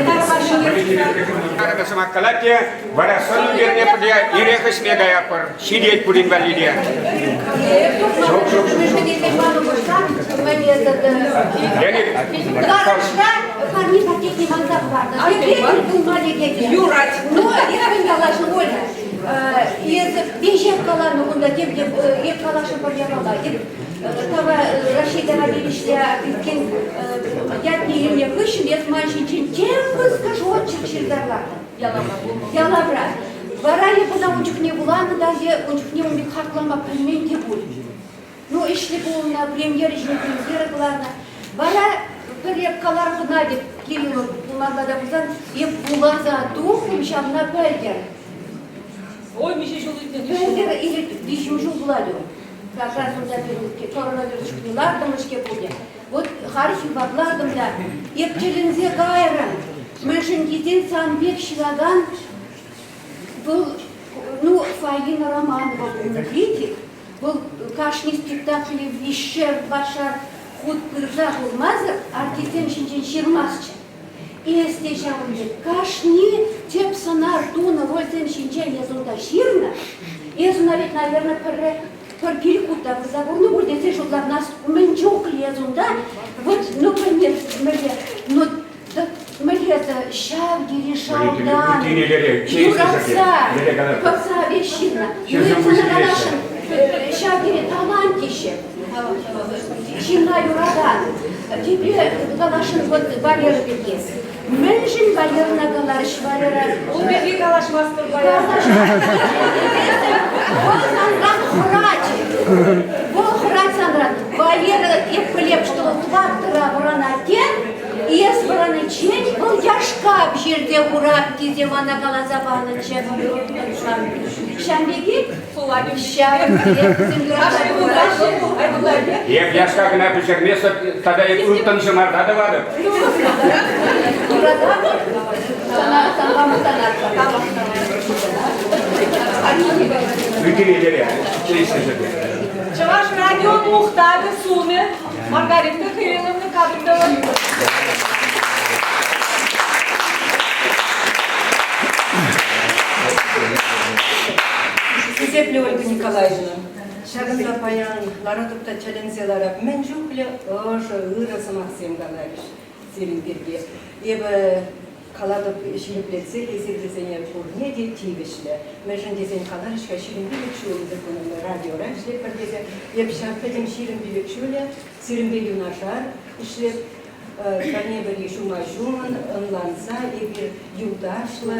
Арӑмӗ сӑмах калать те, вара сӑн ӳкерме пӗрле эрех ӗҫме каятпӑр. Ҫитет пурин валли те. Ҫук, ҫук, ҫук. Леонид, Парни пакетне манса хӑварнӑ. Пулма лекет. Юрать. Ну, эпӗн калаҫнӑ, Оля. Эсӗ веҫех каланӑ кунта тем те эп калаҫнӑ пӗр япала. Эп тава Раҫҫей тава тивӗҫлӗ артисткен ятне илнӗ хыҫҫӑн эс ман ҫинчен тем пысӑкӑш очерк ҫырса лартӑн. Ялавра. Вара эп ӑна ун чухне вуланӑ та е ун чухне ун пек хаклама пӗлмен те пуль. Ну, ӗҫлӗ пулнӑ, премьера ҫине премьера кӑларнӑ. Вара пӗр эп каларӑм кӑна тет Кириллов пулманла та пулсан, эп вуласа тухрӑм ҫавна пӗлтӗр. Ой, миҫе ҫул иртнӗ? Пӗлтӗр или виҫӗм ҫул пулать ун. Как раз унта пирӗн коронавирус чухне лартӑмӑр-ҫке пурте. Вот халь хыпарлатӑм та, эп тӗлӗнсе кайрӑм. Мӗншӗн тесен сан пек ҫыракан вӑл, ну, Фаина Романова пулнӑ критик, вӑл кашни спектакле виҫшер, тӑватшар хут пырса курмасӑр артистсем ҫинчен ҫырмастчӗ. Эс те ҫавӑн пек кашни тӗп сӑнар тунӑ рольсем ҫинчен эс унта ҫырнӑ. Эс ӑна ведь, наверное, пӗрре пӗр пилӗк хут та пырса курнӑ пуль тесе шутланас мӗн чухлӗ эс унта вот ну мӗнле ну мӗнле ҫав тери шалтан юратса пӑхса веҫ ҫырнӑ ну каласшӑн ҫав тери талант теҫҫӗ ҫынна юратан тепре каласшӑн вот Валера пирки Мӗншӗн Валерӑна каларӗҫ Валера? Ун пирки калаҫмастпӑр паян. Вӑл санран хӑрать. Вӑл хӑрать санран. Валера, эп пӗлеп, что вӑл тӑваттӑра вӑранать те, эс вӑраниччен вӑл яшка пӗҫерсе хурать тесе мана каласа панӑччӗ. Ҫавӑн пекех ҫавӑн пекех вӗсем юратаҫҫӗ. Эп яшка кӑна пӗҫерместӗп, тата эп ылтӑн ҫӑмарта тӑватӑп. Юрататӑп. Сана санпа мухтанатпӑр. Ӳкерелере, чей ӗҫсе Чӑваш радион мухтавӗ сумӗ Маргарита Кирилловна Кадыкова. Хисеплӗ Ольга Николаевна. Ҫакӑнта паян ларатӑп та тӗлӗнсе ларап. Мӗн чухлӗ ӑшӑ, ырӑ сӑмахсем каларӗҫ сирӗн пирки. Эпӗ калатӑп ҫирӗплетсе эсир вӗсене пурне те тивӗҫлӗ. Мӗншӗн тесен каларӗҫ-ха 25 ҫул эпир кунта радиора ӗҫлетпӗр тесе. Эп ҫав пӗтӗм 25 ҫулӗ сирӗнпе юнашар ӗҫлеп. Пӗрне-пӗри ҫума-ҫумӑн ӑнланса эпир юлташлӑ,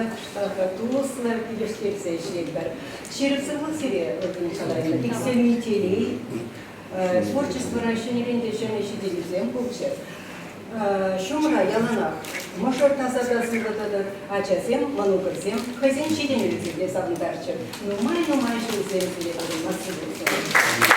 туслӑ килӗштерсе ӗҫлетпӗр. Ҫирӗп сывлӑх сире, Ольга Николаевна, иксӗлми телей, творчествӑра ҫӗнӗрен те ҫӗнӗ ҫитӗнӳсем пулччӑр. Ҫумра яланах мӑшӑр таса та сывӑ тӑтӑр, ачасем, мӑнукӑрсем хӑйсен ҫитӗнӗвӗсемпе савӑнтарччӑр. Нумай-нумай ҫулсем сире пурӑнма сывлӑх сунатӑп.